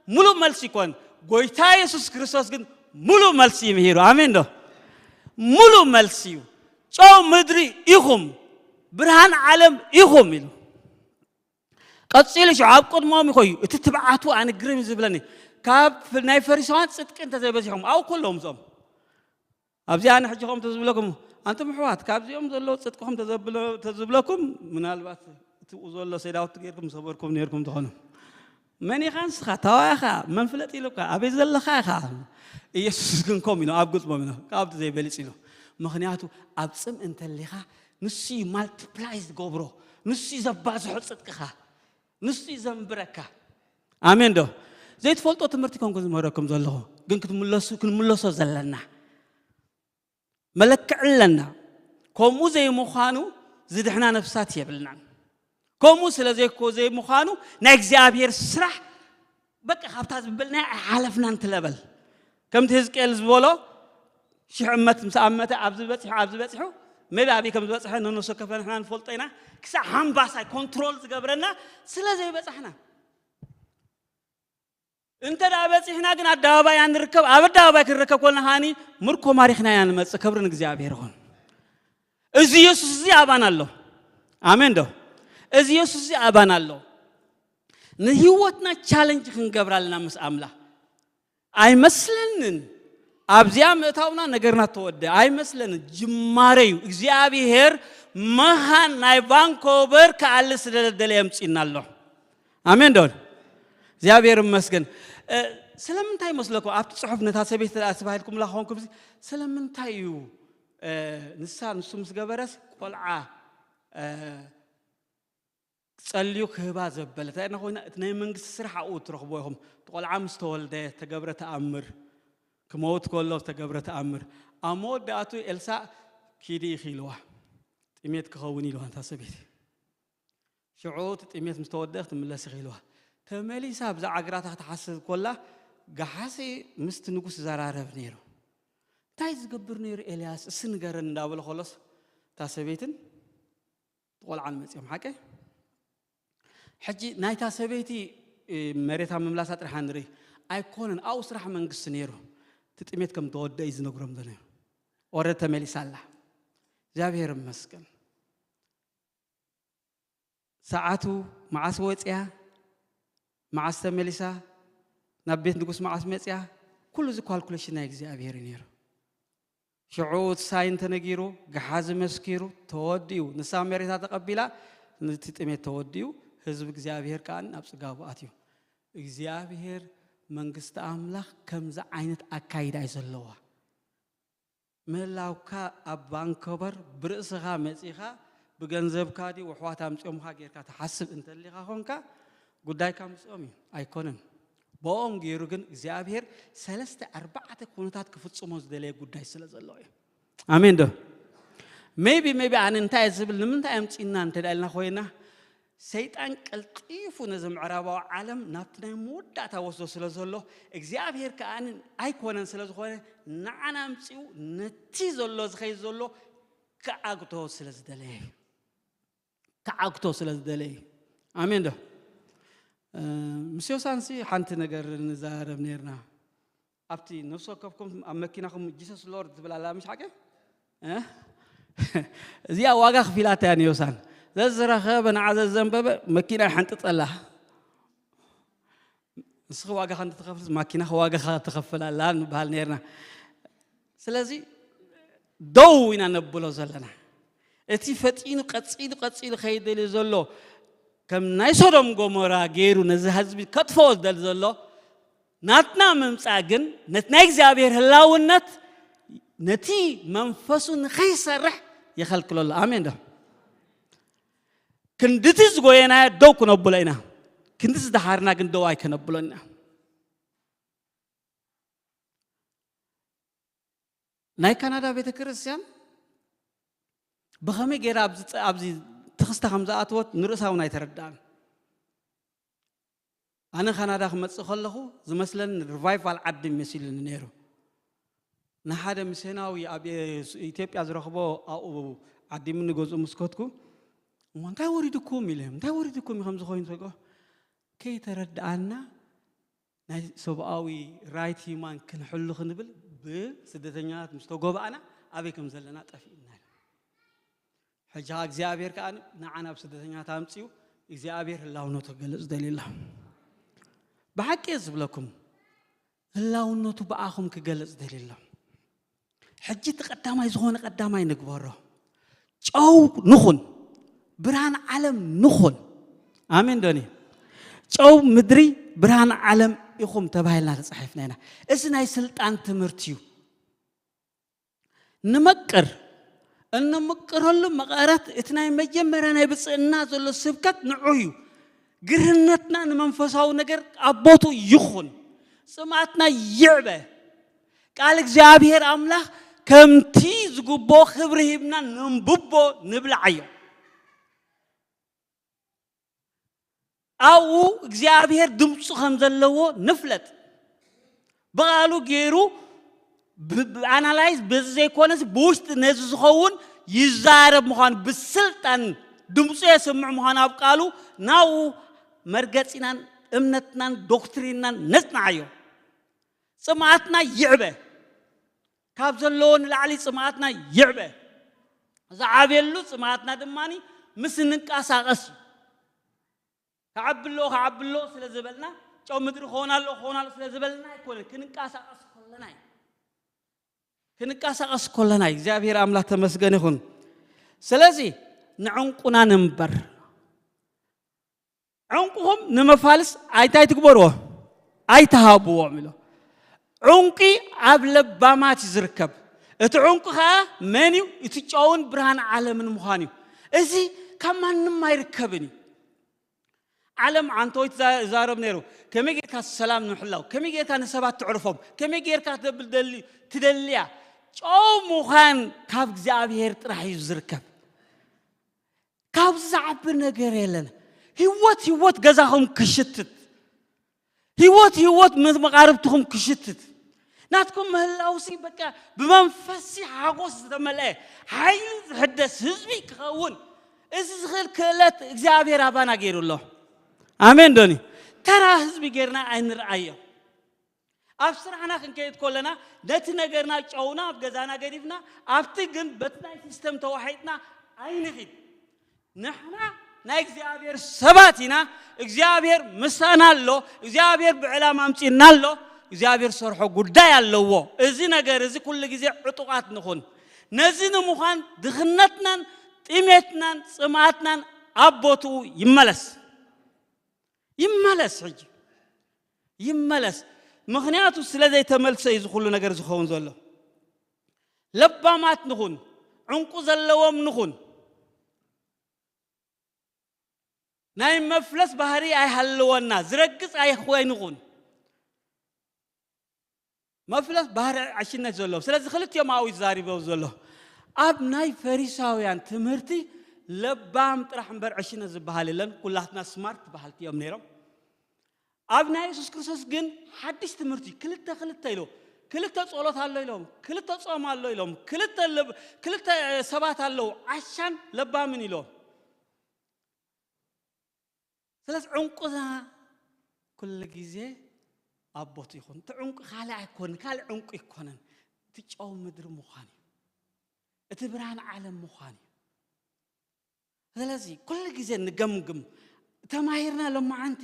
ሙሉእ መልሲ ይኮን። ጎይታ የሱስ ክርስቶስ ግን ሙሉእ መልሲ እዩ ምሂሩ። ኣሜን ዶ? ሙሉእ መልሲ እዩ። ጨው ምድሪ ኢኹም፣ ብርሃን ዓለም ኢኹም ኢሉ። ቀጺሉ ሽዑ ኣብ ቅድሞም ይኮዩ። እቲ ትብዓቱ ኣነ ግርም እዩ ዝብለኒ። ካብ ናይ ፈሪሳውያን ጽድቂ እንተዘይበዚሖም ኣብኡ ከለዎም እዞም ኣብዚ ኣነ ሕጂ ከም ተዝብለኩም ኣንቱም ኣሕዋት ካብዚኦም ዘለዉ ጽድቅኹም ተዘብለ- ተዝብለኩም ምናልባት እቲ ዘሎ ሰይዳውቲ ጌርኩም ሰበርኩም ነርኩም ትኾኑ። መን ኢኻ ንስኻ? ታዋይ ኢኻ? መን ፍለጥ ኢሉካ? ኣበይ ዘለኻ ኢኻ? ኢየሱስ ግን ከም ኢሉ ኣብ ግጥሞም ኢሉ ካብቲ ዘይበልጽ ኢሉ። ምኽንያቱ ኣብ ጽም እንተሊኻ ንሱ እዩ ማልቲፕላይ ዝገብሮ፣ ንሱ እዩ ዘባዝሖ ጽድቅኻ፣ ንሱ እዩ ዘንብረካ። ኣሜን ዶ? ዘይትፈልጦ ትምህርቲ ኮንኩ ዝምህረኩም ዘለኹ ግን ክትምለሱ ክንምለሶ ዘለና መለክዕ ኣለና። ከምኡ ዘይምዃኑ ዝድሕና ነፍሳት የብልናን። ከምኡ ስለ ዘይኮ ዘይምዃኑ ናይ እግዚኣብሔር ስራሕ በቃ ካብታ ዝበልናያ ኣይሓለፍናን ትለበል። ከምቲ ህዝቅኤል ዝበሎ ሽሕ እመት ምስ ኣመተ ኣብዚ በፂሑ ኣብዚ በፂሑ ሜቢ ኣበይ ከም ዝበፅሐ ነነሶ ከፈ ንሕና ንፈልጦ ኢና። ክሳብ ሓምባሳይ ኮንትሮል ዝገብረና ስለ ዘይበፃሕና እንተ ደኣ በጺሕና ግን ኣደባባይ ኣንርከብ። ኣብ ኣደባባይ ክንርከብ ኮልና ከኣኒ ምርኮ ማሪኽና ኢና ንመጽእ። ክብሪ ንእግዚኣብሔር ይኹን። እዚ የሱስ እዚ ኣባና ኣሎ። ኣሜን ዶ? እዚ የሱስ እዚ ኣባና ኣሎ። ንህይወትና ቻለንጅ ክንገብራ ኣለና ምስ ኣምላኽ። ኣይመስለንን ኣብዚኣ ምእታውና ነገርና ተወደ ኣይመስለንን። ጅማረ እዩ። እግዚኣብሔር መኻን ናይ ቫንኮቨር ክኣሊ ስለ ደለ የምጽእና ኣሎ። ኣሜን ዶ? እግዚኣብሔር ይመስገን። እ፣ ስለምንታይ ይመስለኩም ኣብቲ ጽሑፍ ነታ ሰበይቲ ተባሂልኩምላ ክኾንኩም እዚ ስለምንታይ እዩ? እ፣ ንሳ ንሱ ምስ ገበረስ ቆልዓ፣ እ፣ ጸልዩ ክህባ ዘበለ። እንታይ ኮይና? እቲ ናይ መንግስቲ ስራሕ ኣብኡ ትረኽቦ ኢኹም። እቲ ቆልዓ ምስ ተወልደ ተገብረ ተኣምር፣ ክመውት ከሎ ዝተገብረ ተኣምር። ኣብ መወዳእቱ ኤልሳእ ኪዲ ኢኺ ኢልዋ። ጥሜት ክኸውን ኢልዋ ነታ ሰበይቲ። ሽዑ እቲ ጥሜት ምስ ተወደአ ክትምለስ ኢኺ ኢልዋ። ተመሊሳ ብዛዕባ ግራታ ክትሓስብ ኮላ፣ ገሓሲ ምስቲ ንጉስ ዘራረብ ነይሩ። እንታይ ዝገብር ነይሩ ኤልያስ? እሲ ንገረን እንዳበለ ከሎስ፣ እታ ሰበይትን እቲ ቆልዓን መጺኦም ሓቀ። ሕጂ ናይታ ሰበይቲ፣ እ፣ መሬታ ምምላሳ ጥራሕ ንርኢ። ኣይኮነን፣ ኣብኡ ስራሕ መንግስቲ ነይሩ። እቲ ጥሜት ከም ተወደአ እዩ ዝነግሮም ዘሎ። ኦረድ ተመሊሳ ኣላ። እግዚኣብሔር ይመስገን። ሰዓቱ መዓስ ወጽያ፣ መዓስ ተመሊሳ፣ ናብ ቤት ንጉስ መዓስ መጽያ፣ ኩሉ እዚ ኳልኩሌሽን ናይ እግዚኣብሔር እዩ ነይሩ። ሽዑ እቲ ሳይን ተነጊሩ፣ ገሓዚ መስኪሩ፣ ተወዲኡ። ንሳ መሬታ ተቐቢላ፣ ነቲ ጥሜት ተወዲኡ፣ ህዝቢ እግዚኣብሔር ከኣ ናብ ጽጋቡ ኣትዩ። እግዚኣብሔር መንግስቲ ኣምላኽ ከምዚ ዓይነት ኣካይዳ እዩ ዘለዋ። ምህላውካ ኣብ ቫንኮቨር ብርእስኻ መጺኻ ብገንዘብካ ድዩ ኣሕዋት ኣምጺኦምኻ ጌርካ ትሓስብ እንተሊኻ ኾንካ ጉዳይካ ምስኦም እዩ ኣይኮነን። ብኦም ገይሩ ግን እግዚኣብሔር ሰለስተ ኣርባዕተ ኩነታት ክፍጽሞ ዝደለየ ጉዳይ ስለ ዘሎ እዩ። ኣሜን ዶ? ሜቢ ሜቢ ኣነ እንታይ እየ ዝብል ንምንታይ ኣምጺእና እንተ ደኣ ኢልና ኮይና ሰይጣን ቀልጢፉ ነዚ ምዕራባዊ ዓለም ናብቲ ናይ መወዳእታ ወስዶ ስለ ዘሎ እግዚኣብሔር ከኣ ኣይኮነን ስለ ዝኾነ ንዓና ኣምጺኡ ነቲ ዘሎ ዝኸይድ ዘሎ ክዓግቶ ስለ ዝደለየ እዩ። ክዓግቶ ስለ ዝደለየ እዩ። ኣሜን ዶ? እ፣ ምስ ዮሳንሲ ሓንቲ ነገር ንዛረብ ነርና። ኣብቲ ነፍሲ ወከፍኩም ኣብ መኪናኹም ጂሰስ ሎርድ ትብል ኣላ ምሽ ሓቂ? እ? እዚኣ ዋጋ ክፊላታ እያ ንዮሳን። ዘዝረኸበ ንዓ ዘዘንበበ መኪና ይሓንጥጠላ። ንስኺ ዋጋ ከም ትኸፍል ማኪና ዋጋ ትኸፍል ኣላ ንበሃል ነርና። ስለዚ ደው ኢና ነብሎ ዘለና። እቲ ፈጢኑ ቀጺሉ ቀጺሉ ከይደሊ ዘሎ ከም ናይ ሶዶም ጎሞራ ገይሩ ነዚ ህዝቢ ከጥፍኦ ዝደሊ ዘሎ ናትና ምምጻእ ግን ነቲ ናይ እግዚኣብሔር ህላውነት ነቲ መንፈሱ ንኸይሰርሕ ይኸልክሎ ኣሎ። ኣሜን ዶ? ክንድቲ ዝጎየናዮ ደው ክነብሎ ኢና። ክንዲ ዝደሓርና ግን ደው ኣይከነብሎን ኢና። ናይ ካናዳ ቤተ ክርስቲያን ብኸመይ ገይራ ኣብዚ ጸ- ኣብዚ ትኽስታ ከም ዝኣተወት ንርእሳ እውን ኣይተረዳእን። ኣነ ካናዳ ክመጽእ ከለኹ ዝመስለኒ ሪቫይቫል ዓዲ መሲሉኒ ነይሩ። ንሓደ ሚስዮናዊ ኣብ ኢትዮጵያ ዝረኽቦ ኣብኡ ዓዲምኒ ገዝኡ ምስ ከድኩ፣ "እሞ እንታይ ወሪድኩም?" ኢለ፣ "እንታይ ወሪድኩም እዩ ከምዚ ኮይኑ?" ተልኮ፣ ከይተረድኣና ናይ ሰብኣዊ ራይት ሂማን ክንሕሉ ክንብል ብስደተኛታት ምስ ተጎባእና ኣበይ ከም ዘለና ጠፊእና። ሕጂ እግዚኣብሔር ከኣ ንዓና ኣብ ስደተኛታት ኣምጺኡ እግዚኣብሔር ህላውነቱ ክገልጽ ደልዩ ኣሎ። ብሓቂ እየ ዝብለኩም፣ ህላውነቱ ብኣኹም ክገልጽ ደልዩ ኣሎ። ሕጂ እቲ ቀዳማይ ዝኾነ ቀዳማይ ንግበሮ። ጨው ንኹን፣ ብርሃን ዓለም ንኹን። ኣሜን ዶኒ? ጨው ምድሪ፣ ብርሃን ዓለም ኢኹም ተባሂልና ተጻሒፍና ኢና። እዚ ናይ ስልጣን ትምህርቲ እዩ። ንመቅር፣ እንምቅረሉ መቐረት እቲ ናይ መጀመርያ ናይ ብፅዕና ዘሎ ስብከት ንዑ እዩ። ግርህነትና ንመንፈሳዊ ነገር ኣብ ቦቱ ይኹን። ጽምኣትና ይዕበ። ቃል እግዚኣብሔር ኣምላኽ ከምቲ ዝግብኦ ክብሪ ሂብና ነንብቦ፣ ንብልዓዮ። ኣብኡ እግዚኣብሔር ድምፁ ከም ዘለዎ ንፍለጥ። ብቓሉ ገይሩ ብ- ብ- ኣናላይዝ በዚ ዘይኮነስ ብውሽጢ ነዚ ዝኸውን ይዛረብ ምዃኑ፣ ብስልጣን ድምፁ የስምዕ ምዃኑ ኣብ ቃሉ ናብኡ መርገፂናን እምነትናን ዶክትሪንናን ነጽንዓዮ። ጽምኣትና ይዕበ። ካብ ዘለዎ ንላዕሊ ጽምኣትና ይዕበ። ዝዓብየሉ ጽምኣትና ድማ ምስ እንንቀሳቐስ እዩ። ክዓቢ ኣለዎ፣ ክዓቢ ኣለዎ ስለ ዝበልና፣ ጨው ምድሪ ክኾን ኣለዎ፣ ክኾን ኣለዎ ስለ ዝበልና ኣይኮነን። ክንንቀሳቐስ ከለና እዩ። ክንንቀሳቐስ ከለና እዩ። እግዚኣብሔር ኣምላኽ ተመስገን ይኹን። ስለዚ ንዕንቁና ንንበር። ዕንቁኹም ንመፋልስ ኣይታይ ትግበርዎ? ኣይትሃብዎም ኢሎ። ዕንቂ ኣብ ለባማት እዩ ዝርከብ። እቲ ዕንቁ ኸዓ መን እዩ? እቲ ጨውን ብርሃን ዓለምን ምዃን እዩ። እዚ ካብ ማንም ኣይርከብን እዩ። ዓለም ዓንተወይ ትዛ- ይዛረብ ነይሩ። ከመይ ጌርካ ሰላም ንምሕላው፣ ከመይ ጌርካ ንሰባት ትዕርፎም፣ ከመይ ጌርካ ተብል ደሊ- ትደልያ። ጨው ምዃን ካብ እግዚኣብሔር ጥራሕ እዩ ዝርከብ። ካብዚ ዝዓቢ ነገር የለን። ህይወት ህይወት ገዛኹም ክሽትት፣ ህይወት ህይወት ምስ መቓርብትኹም ክሽትት፣ ናትኩም ምህላውሲ በቃ ብመንፈስሲ ሓጎስ ዝተመልአ፣ ሓይሊ ዝሕደስ ህዝቢ ክኸውን እዚ ዝኽእል ክእለት እግዚኣብሔር ኣባና ገይሩ ኣሎ። ኣሜን ዶኒ? ተራ ህዝቢ ጌርና ኣይንርኣዮ። ኣብ ስራሕና ክንከይድ ከለና ነቲ ነገርና ጨውና ኣብ ገዛና ገዲፍና ኣብቲ ግን በቲ ናይ ሲስተም ተዋሒጥና ኣይንኺድ። ንሕና ናይ እግዚኣብሔር ሰባት ኢና። እግዚኣብሔር ምሳና ኣሎ። እግዚኣብሔር ብዕላማ ኣምጺእና ኣሎ። እግዚኣብሔር ሰርሖ ጉዳይ ኣለዎ። እዚ ነገር እዚ ኩሉ ግዜ ዕጡቓት ንኹን። ነዚ ንምዃን ድኽነትናን ጥሜትናን ጽምኣትናን ኣብ ቦትኡ ይመለስ። ይመለስ፣ ሕጂ ይመለስ። ምኽንያቱ ስለ ዘይተመልሰ እዩ እዚ ኩሉ ነገር ዝኸውን ዘሎ። ለባማት ንኹን፣ ዕንቁ ዘለዎም ንኹን። ናይ መፍለስ ባህሪ ኣይሃለወና፣ ዝረግጽ ኣይኮይንኹን። መፍለስ ባህሪ ዕሽነት ዘለዎ። ስለዚ ክልቲኦም ኣብኡ እዩ ተዛሪቦ ዘሎ። ኣብ ናይ ፈሪሳውያን ትምህርቲ ለባም ጥራሕ እምበር ዕሽነት ዝበሃል የለን። ኩላትና ስማርት በሃልቲ እዮም ነይሮም። ኣብ ናይ የሱስ ክርስቶስ ግን ሓድሽ ትምህርቲ፣ ክልተ ክልተ ኢሎ፣ ክልተ ጸሎት ኣሎ ኢሎም፣ ክልተ ጾም ኣሎ ኢሎም፣ ክልተ ልብ- ክልተ ሰባት ኣለዉ፣ ዓሻን ለባምን ኢሎም። ስለዚ ዕንቁና ኩሉ ግዜ ኣብ ቦቱ ይኹን። እቲ ዕንቁ ካልእ ኣይኮን፣ ካልእ ዕንቁ ኣይኮነን። እቲ ጨው ምድሪ ምዃን እዩ። እቲ ብርሃን ዓለም ምዃን እዩ። ስለዚ ኩሉ ግዜ ንገምግም። ተማሂርና ሎማዓንቲ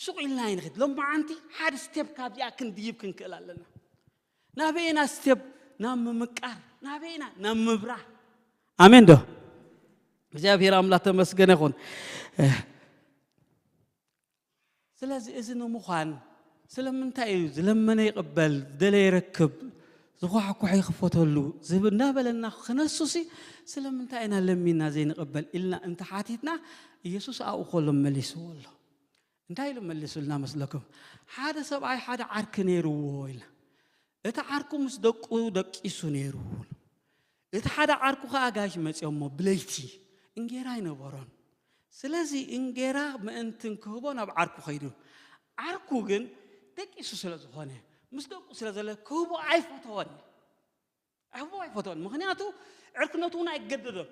ሱቕ ኢልና ኣይንኸድ። ሎማዓንቲ ሓደ ስቴፕ ካብዚኣ ክንድይብ ክንክእል ኣለና። ናበይና ስቴፕ ናብ ምምቃር፣ ናበይና ናብ ምብራህ። ኣሜን ዶ? እግዚኣብሔር ኣምላኽ ተመስገነ ይኹን። ስለዚ እዚ ንምዃን ስለምንታይ እዩ ዝለመነ ይቕበል፣ ዝደለየ ይረክብ፣ ዝኳሕኩሐ ይኽፈተሉ ዝብል እናበለና ክነሱሲ ስለምንታይ ኢና ለሚና ዘይንቕበል ኢልና እንተሓቲትና ኢየሱስ ኣብኡ ከሎ መሊስዎ ኣሎ። እንታይ ኢሉ መሊሱልና መስለኩም? ሓደ ሰብኣይ ሓደ ዓርኪ ነይርዎ ኢልና። እቲ ዓርኩ ምስ ደቁ ደቂሱ ነይሩ። እቲ ሓደ ዓርኩ ኸዓ ኣጋይሽ መጺኦሞ ብለይቲ እንጌራ ኣይነበሮን። ስለዚ እንጌራ ምእንትን ክህቦ ናብ ዓርኩ ኸይዱ። ዓርኩ ግን ደቂሱ ስለ ዝኾነ፣ ምስ ደቁ ስለ ዘለ ክህቦ ኣይፈተወን። ክህቦ ኣይፈተወን። ምኽንያቱ ዕርክነቱ እውን ኣይገደዶን።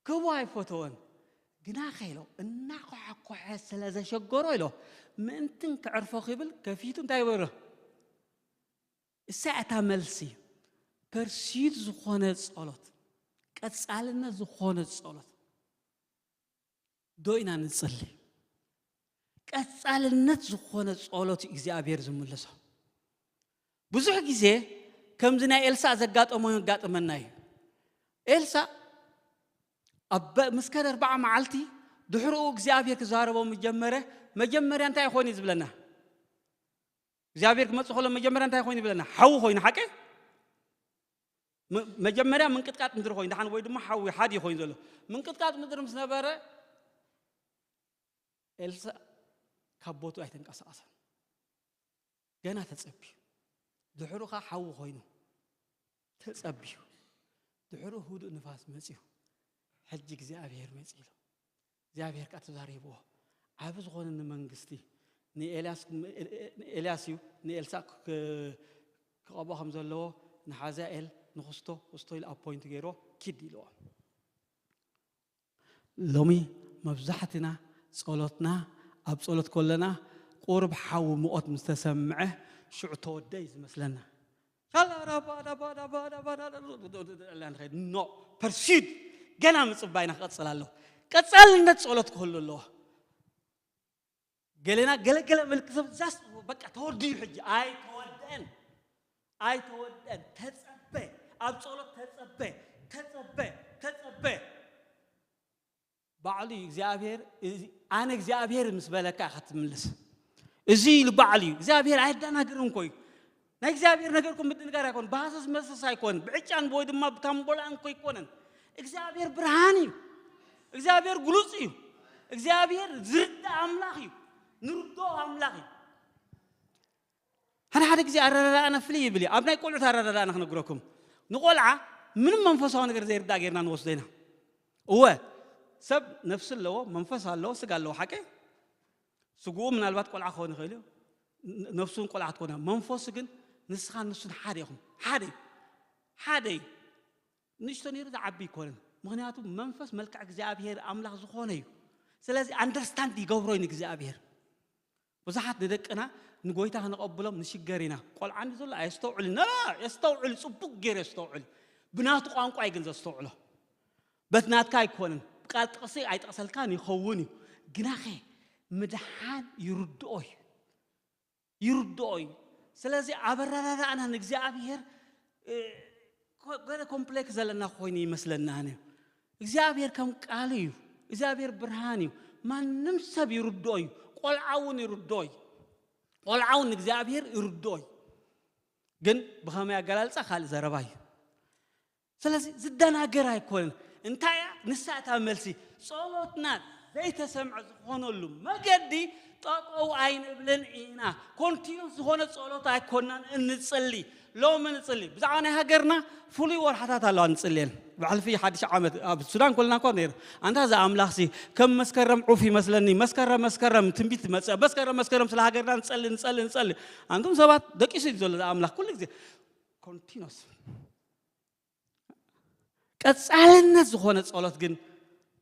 ክህቦ ኣይፈተወን። ግናኸ ኢሎ እናኳሓኳሐ ስለ ዘሸገሮ ኢሎ ምእንትን ክዕርፎ ክብል ከፊቱ እንታይ ይበሎ? እሳ እታ መልሲ ፐርሲድ ዝኾነ ጸሎት፣ ቀጻልነት ዝኾነ ጸሎት ዶ ኢና ንጽሊ? ቀጻልነት ዝኾነ ጸሎት እዩ እግዚኣብሔር ዝምልሶ። ብዙሕ ግዜ ከምዚ ናይ ኤልሳዕ ዘጋጠሞ የጋጥመና እዩ። ኤልሳዕ ኣብ በ- ምስ ከደ ኣርባዓ መዓልቲ ድሕርኡ እግዚኣብሔር ክዛረቦ ምስ ጀመረ፣ መጀመርያ እንታይ ኮይኑ እዩ ዝብለና? እግዚኣብሔር ክመጽእ ከሎ መጀመርያ እንታይ ኮይኑ ይብለና? ሓዊ ኮይኑ፣ ሓቂ? መ- መጀመርያ ምንቅጥቃጥ ምድሪ ኮይኑ፣ ደሓን ወይ ድማ ሓዊ ሓዲ ኮይኑ ዘሎ ምንቅጥቃጥ ምድሪ ምስ ነበረ፣ ኤልሳዕ ካብ ቦትኡ ኣይተንቀሳቐሰን። ገና ተጸብዩ። ድሕሩ ኸዓ ሓዊ ኮይኑ ተጸብዩ። ድሕሩ ህዱእ ንፋስ መጺኡ። ሕጂ እግዚኣብሔር መጺኡ ኢሉ። እግዚኣብሔር ከኣ ተዛሪብዎ። ዓቢ ዝኾነ ንመንግስቲ ንኤልያስ፣ ንኤልያስ እዩ፣ ንኤልሳዕ ክ- ክቐብኦ ከም ዘለዎ፣ ንሓዛኤል፣ ንኽስቶ፣ ክስቶ ኢሉ ኣፖይንት ገይርዎ፣ ኪድ ኢልዎ። ሎሚ መብዛሕትና ጸሎትና፣ ኣብ ጸሎት ከለና ቁሩብ ሓዊ ሙቐት ምስ ተሰምዐ ሽዑ ተወደ እዩ ዝመስለና። ኖ፣ ፐርሲድ፣ ገና ምጽባይና ክቐጽል ኣለዎ። ቀጻልነት ጸሎት ክህሉ ኣለዎ። ገለና ገለገለ ምልክት ሰብ ዛስ በቃ ተወዲኡ ሕጂ ኣይተወደአን፣ ኣይተወደአን። ተጸበ፣ ኣብ ጸሎት ተጸበ፣ ተጸበ፣ ተጸበ። ባዕሉ እዩ እግዚኣብሔር። እዚ ኣነ እግዚኣብሔር ምስ በለካ ኢኻ ትምልስ። እዚ ኢሉ ባዕሉ እዩ እግዚኣብሔር። ኣየዳናግርን እኮ እዩ። ናይ እግዚኣብሔር ነገር እኮ ምድንጋር ኣይኮን፣ ብሃሰስ መሰስ ኣይኮን፣ ብዕጫን ወይ ድማ ብታምቦላን እኮ ኣይኮነን። እግዚኣብሔር ብርሃን እዩ። እግዚኣብሔር ግሉጽ እዩ። እግዚኣብሔር ዝርዳእ ኣምላኽ እዩ። ንርድኦ ኣምላኽ እዩ። ሓደ ሓደ ግዜ ኣረዳዳእና ፍልይ ይብል እዩ። ኣብ ናይ ቆልዑት ኣረዳዳእና ክነግረኩም፣ ንቆልዓ ምንም መንፈሳዊ ነገር ዘይርዳእ ጌርና ንወስዶ ኢና። እወ፣ ሰብ ነፍሲ ኣለዎ፣ መንፈስ ኣለዎ፣ ስጋ ኣለዎ። ሓቂ? ስግኡ ምናልባት ቆልዓ ክኸውን ይኽእል እዩ። ን- ነፍሱ እውን ቆልዓ ትኮና። መንፈሱ ግን ንስኻን ንሱን ሓደ ኢኹም። ሓደ እዩ። ሓደ እዩ። ንእሽቶ ነይሩ ዝዓቢ ኣይኮነን። ምኽንያቱ መንፈስ መልክዕ እግዚኣብሔር ኣምላኽ ዝኾነ እዩ። ስለዚ ኣንደርስታንድ ይገብሮ እዩ ንእግዚኣብሔር። ብዙሓት ንደቅና ንጎይታ ክንቐብሎም ንሽገር ኢና። ቆልዓ እንዲ ዘሎ ኣየስተውዕልን። ና፣ የስተውዕል፣ ጽቡቅ ገይሩ የስተውዕል። ብናቱ ቋንቋ እዩ ግን ዘስተውዕሎ። በቲ ናትካ ኣይኮነን። ቃል ጥቕሲ ኣይጠቕሰልካን ይኸውን እዩ። ግናኸ ምድሓን ይርድኦ እዩ። ይርድኦ እዩ። ስለዚ ኣብ ኣረዳድኣና ንእግዚኣብሔር፣ እ፣ ኮ- ገለ ኮምፕሌክስ ዘለና ኮይኑ ይመስለና። ኣነ እግዚኣብሔር ከም ቃሉ እዩ። እግዚኣብሔር ብርሃን እዩ። ማንም ሰብ ይርድኦ እዩ። ቆልዓ እውን ይርድኦ እዩ። ቆልዓ እውን እግዚኣብሔር ይርድኦ እዩ። ግን ብኸመይ ኣገላልጻ ካልእ ዘረባ እዩ። ስለዚ ዝደናገር ኣይኮነን። እንታይ እያ ንሳ እታ መልሲ? ጸሎትና ዘይተሰምዐ ዝኾነሉ መገዲ ጠጠው ኣይንብልን ኢና። ኮንቲኒስ ዝኾነ ጸሎት ኣይኮናን እንጽሊ። ሎሚ ንጽሊ። ብዛዕባ ናይ ሃገርና ፍሉይ ወርሓታት ኣለዋ ንጽልየን። ብሕልፊ ሓድሽ ዓመት ኣብ ሱዳን ኮልና እኮ ነይሩ። ኣንታ እዛ ኣምላኽሲ ከም መስከረም ዑፍ ይመስለኒ። መስከረም መስከረም ትንቢት ትመጽእ። መስከረም መስከረም ስለ ሃገርና ንጸሊ፣ ንጸሊ፣ ንጸሊ። ኣንቱም ሰባት ደቂሱ እዩ ዘሎ እዛ ኣምላኽ ኩሉ ግዜ። ኮንቲኖስ ቀጻልነት ዝኾነ ጸሎት ግን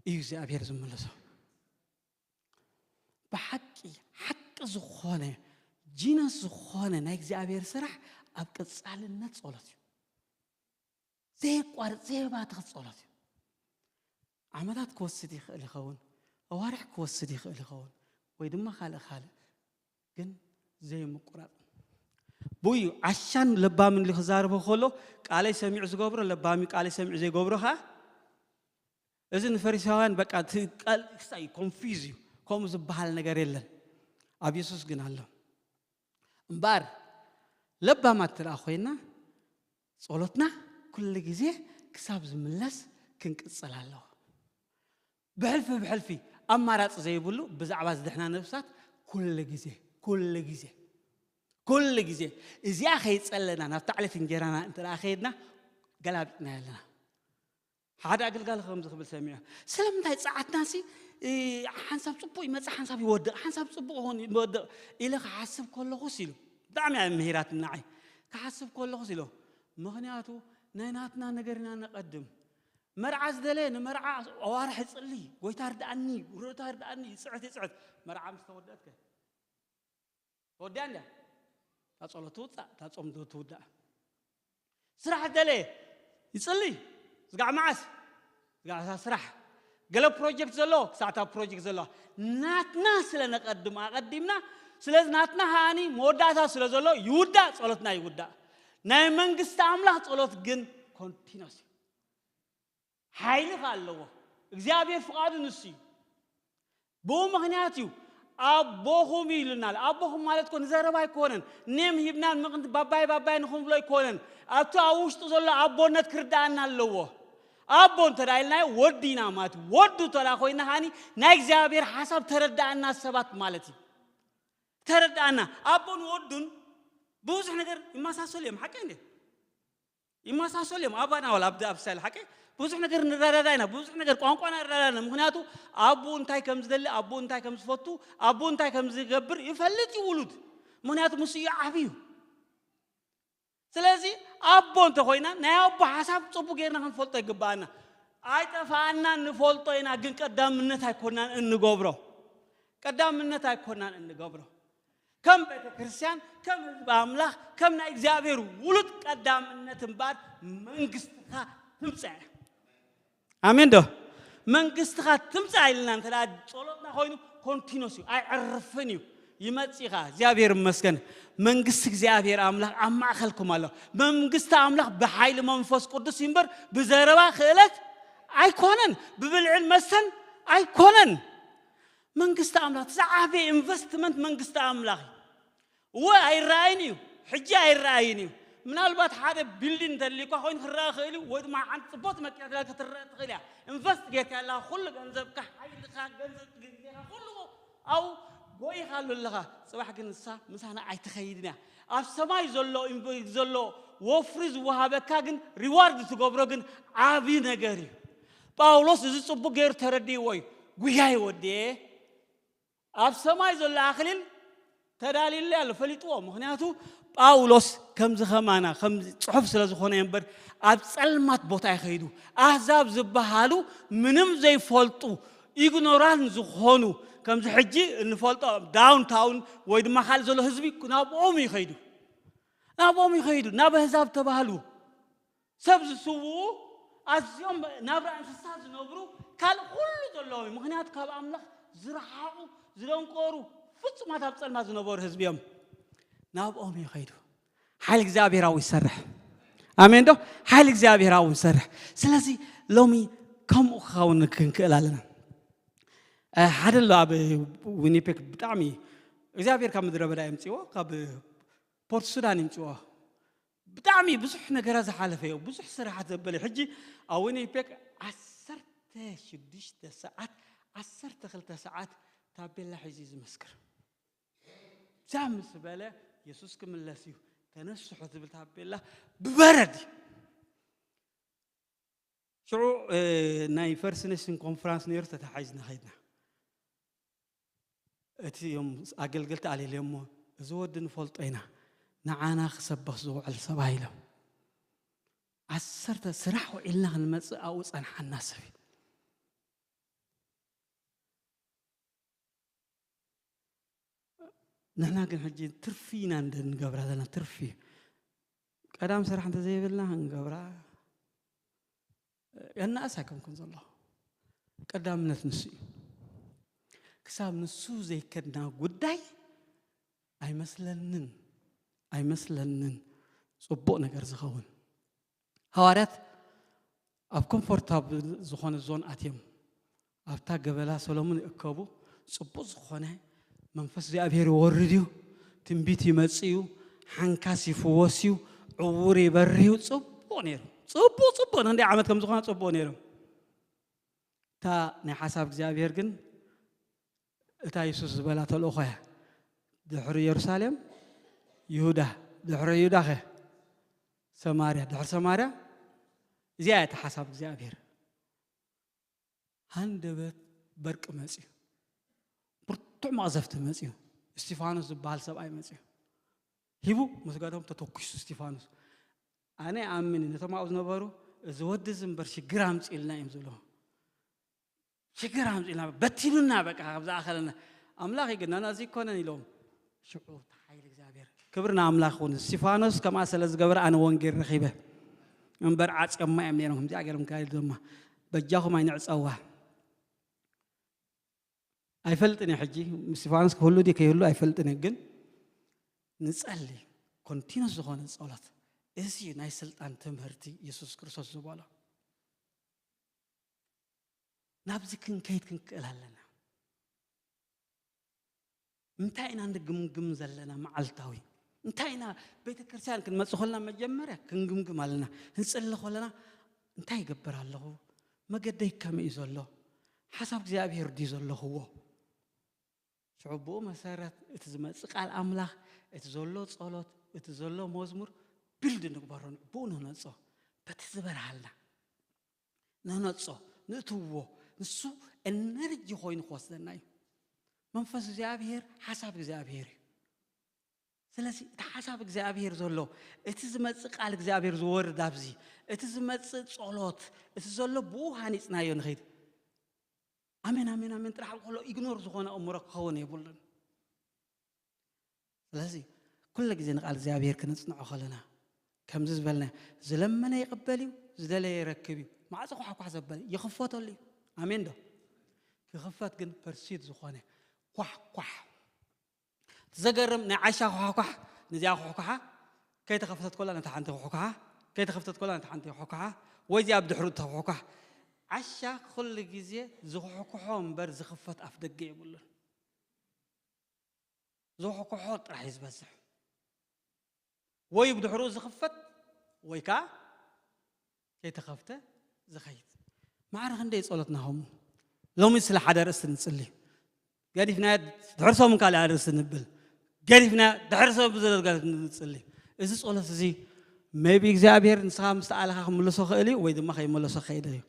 እዩ እግዚኣብሔር ዝምልሶ። ብሓቂ ሓቂ ዝኾነ ጂነስ ዝኾነ ናይ እግዚኣብሔር ስራሕ ኣብ ቀጻልነት ጸሎት እዩ። ዘየቋርጽ ዘየባትኽ ጸሎት እዩ። ዓመታት ክወስድ ይኽእል ይኸውን፣ ኣዋርሕ ክወስድ ይኽእል ይኸውን፣ ወይ ድማ ካልእ ካልእ፣ ግን ዘይምቁራጽ። ብኡ እዩ ዓሻን ለባምን ኢሉ ክዛረቦ ከሎ፣ ቃለይ ሰሚዑ ዝገብሮ ለባም እዩ፣ ቃለይ ሰሚዑ ዘይገብሮ ኸዓ። እዚ ንፈሪሳውያን በቃ እቲ ቃል ክሳይ ኮንፊዝ እዩ። ከምኡ ዝበሃል ነገር የለን። ኣብ የሱስ ግን ኣሎ። እምበኣር ለባማት ትርኣ ኮይና ጸሎትና ኩሉ ግዜ ክሳብ ዝምለስ ክንቅጽል ኣለዎ። ብሕልፊ ብሕልፊ ኣማራጺ ዘይብሉ ብዛዕባ ዝድሕና ነፍሳት ኩሉ ግዜ፣ ኩሉ ግዜ፣ ኩሉ ግዜ እዚኣ ከይጸለና ናብታ ዕለት እንጀራና እንተ ደኣ ከይድና፣ ገላቢጥና ኣለና። ሓደ ኣገልጋሊ ከምዚ ክብል ሰሚዐ፣ ስለምንታይ ጸዓትና ሲ ሓንሳብ ጽቡቕ ይመጽእ ሓንሳብ ይወድቕ ሓንሳብ ጽቡቕ ይኾን ይወድቕ ኢለ ክሓስብ ከለኹስ ኢሉ። ብጣዕሚ እያ ምሂራትኒ ንዓይ። ክሓስብ ከለኹስ ኢሉ፣ ምኽንያቱ ናይ ናትና ነገር ኢና ነቐድም። መርዓ ዝደለየ ንመርዓ ኣዋርሕ ይጽሊ፣ ጎይታ ርድኣኒ፣ ጎይታ ርድኣኒ፣ ይጽዕት ይጽዕት። መርዓ ምስ ተወደአትከ ተወዲኣ እንድያ። እታ ጸሎት ትውጻእ፣ እታ ጾም ትውዳእ። ስራሕ ደለ ይጽሊ፣ ዝጋዕ መዓስ ዝጋዕ ስራሕ። ገለ ፕሮጀክት ዘሎ ክሳዕ እታ ፕሮጀክት ዘሎ ናትና ስለ ነቐድም ኣቐዲምና። ስለዚ ናትና ከኣኒ መወዳእታ ስለ ዘሎ ይውዳእ፣ ጸሎትና ይውዳእ። ናይ መንግስቲ ኣምላኽ ጸሎት ግን ኮንቲኖስ እዩ። ሓይሊ ከ ኣለዎ። እግዚኣብሔር ፍቓዱ ንሱ እዩ። ብኡ ምኽንያት እዩ ኣቦኹም እዩ ኢሉና ኣሎ። ኣቦኹም ማለት እኮ ንዘረባ ኣይኮነን። ኔም ሂብናን ምቕንቲ ባባይ ባባይ ንኽንብሎ ኣይኮነን። ኣብቲ ኣብ ውሽጡ ዘሎ ኣቦነት ክርዳኣና ኣለዎ። ኣቦ እንተ ደኣ ኢልናዮ ወዲ ኢና ማለት እዩ። ወዱ እንተ ደኣ ኮይና ከኣኒ ናይ እግዚኣብሔር ሓሳብ ተረዳኣና ሰባት ማለት እዩ። ተረዳኣና። ኣቦን ወዱን ብዙሕ ነገር ይመሳሰሉ እዮም። ሓቀይ እንዴ? ይመሳሰሉ እዮም። ኣባና ዋላ ኣብ ኣብ ስታይል ሓቂ ብዙሕ ነገር ንረዳዳ ኢና። ብዙሕ ነገር ቋንቋና ንረዳዳ ኢና። ምኽንያቱ ኣቦኡ እንታይ ከም ዝደሊ፣ ኣቦኡ እንታይ ከም ዝፈቱ፣ ኣቦኡ እንታይ ከም ዝገብር ይፈልጥ እዩ ውሉድ። ምኽንያቱ ምስ እዩ ዓብዩ። ስለዚ ኣቦ እንተኾይና ናይ ኣቦ ሓሳብ ጽቡቅ ጌርና ክንፈልጦ ይግባኣና። ኣይጠፋኣና ንፈልጦ ኢና፣ ግን ቀዳምነት ኣይኮናን እንገብሮ። ቀዳምነት ኣይኮናን እንገብሮ። ከም ቤተ ክርስቲያን፣ ከም ህዝቢ ኣምላኽ፣ ከም ናይ እግዚኣብሔር ውሉድ ቀዳምነት እምበኣር መንግስትኻ ትምጻእ እያ። ኣሜን ዶ? መንግስትኻ ትምጻእ ኢልና እንተ ደኣ ጸሎትና ኮይኑ ኮንቲኖስ እዩ፣ ኣይዕርፍን እዩ። ይመጽእ ኸኣ እግዚኣብሔር ይመስገን። መንግስቲ እግዚኣብሔር ኣምላኽ ኣብ ማእከልኩም ኣሎ። መንግስቲ ኣምላኽ ብሓይሊ መንፈስ ቅዱስ እዩ እምበር ብዘረባ ክእለት ኣይኮነን፣ ብብልዕን መስተን ኣይኮነን። መንግስቲ ኣምላኽ ዝዓበየ ኢንቨስትመንት መንግስቲ ኣምላኽ እዩ። እወ ኣይረኣይን እዩ፣ ሕጂ ኣይረኣይን እዩ። ምናልባት ሓደ ቢልዲን እንተልዩኳ ኮይኑ ክረኣ ክእል እዩ፣ ወይ ድማ ሓንቲ ጽቡቅ መኪና ትላ ክትረአ ትኽእል እያ። ኢንቨስት ጌርካ ኣለኻ ኩሉ ገንዘብካ፣ ሓይልኻ፣ ገንዘብ ግዜኻ ኩሉ ኣብኡ ጎይኻ ኣሎ ኣለኻ። ጽባሕ ግን ንሳ ምሳና ኣይትኸይድን እያ። ኣብ ሰማይ ዘሎ ኢንቨ- ዘሎ ወፍሪ ዝወሃበካ ግን ሪዋርድ ትገብሮ ግን ዓቢ ነገር እዩ። ጳውሎስ እዚ ጽቡቅ ገይሩ ተረዲእዎ እዩ። ጉያይ ወድየ ኣብ ሰማይ ዘሎ ኣኽሊል ተዳልዩለይ ኣሎ፣ ፈሊጥዎ። ምኽንያቱ ጳውሎስ ከምዚ ኸማና ከም ጽሑፍ ስለ ዝኾነ እምበር ኣብ ጸልማት ቦታ ይኸይዱ። ኣህዛብ ዝበሃሉ ምንም ዘይፈልጡ ኢግኖራን ዝኾኑ ከምዚ ሕጂ እንፈልጦ ዳውንታውን ወይ ድማ ካልእ ዘሎ ህዝቢ ናብኦም ይኸይዱ። ናብኦም ይኸይዱ፣ ናብ ኣህዛብ ተባህሉ። ሰብ ዝስውኡ ኣዝዮም ናብራ እንስሳ ዝነብሩ ካልእ ኩሉ ዘለዎም እዩ። ምኽንያቱ ካብ ኣምላኽ ዝረሓቑ ዝደንቆሩ ፍጹማት ኣብ ጸልማት ዝነበሩ ህዝቢ እዮም። ናብኦም ይኸይዱ። ሓይሊ እግዚኣብሔር ኣብኡ ይሰርሕ። ኣሜን ዶ? ሓይሊ እግዚኣብሔር ኣብኡ ይሰርሕ። ስለዚ ሎሚ ከምኡ ክኸውን ክንክእል ኣለና። እ፣ ሓደ ኣሎ ኣብ ዊኒፔግ ብጣዕሚ እግዚኣብሔር ካብ ምድረ በዳ የምፅዎ ካብ ፖርት ሱዳን ይምፅዎ። ብጣዕሚ ብዙሕ ነገራት ዝሓለፈ እዩ። ብዙሕ ስራሓት ዘበለ። ሕጂ ኣብ ዊኒፔግ ዓሰርተ ሽዱሽተ ሰዓት፣ ዓሰርተ ክልተ ሰዓት ታቤላ ሒዙ እዩ ዝመስክር። እዛ ምስ በለ የሱስ ክምለስ እዩ፣ ተነስሑ ዝብል ታቤላ ብበረድ እዩ። ሽዑ፣ እ፣ ናይ ፈርስት ኔሽን ኮንፈራንስ ነይሩ፣ ተተሓሒዝና ኸይድና። እቲ እዮም ኣገልገልቲ ኣልልዮሞ፣ "እዚ ወዲ ንፈልጦ ኢና፣ ንዓና ክሰብኽ ዝውዕል ሰብኣይ" ኢሎም። ዓሰርተ ስራሕ ውዒልና ክንመጽእ ኣብኡ ጸንሓና ሰብ እዩ። ንሕና ግን ሕጂ ትርፊ ኢና እንደ ንገብራ ዘለና፣ ትርፊ። ቀዳም ስራሕ እንተዘይብልና ክንገብራ የናእስ ኣይኮንኩን ዘለኹ። ቀዳምነት ንሱ እዩ። ክሳብ ንሱ ዘይከድና ጉዳይ ኣይመስለንን፣ ኣይመስለንን ጽቡቕ ነገር ዝኸውን። ሃዋርያት ኣብ ኮምፎርታብል ዝኾነ ዞን ኣትዮም ኣብታ ገበላ ሰሎሞን ይእከቡ። ጽቡቕ ዝኾነ መንፈስ እግዚኣብሔር ይወርድ እዩ። ትንቢት ይመጽእ እዩ። ሓንካስ ይፍወስ እዩ። ዕውር ይበርህ እዩ። ጽቡቕ ነይሩ። ጽቡቕ፣ ጽቡቕ፣ ንክንደይ ዓመት ከም ዝኾነ ጽቡቕ ነይሩ። እታ ናይ ሓሳብ እግዚኣብሔር ግን እታ የሱስ ዝበላ ተልእኾ እያ። ድሕሪ የሩሳሌም ይሁዳ፣ ድሕሪ ይሁዳ ኸ ሰማርያ፣ ድሕሪ ሰማርያ እዚኣ እያ እታ ሓሳብ እግዚኣብሔር። ሃንደበት በርቂ መፅዩ፣ ብርቱዕ መቕዘፍቲ መፅዩ፣ እስቲፋኖስ ዝበሃል ሰብኣይ መፅዩ ሂቡ ምስ ገዶም ተተኩሱ እስቲፋኖስ። ኣነ ኣምን ነቶም ኣብኡ ዝነበሩ እዚ ወዲ እዚ እምበር ሽግር ኣምፅእልና እዮም ዝብሉ። ሽግር ኣምፅእልና በቲኑና በቃ ካብ ዝኣኸለና ኣምላኽ ይግናና እዚ ይኮነን ኢሎም ሽዑ ሓይሊ እግዚኣብሔር ክብሪ ንኣምላኽ ይኹን። እስቲፋኖስ ከምኣ ስለ ዝገበረ ኣነ ወንጌል ረኺበ እምበር ዓፅዮማ እዮም ነይሮም። ከምዚኣ ገይሮም ካይል ድማ በጃኹም ኣይንዕፀዋ። ኣይፈልጥን እየ ሕጂ እስቲፋኖስ ክህሉ ድዩ ከይህሉ ኣይፈልጥን እየ። ግን ንጸሊ ኮንቲኖስ ዝኾነ ጸሎት እዚ ናይ ስልጣን ትምህርቲ የሱስ ክርስቶስ ዝበሎ ናብዚ ክንከይድ ክንክእል ኣለና። እንታይ ኢና ንግምግም ዘለና መዓልታዊ? እንታይ ኢና ቤተ ክርስቲያን ክንመጽእ ከለና መጀመርያ ክንግምግም ኣለና። ክንጽሊ ከለና እንታይ ይገብር ኣለኹ? መገደይ ከመይ እዩ ዘሎ? ሓሳብ እግዚኣብሔር ድዩ ዘለኽዎ? ሽዑ ብኡ መሰረት እቲ ዝመጽእ ቃል ኣምላኽ፣ እቲ ዘሎ ጸሎት፣ እቲ ዘሎ መዝሙር ቢልድ ንግበሮ፣ ብኡ ንነጾ። በቲ ዝበርሃልና ንነጾ፣ ንእትውዎ፣ ንሱ ኤነርጂ ኮይኑ ክወስደና እዩ። መንፈስ እግዚኣብሔር ሓሳብ እግዚኣብሔር እዩ። ስለዚ እቲ ሓሳብ እግዚኣብሔር ዘሎ፣ እቲ ዝመጽእ ቃል እግዚኣብሔር ዝወርድ ኣብዚ፣ እቲ ዝመጽእ ጸሎት፣ እቲ ዘሎ ብኡ ሃኒጽናዮ ንኸይድ። ኣሜን፣ ኣሜን፣ ኣሜን ጥራሕ ከሎ ኢግኖር ዝኾነ ኣእምሮ ክኸውን የብሉን። ስለዚ ኩሉ ግዜ ንቃል እግዚኣብሔር ክነጽንዖ ከለና ከምዚ ዝበልና ዝለመነ ይቕበል እዩ፣ ዝደለየ ይረክብ እዩ። ማዕጾ ኳሕኳሕ ዘበለ ይኽፈተሉ እዩ። ኣሜን ዶ? ክኽፈት ግን ፐርሲድ ዝኾነ ኳሕኳሕ። እቲ ዘገርም ናይ ዓሻ ኳሕኳሕ ነዚኣ ኳሕኳሓ ከይተኸፍተት ኮላ ነታ ሓንቲ ኳሕኳሓ ከይተኸፍተት ኮላ ነታ ሓንቲ ኳሕኳሓ ወይ እዚኣ ብድሕሩ እታ ኳሕኳሕ። ዓሻ ኩሉ ግዜ ዝኳሕኩሖ እምበር ዝኽፈት ኣፍ ደገ የብሉን። ዝኳሕኩሖ ጥራሕ እዩ ዝበዝሕ። ወይ ብድሕሩ ዝኽፈት ወይ ከዓ ከይተኸፍተ ዝኸይድ። ማዕረ ክንደይ ጸሎትና ከምኡ። ሎሚ ስለ ሓደ ኣርእስቲ ንጽሊ። ገዲፍና ድሕር ሰሙን ካልእ ኣርእስቲ ንብል። ገዲፍና ድሕር ሰሙን ብዘለጋለት ንጽሊ። እዚ ጸሎት እዚ ሜቢ እግዚኣብሔር ንስኻ ምስ ተኣለኻ ክምልሶ ክእል እዩ ወይ ድማ ከይመለሶ ክኸይድ እዩ።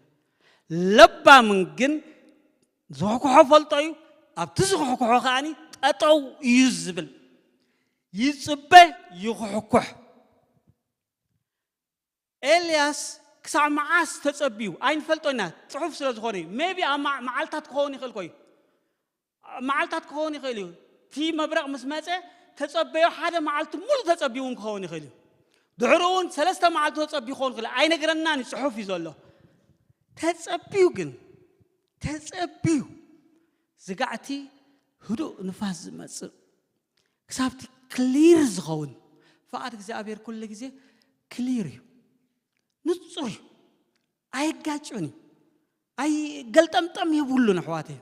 ለባምን ግን ዝኳሕኩሖ ፈልጦ እዩ። ኣብቲ ዝኳሕኩሖ ከኣኒ ጠጠው እዩ ዝብል። ይጽበ ይኹሕኩሕ። ኤልያስ ክሳብ መዓስ ተጸብዩ ኣይንፈልጦ ኢና፣ ጽሑፍ ስለ ዝኾነ እዩ። ሜቢ ኣብ መዓ- መዓልታት ክኸውን ይኽእል ኮዩ፣ ኣብ መዓልታት ክኸውን ይኽእል እዩ። እቲ መብረቕ ምስ መጸ ተጸበዮ፣ ሓደ መዓልቲ ሙሉ ተጸብዩ እውን ክኸውን ይኽእል እዩ። ድሕሩ እውን ሰለስተ መዓልቲ ተጸብዩ ክኸውን ይኽእል እዩ። ኣይነግረናን እዩ፣ ጽሑፍ እዩ ዘሎ። ተጸብዩ ግን ተጸብዩ ዝጋዕቲ ህዱእ ንፋስ ዝመጽእ ክሳብቲ ክሊር ዝኸውን ፍቓድ እግዚኣብሔር ኩሉ ግዜ ክሊር እዩ፣ ንጹር እዩ፣ ኣይጋጭን እዩ፣ ኣይገልጠምጠም የብሉን ኣሕዋተይ።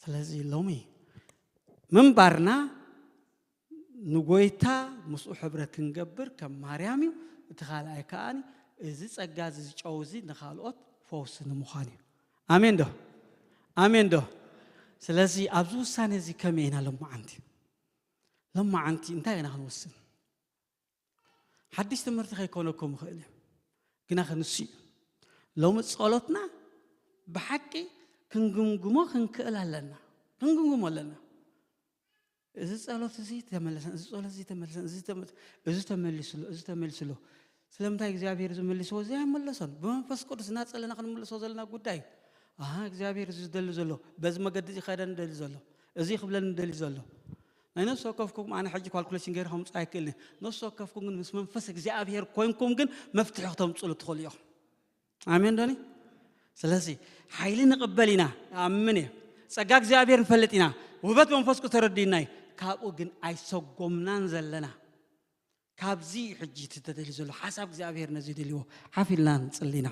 ስለዚ ሎሚ ምንባርና ንጎይታ ምስኡ ሕብረት ክንገብር ከም ማርያም እዩ። እቲ ካልኣይ ከኣ እዚ ጸጋ እዚ ዝጨው እዚ ንኻልኦት ፈውሲ ንምዃን እዩ። ኣሜን ዶ? ኣሜን ዶ? ስለዚ ኣብዚ ውሳኔ እዚ ከመይ ኢና ሎማዓንቲ? ሎማዓንቲ እንታይ ኢና ክንውስን? ሓድሽ ትምህርቲ ከይኮነኩም ይኽእል እዩ፣ ግና ክንሱ እዩ። ሎሚ ጸሎትና ብሓቂ ክንግምግሞ ክንክእል ኣለና፣ ክንግምግሞ ኣለና። እዚ ጸሎት እዚ ተመለሰን፣ እዚ ጸሎት እዚ ተመለሰን፣ እዚ ተመ- እዚ ተመሊሱሎ፣ እዚ ተመሊሱሎ። ስለምንታይ እግዚኣብሔር ዝመልስዎ እዚ ኣይመለሶን? ብመንፈስ ቅዱስ እናጸለና ክንምልሶ ዘለና ጉዳይ እዩ። ኣሃ እግዚኣብሔር እዚ ዝደሊ ዘሎ፣ በዚ መገዲ እዚ ከደን ደሊ ዘሎ፣ እዚ ክብለኒ ደሊ ዘሎ። ናይ ነፍሲ ወከፍኩም ኣነ ሕጂ ካልኩሌሽን ገይረ ከምጽእ ኣይክእልን። ነፍሲ ወከፍኩም ግን ምስ መንፈስ እግዚኣብሔር ኮይንኩም ግን መፍትሒ ክተምጽሉ ትኽእሉ ኢኹም። ኣሜን ዶኒ? ስለዚ ሓይሊ ንቕበል ኢና፣ ኣምን እየ። ጸጋ እግዚኣብሔር ንፈልጥ ኢና፣ ውህበት መንፈስ ቅዱስ ተረዲእና እዩ። ካብኡ ግን ኣይሰጎምናን ዘለና። ካብዚ ሕጂ እቲ ተደልዩ ዘሎ ሓሳብ እግዚኣብሔር ነዚ ደልዎ ሓፍ ኢልና ንጽሊ ኢና።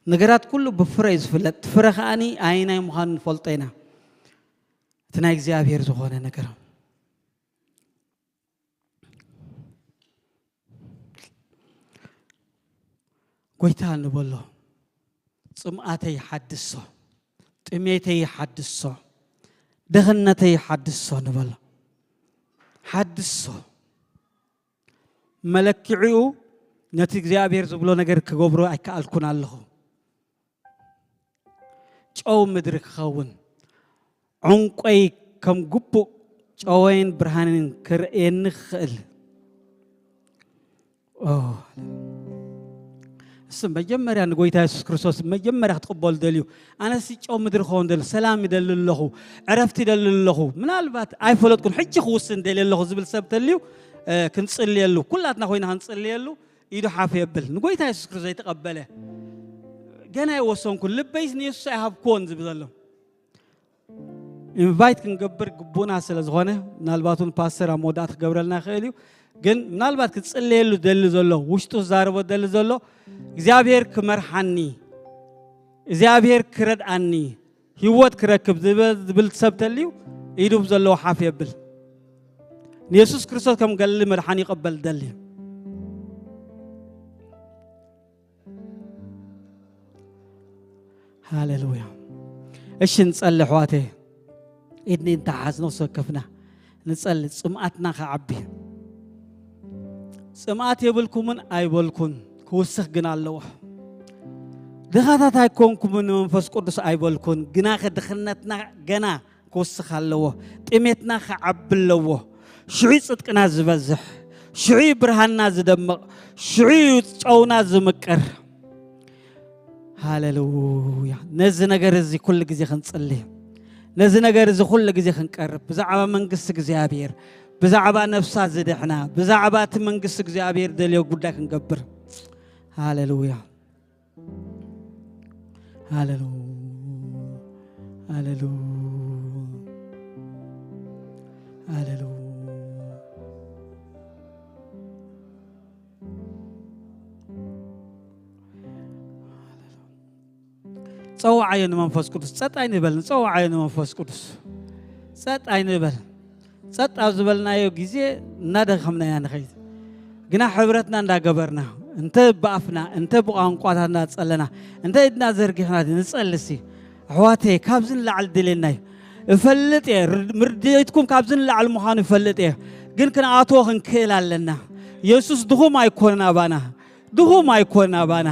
ነገራት ኩሉ ብፍረ እዩ ዝፍለጥ። እቲ ፍረ ከኣኒ ኣይናይ ምዃኑ ንፈልጦ ኢና። እቲ ናይ እግዚኣብሔር ዝኾነ ነገር። ጎይታ ንበሎ። ጽምኣተይ ሓድሶ፣ ጥሜተይ ሓድሶ፣ ድኽነተይ ሓድሶ ንበሎ። ሓድሶ። መለክዒኡ ነቲ እግዚኣብሔር ዝብሎ ነገር ክገብሮ ኣይከኣልኩን ኣለኹ። ጨው ምድሪ ክኸውን፣ ዕንቆይ ከም ግቡእ ጨወይን ብርሃንን ክርእየኒ ክኽእል። ኦ፣ እሱ መጀመርያ ንጎይታ የሱስ ክርስቶስ መጀመርያ ክትቕበሉ ደልዩ፣ ኣነሲ ጨው ምድሪ ክኸውን ደል፣ ሰላም ይደሊ ኣለኹ፣ ዕረፍቲ ይደሊ ኣለኹ። ምናልባት ኣይፈለጥኩን፣ ሕጂ ክውስን ደልየ ኣለኹ ዝብል ሰብ ተልዩ፣ እ፣ ክንጽልየሉ፣ ኩላትና ኮይና ክንጽልየሉ፣ ኢዱ ሓፍ የብል። ንጎይታ የሱስ ክርስቶስ ዘይተቐበለ፣ ገና ኣይወሰንኩን፣ ልበይስ ንየሱስ ኣይሃብክዎን ዝብል ዘሎ። ኢንቫይት ክንገብር ግቡና ስለ ዝኾነ፣ ምናልባት እውን ፓስተር ኣብ መወዳእታ ክገብረልና ይኽእል እዩ። ግን ምናልባት ክጽለየሉ ደሊ ዘሎ፣ ውሽጡ ዝዛረቦ ደሊ ዘሎ፣ እግዚኣብሔር ክመርሓኒ፣ እግዚኣብሔር ክረድኣኒ፣ ህይወት ክረክብ ዝብል፣ ዝብል ሰብ ተልዩ፣ ኢዱ ብዘለዎ ሓፍ የብል። ንየሱስ ክርስቶስ ከም ገሊ መድሓኒ ይቐበል ደሊ። ሃሌሉያ። እሺ፣ ንጸሊ፣ ኣሕዋተይ። ኢድኒ እንተሓዝ፣ ነፍሲ ወከፍና ንጸሊ። ጽምኣትና ከዓቢ። ጽምኣት የብልኩምን ኣይበልኩን፣ ክውስኽ ግን ኣለዎ። ድኻታት ኣይኮንኩምን፣ ንመንፈስ ቅዱስ ኣይበልኩን፣ ግናኸ ድኽነትና ገና ክውስኽ ኣለዎ። ጥሜትና ክዓቢ ኣለዎ። ሽዑ ጽድቅና ዝበዝሕ፣ ሽዑ ብርሃንና ዝደምቕ፣ ሽዑ ጨውና ዝምቅር። ሃሌሉያ። ነዚ ነገር እዚ ኩሉ ግዜ ክንጽሊ፣ ነዚ ነገር እዚ ኩሉ ግዜ ክንቀርብ፣ ብዛዕባ መንግስቲ እግዚኣብሔር፣ ብዛዕባ ነፍሳ ዝድሕና፣ ብዛዕባ እቲ መንግስቲ እግዚኣብሔር ደልዮ ጉዳይ ክንገብር። ሃሌሉያ። ሃሌሉያ። ሃሌሉያ። ሃሌሉያ። ጸውዓዮ ንመንፈስ ቅዱስ፣ ጸጥ ኣይንበል፣ ንጸውዓዮ ንመንፈስ ቅዱስ። ጸጥ ኣይንበል። ጸጥ ኣብ ዝበልናዮ ግዜ እናደኸምና ኢና ንኸይድ። ግና ሕብረትና እንዳገበርና፣ እንተ ብኣፍና፣ እንተ ብቋንቋታት እንዳጸለና፣ እንተ ኢድና ዘርጊሕና ንጸልሲ። ኣሕዋተይ፣ ካብዚ ንላዕሊ ድልየና እዩ። እፈልጥ እየ፣ ርድ-፣ ምርድኢትኩም ካብዚ ንላዕሊ ምዃኑ እፈልጥ እየ። ግን ክንኣትዎ ክንክእል ኣለና። የሱስ ድኹም ኣይኮነን ኣባና። ድኹም ኣይኮን ኣባና።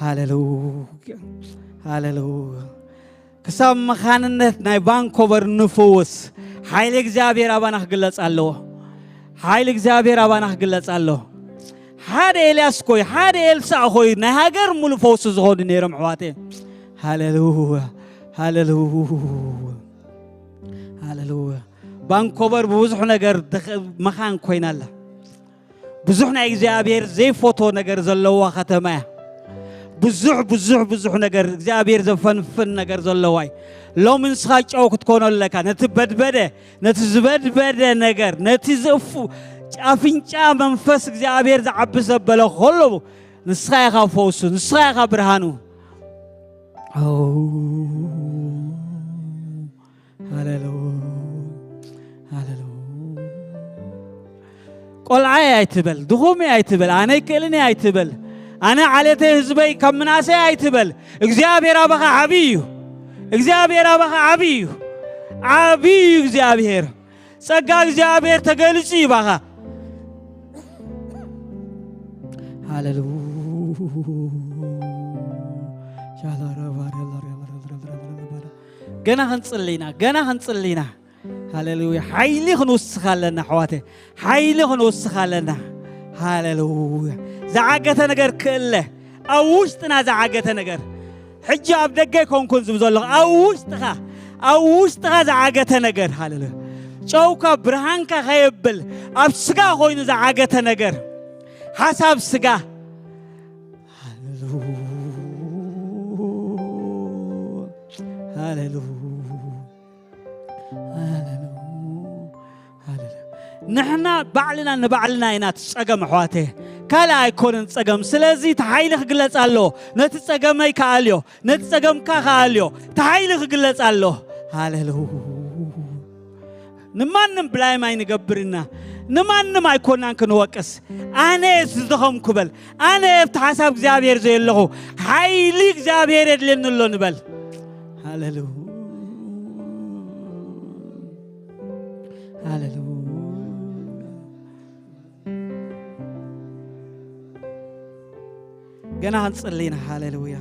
ሃሌሉያ፣ ሃሌሉያ። ክሳብ መኻንነት ናይ ቫንኮቨር ንፍውስ፣ ሓይሊ እግዚኣብሔር ኣባና ክግለጽ ኣለዎ። ሓይሊ እግዚኣብሔር ኣባና ክግለጽ ኣለዎ። ሓደ ኤልያስ ኮይ፣ ሓደ ኤልሳዕ ኮይ፣ ናይ ሃገር ሙሉ ፈውሲ ዝኾኑ ነይሮም፣ ኣሕዋተይ። ሃሌሉያ፣ ሃሌሉያ፣ ሃሌሉያ። ቫንኮቨር ብብዙሕ ነገር ድኽ-፣ መኻን ኮይና ኣላ። ብዙሕ ናይ እግዚኣብሔር ዘይፈቶ ነገር ዘለዋ ከተማ እያ። ብዙሕ፣ ብዙሕ፣ ብዙሕ ነገር እግዚኣብሔር ዘፈንፍን ነገር ዘለዋ እዩ። ሎሚ ንስኻ ጨው ክትኮኖ ኣለካ። ነቲ በድበደ፣ ነቲ ዝበድበደ ነገር፣ ነቲ ዝእፉ ኣፍንጫ መንፈስ እግዚኣብሔር ዝዓቢ ዘበለ ከሎ ንስኻ ኢኻ ፈውሱ፣ ንስኻ ኢኻ ብርሃኑ። ኦ፣ ሃሌሉያ፣ ሃሌሉያ፣ ቆልዓይ ኣይትበል፣ ድኹም እየ ኣይትበል፣ ኣነ ኣይክእልን እየ ኣይትበል፣ ኣነ ዓሌተይ ህዝበይ ካብ ምናሰይ ኣይትበል። እግዚኣብሔር ኣባኻ ዓብዪ እዩ። እግዚኣብሔር ኣባኻ ዓብዪ እዩ። ዓብዪ እዩ እግዚኣብሔር። ጸጋ እግዚኣብሔር ተገሊጹ እዩ ባኻ። ሃሌሉያ። ገና ክንጽሊ ኢና፣ ገና ክንጽሊ ኢና። ሃሌሉያ። ሓይሊ ክንውስኽ ኣለና፣ ኣሕዋተይ። ሓይሊ ክንውስኽ ኣለና። ሃሌሉያ። ዝዓገተ ነገር ክእለ፣ ኣብ ውሽጥና ዝዓገተ ነገር። ሕጂ ኣብ ደገ ኣይኮንኩን ዝብል ዘለኹ፣ ኣብ ውሽጥኻ፣ ኣብ ውሽጥኻ ዝዓገተ ነገር። ሃሌሉያ። ጨውካ ብርሃንካ ከየብል፣ ኣብ ስጋ ኮይኑ ዝዓገተ ነገር። ሓሳብ ስጋ። ሃሌሉያ። ሃሌሉያ። ሃሌሉያ። ሃሌሉያ። ንሕና ባዕልና ንባዕልና ኢና እቲ ጸገም፣ ኣሕዋተይ። ካልእ ኣይኮነን ጸገም። ስለዚ እቲ ሓይሊ ክግለጽ ኣለዎ። ነቲ ጸገመይ ከኣልዮ፣ ነቲ ጸገምካ ከኣልዮ፣ እቲ ሓይሊ ክግለጽ ኣለዎ። ሃሌሉያ። ንማንም ብላይም ኣይንገብር ኢና። ንማንም ኣይኮናን ክንወቅስ። ኣነ ዝደኸምኩ በል፣ ኣነ ኣብቲ ሓሳብ እግዚኣብሔር ዘየለኹ፣ ሓይሊ እግዚኣብሔር የድልየኒ ኣሎ ንበል። ሃሌሉያ፣ ሃሌሉያ። ገና ክንጽሊ ኢና። ሃሌሉያ።